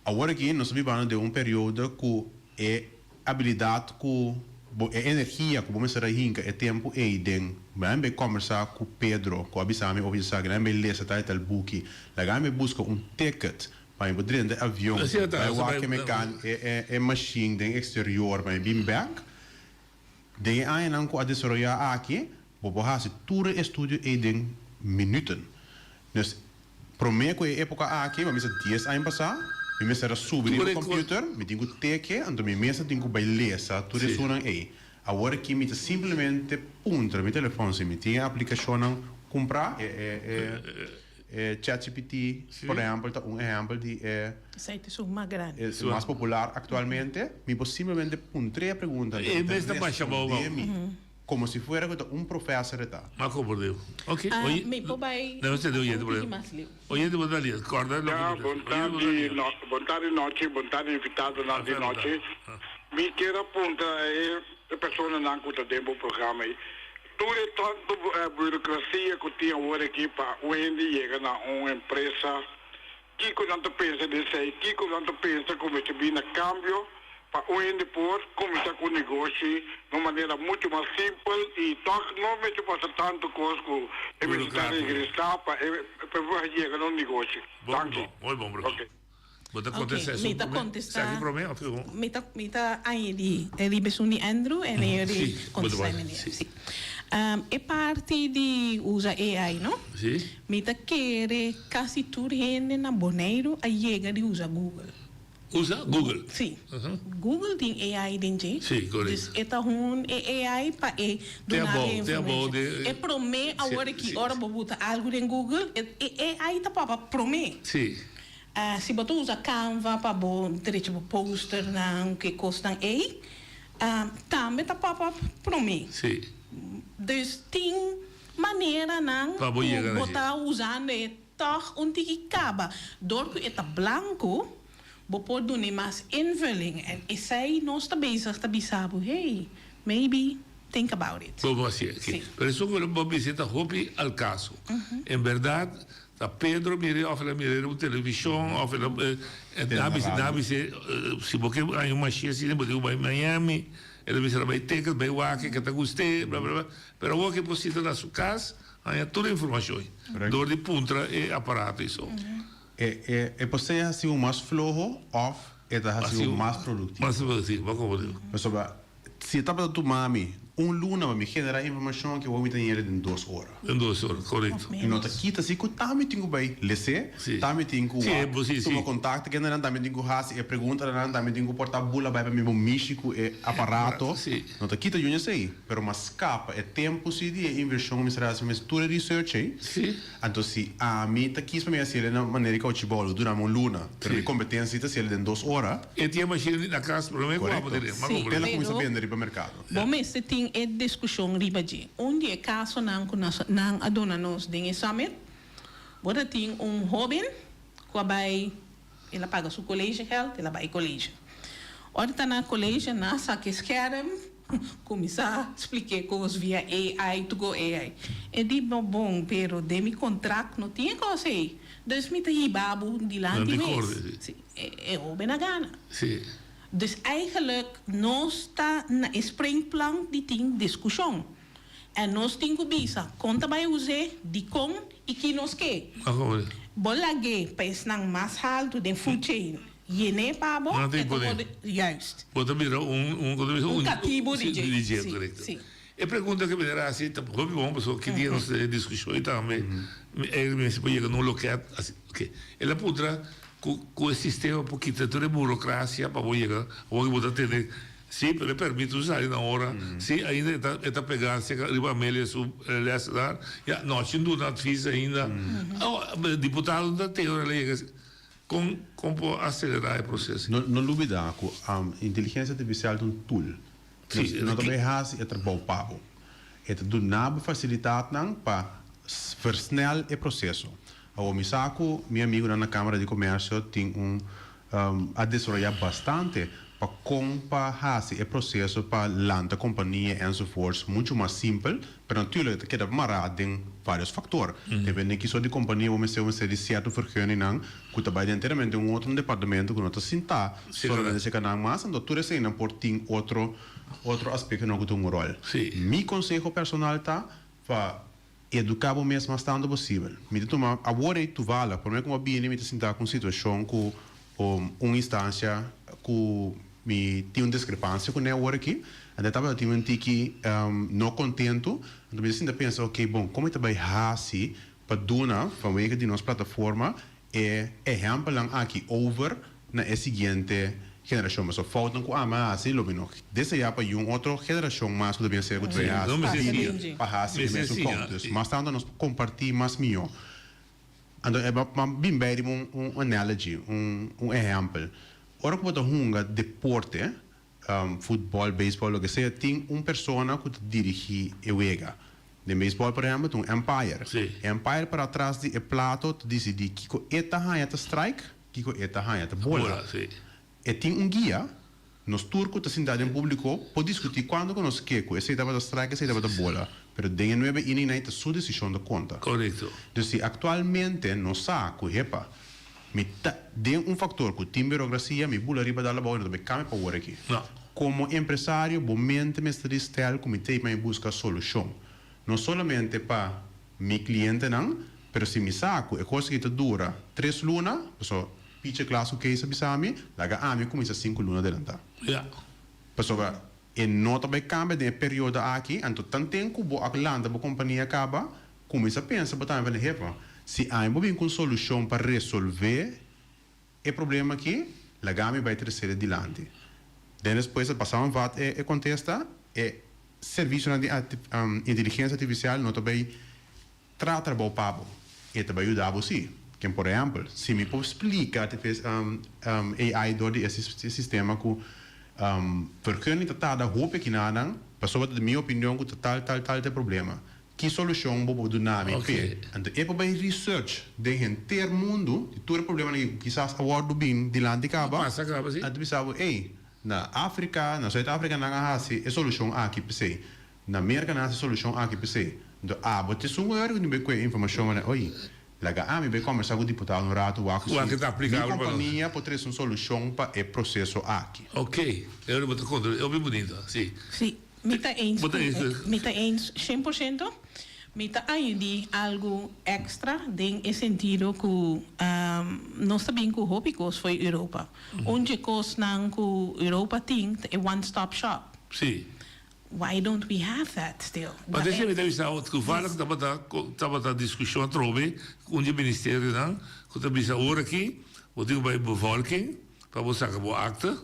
Awor aki nos ta bibando den un periodo ku e abilidat ku bo, e energia ku bo mester a hinka e tempu ei den, mi bai kombersá ku Pedro ku a bisa mi over esaki, mi bai lesa tal i tal buki, laga mi buska un ticket pa mi por drenta e avion, bai wak e mekan, e machine den exterior pa mi bin bek. Den e añanan ku a desaroyá aki, bo por hasi tur e estudio ei den minüten. Dus, promé ku e époka aki, bo a bisa dies aña pasá, mi mester a subi riba kòmpiuter, mi tin ku teke, anto mi mes a tin ku bai lesa tur esunnan ei. Awor aki mi ta simplemente puntra mi telefòn si mi tin e aplikashonnan kumprá, e. E ChatGPT, por ehèmpel, ta un ehèmpel di e. Esei ta esun mas grandi. E mas popular aktualmente. Mi por simplemente puntr'é e pregunta E mes ta basha bou bou. respondé mi komo si fuera ku ta un profèser e ta. M'a komprendé. Ok. Ah, Oye, mi por bai no se un tiki mas liu. Oyente bo ta lia. Kòrda loke Ja, mi ta bon Oyente bo ta tardi, lia. no, bon tardi nochi, bon tardi invitadonan di nochi. Mi kier a puntra e personanan ku ta den bo programa ei, Tur e tantu burocracia cu tin awor aki pa un hende yega na un empresa, kico nan ta pensa di esey? Kico nan ta pensa cu mester bin na cambio pa un hende por cuminsa cu un negoshi na un manera mucho mas simpel y toch no mester pasa tantu cos cu e mester ta regresa pa e por yega na un negoshi? Danki. Bon, bon, bon. Bo ta Ok, contesta mi esun ta prome? contesta. Esaki prome of kico? Mi ta mi ta añadi riba esun di Andrew en e Sí, di bo ta contesta bai, meneer. sí. Sí. E parti di usa AI, no? Sí. Mi ta kere casi tur hende na Boneiru a yega di usa Google. Usa Google. Si. Google tin AI den dje. Si, korekto. Dus e ta hun e AI pa e duna e informashon. E promé awor aki ora bo buta algu den Google e AI ta papa promé. Si. Si bo ta usa Canva pa bo drecha bo posternan ku e kosnan ei tambe ta papa promé. Si. Dus tin maneranan Pa bo ku yega na bo dje. ta usando e tòg un tiki kaba. Dor ku e ta blanku, bo por dun'e mas invulling. En esei nos ta bezig ta bisa bo, hey, maybe think about it. Bo por hasié. Sí. Pero esun ku bo bisa ta hopi al kaso. En bèrdat ta Pedro mir'é òf el a mir'é riba televishon òf el a nan a bisa nan a bis'é si bo ke haña un mashia asina bo tin ku bai Miami. El a bisa el a bai Texas bai wak ke ta gust'é bla bla bla. Pero awor ke por sinta na su kas haña tur e informashon dor di puntra e aparato i so. E e por sea hasi un mas floho òf e ta hasi un mas produktivo. Mas produktivo, bo komprendé. Pasobra si e tabata tuma mi un luna pa mi generá informashon aki awor mi ta yera den dos ora. Den dos ora, korekto. I no ta kita si ku tambe tin ku bai les'é, tambe tin ku wak, tuma kontakto ku hendenan, tambe tin ku hasi e preguntanan, tambe tin ku porta bula bai pa mi bo mishi ku e aparato. No ta kita yun esei, pero mas skapa e tempu si di e invershon ku mi mester hasi mes tur e research ei. Anto si ami ta kis pa mi hasiel na manera di kouchibòl lo dura mi un luna, pero mi kompetensia ta hasiel den dos ora. E tin e mashina na kas promé ku abo tene. Sí, Te la kuminsá pero bende riba merkado. bo mester tin e diskushon riba dje. Un di e kasonan ku nos nan a duna nos den e summit, bo ta tin un hóben ku a bai, el a paga su kolegegeld, el a bai kolege. Ora e ta na kolege, nan a saka e skerm, Kuminsá splik'é kos via AI, to go AI. E di, No bon, pero den mi kontrakt no tin e kos ei. Dus mi ta hiba bo dilanti mes. Sí, e hoben a gana. Dus eigenlijk nos ta na e springplank di tin diskushon. En nos tin ku bisa kon ta bai us'é, dikon i ki nos ke. Bo lag'é pa esnan mas haltu den food chain. Yené pa bo, Nan ta e ta imponé. worde, juist. Bo ta bira un, un, un, Un katibu di sí, dje. di dje, Sí, korekto. sí. E pregunta ku mi ta hasi ta hopi bon pasobra ki dia nos ta diskushon i tambe mi e mester por yega na un loket asi oke. El a puntra ku ku e sistema por kita tur e burokrasia pa bo yega awor ku bo ta tene si pero e permit un sali na ora si ainda e ta e ta pega seka riba Amelia su lessenaar ya no sin duna advis ainda diputado no ta tene ora el a yega Kon kon por aselerá e proseso? No no lubidá ku inteligensia artifisial ta un tool. Sí, No ta bai hasi e trabou pa bo. E ta duna bo fasilitatnan pa versnel e proseso. Awor mi sa ku mi amigunan na Kámara di Komèrsio tin un a desaroyá bastante pa kon pa hasi e proseso pa lanta kompania enzovoorts muchu mas simpel, pero natuurlijk e ta keda mará den varios faktor. Depende ki sort di kompania bo mester, bo mester di sierto vergunningnan ku ta bai den enteramente un otro departamento ku no ta sintá solamente serka nan mas, anto tur eseinan por tin otro otro aspektonan ku ta un ròl. Mi konseho personal ta pa eduká bo mes mas tantu posibel. Mi ta tuma awor ei tuvallig, promé ku mi a bini mi ta sintá ku un situashon ku un instansia ku mi tin un diskrepansia kuné awor aki, anto e tabata tin un tiki no kontentu, anto mi ta sinta pensa ok bon kon mi ta bai hasi pa duna vanwege di nos plataforma e ehèmpelnan aki over na e siguiente generashon. Pasobra foutnan ku ami a hasi lo mi no deseá pa yun otro generashon mas ku ta bin ser ku ta bai hasi pa hasi e mesun fout. Dus mas tantu nos por kompartí mas mihó. Anto e pa bin bay riba un analogy, un ehempel. Ora ku bo ta hunga deporte, futbòl, beisbòl, loke sea, tin un persona ku ta dirigí e wega. Den beisbòl, por ehempel, tin un umpire. E umpire para atras di e plato ta disidí kiko e ta haña ta strike, kiko e ta haña ta bola. E tin un guia, nos tur ku ta sintá den públiko por diskutí kuantu ku nos ke ku esei tabata strike, esei tabata bola, pero den e nuebe iningnan ei ta su desishon ta konta. Korekto. Dus si aktualmente nos sa ku hepa, mi ta den un faktor ku tin burokrasia, mi bula riba dal abou i no ta bai kambia pa wor aki. No. Komo empresario bo mente mester di stèl ku mi ta ei pa mi buska solushon. No solamente pa mi klientenan, pero si mi sa ku e kos aki ta dura tres luna, pasobra Picha klas ku Kees a bisa mi, laga ami kuminsá sinku luna adelantá. Ja. Pasobra e no ta bai kambia den e periodo aki, anto tanten ku bo a lanta bo kompania kaba, kuminsá pensa bo tambe na hefa, si ami bo bin ku un solushon pa resolvé e problema aki, Laga mi bai tres'é dilanti. Den despues a pasa un vat e e kontesta, e servisionan di inteligensia artifisial no ta bai traha trabou pa bo, e ta bai yuda bo si. Ken por ehèmpel, si mi por splika AI dor di e sistema ku vergunning ta tarda hopi akinanan pasobra ta di mi opinion ku ta tal tal tal ta e problema. Ki solushon bo por duna mi p'e? Anto e por bai research den henter mundu di tur e problemanan ku kisas a wòrdu bin dilanti kaba. Anto bisa bo, ey, na Afrika, na Zuid Afrika nan a hasi e solushon aki p'esei. Na Merka nan a hasi e solushon aki p'esei. Anto abo ta esun ku tin bai kue e informashon manera, oye, laga ami bai kòmbersá ku diputado un ratu wak si mi kompania por trese un solushon pa e proseso aki. Ok, e ora bo ta konta, e hopi bunita, si. Si. Mi ta eens Bo ta ku eens ku mi ta eens 100%. Mi ta añadí algu èkstra den e sentido ku nos ta bin ku hopi kos fo'i Europa. Un dje kosnan ku Europa tin ta e one stop shop. Sí. Why don't we have that still? Ma desha mi ta bisa bo, toevallig tabata tabata diskushon atrobe ku un dje ministerionan ku ta bisa ora aki bo tin ku bai bevolking pa bo saka bo akte.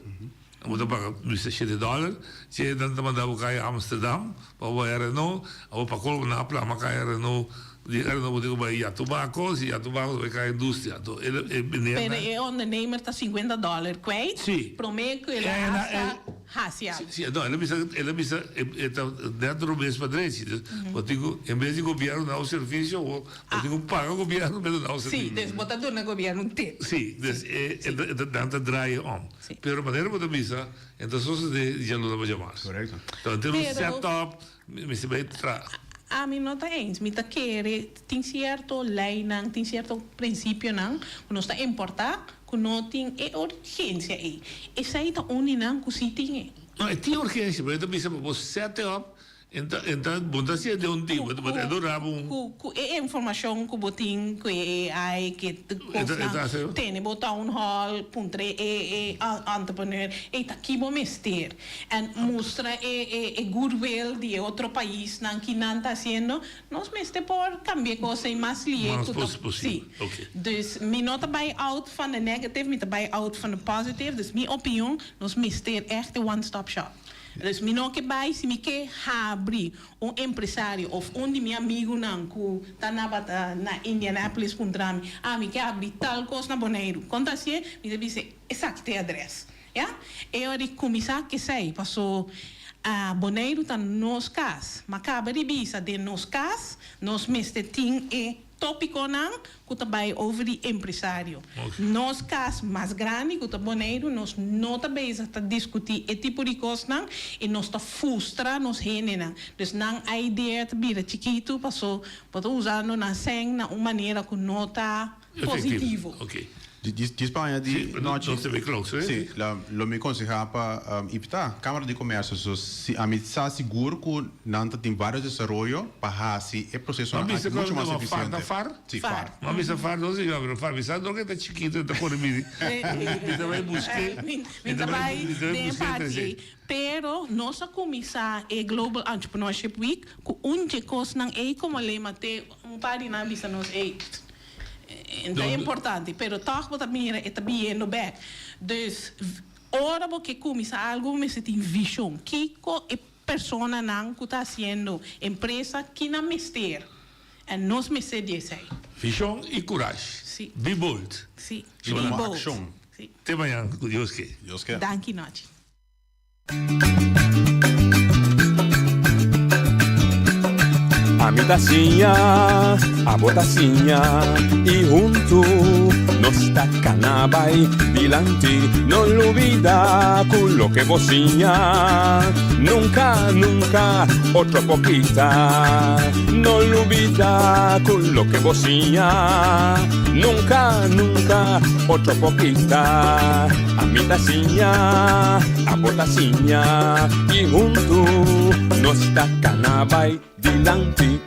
Bo ta paga bisa shete dòler, si nan ta manda bo kai Amsterdam pa bo bai Renault, abo pa colmo nan a plama kai Renault, di Renault bo tin ku bai Yatubako, si Yatubako ta bai kai Industria, anto e e meneer Pero nan. e ondernemer ta sinkuenta dòler kwijt Si. prome ku el a En a hasta el hasi algu. Si, no, el a bisa, el a bisa e e ta net robes pa drechi, dus bo tin ku en bes di gobièrnu duna bo servisio bo Bo tin ku paga gobièrnu pa e duna bo Sí, servisio. dus bo ta duna gobièrnu un tip. Sí, dus e e ta nan ta draai e om. Pero manera bo ta bisa, e ta sosodé djaluna pa djamars. Korekto. Ta tin un Pero set up, mester bai tra. Ami no ta eens. Mi ta kere tin sierto leinan, tin sierto prinsipionan ku nos ta importá ku no tin e urgensia ei. Esei ta un di nan ku sí tin e. No, e tin urgensia, pero e ta bisa pa bo set up Enta enta bo ta siente un tin bo ta dura bo un. Ku ku e informashon ku bo tin ku e AI ke kosnan tene bo town hall puntra e e entrepreneur ey ta ki bo mester en mustra e e e goodwill di e otro paisnan ki nan ta hasiendo nos mester por kambia e kos ey mas lihe ku ta si dus mi no ta bay out van de negative mi ta bay out van de positive dus mi opinion nos mester echt e one stop shop. Dus mi no ke bai si mi ke habri un empresario of un di mi amigunan ku ta na bata na Indianapolis puntra mi, ah mi ke habri tal kos na Boneiru, kon ta hasié? Mi ta bisa esaki ta e adres. Ya? E ora di kuminsá kesei paso Boneiru ta nos kas, ma kaba di bisa den nos kas nos mester tin e. Tópikonan ku ta bai over di empresario. Nos kas mas grandi ku ta Boneiru nos no ta bezig ta diskutí e tipo di kosnan i nos ta fustra nos hendenan. Dus nan idea ta bira chikitu paso bo ta usando nan sèn na un manera ku no ta positivo. Di Spaña di nochi. Si, lo mi konsehá pa invitá Kámara di Komèrsio. So, si ami sa sigur ku nan ta tin vários desaroyo pa hasi e prosesonan aki muchu mas efisiente. Si, far. M'a bisa far, no señor, pero far mi sa dor ke ta chikitu e ta kore bini. Mi ta bai busk'é. Mi ta bai den e parti ei. Pero nos a kuminsá e Global Entrepreneurship Week ku un dje kosnan ei komo lema te un par di nan a bisa nos ei. Ta importante, pero tòg bo ta mira e ta biyendo bèk. Dus, ora bo ke kuminsá algu bo mester tin vishon. Kiko e personanan ku ta hasiendo empresa, ki nan mester? En nos mester di esei. Vishon i kurash. Sí. Be bold. Sí. Be bold. Akshon. Sí. Te mañan, ku Dios ke. Dios ke. Danki nochi. Ami ta siña, abo ta siña y huntu nos ta cana bay dilanti. No lubida cu loke bo siña nunca, nunca otro por kita. No lubida cu loke bo siña nunca, nunca otro por kita. Ami ta siña, abo ta siña y huntu nos ta cana bay dilanti.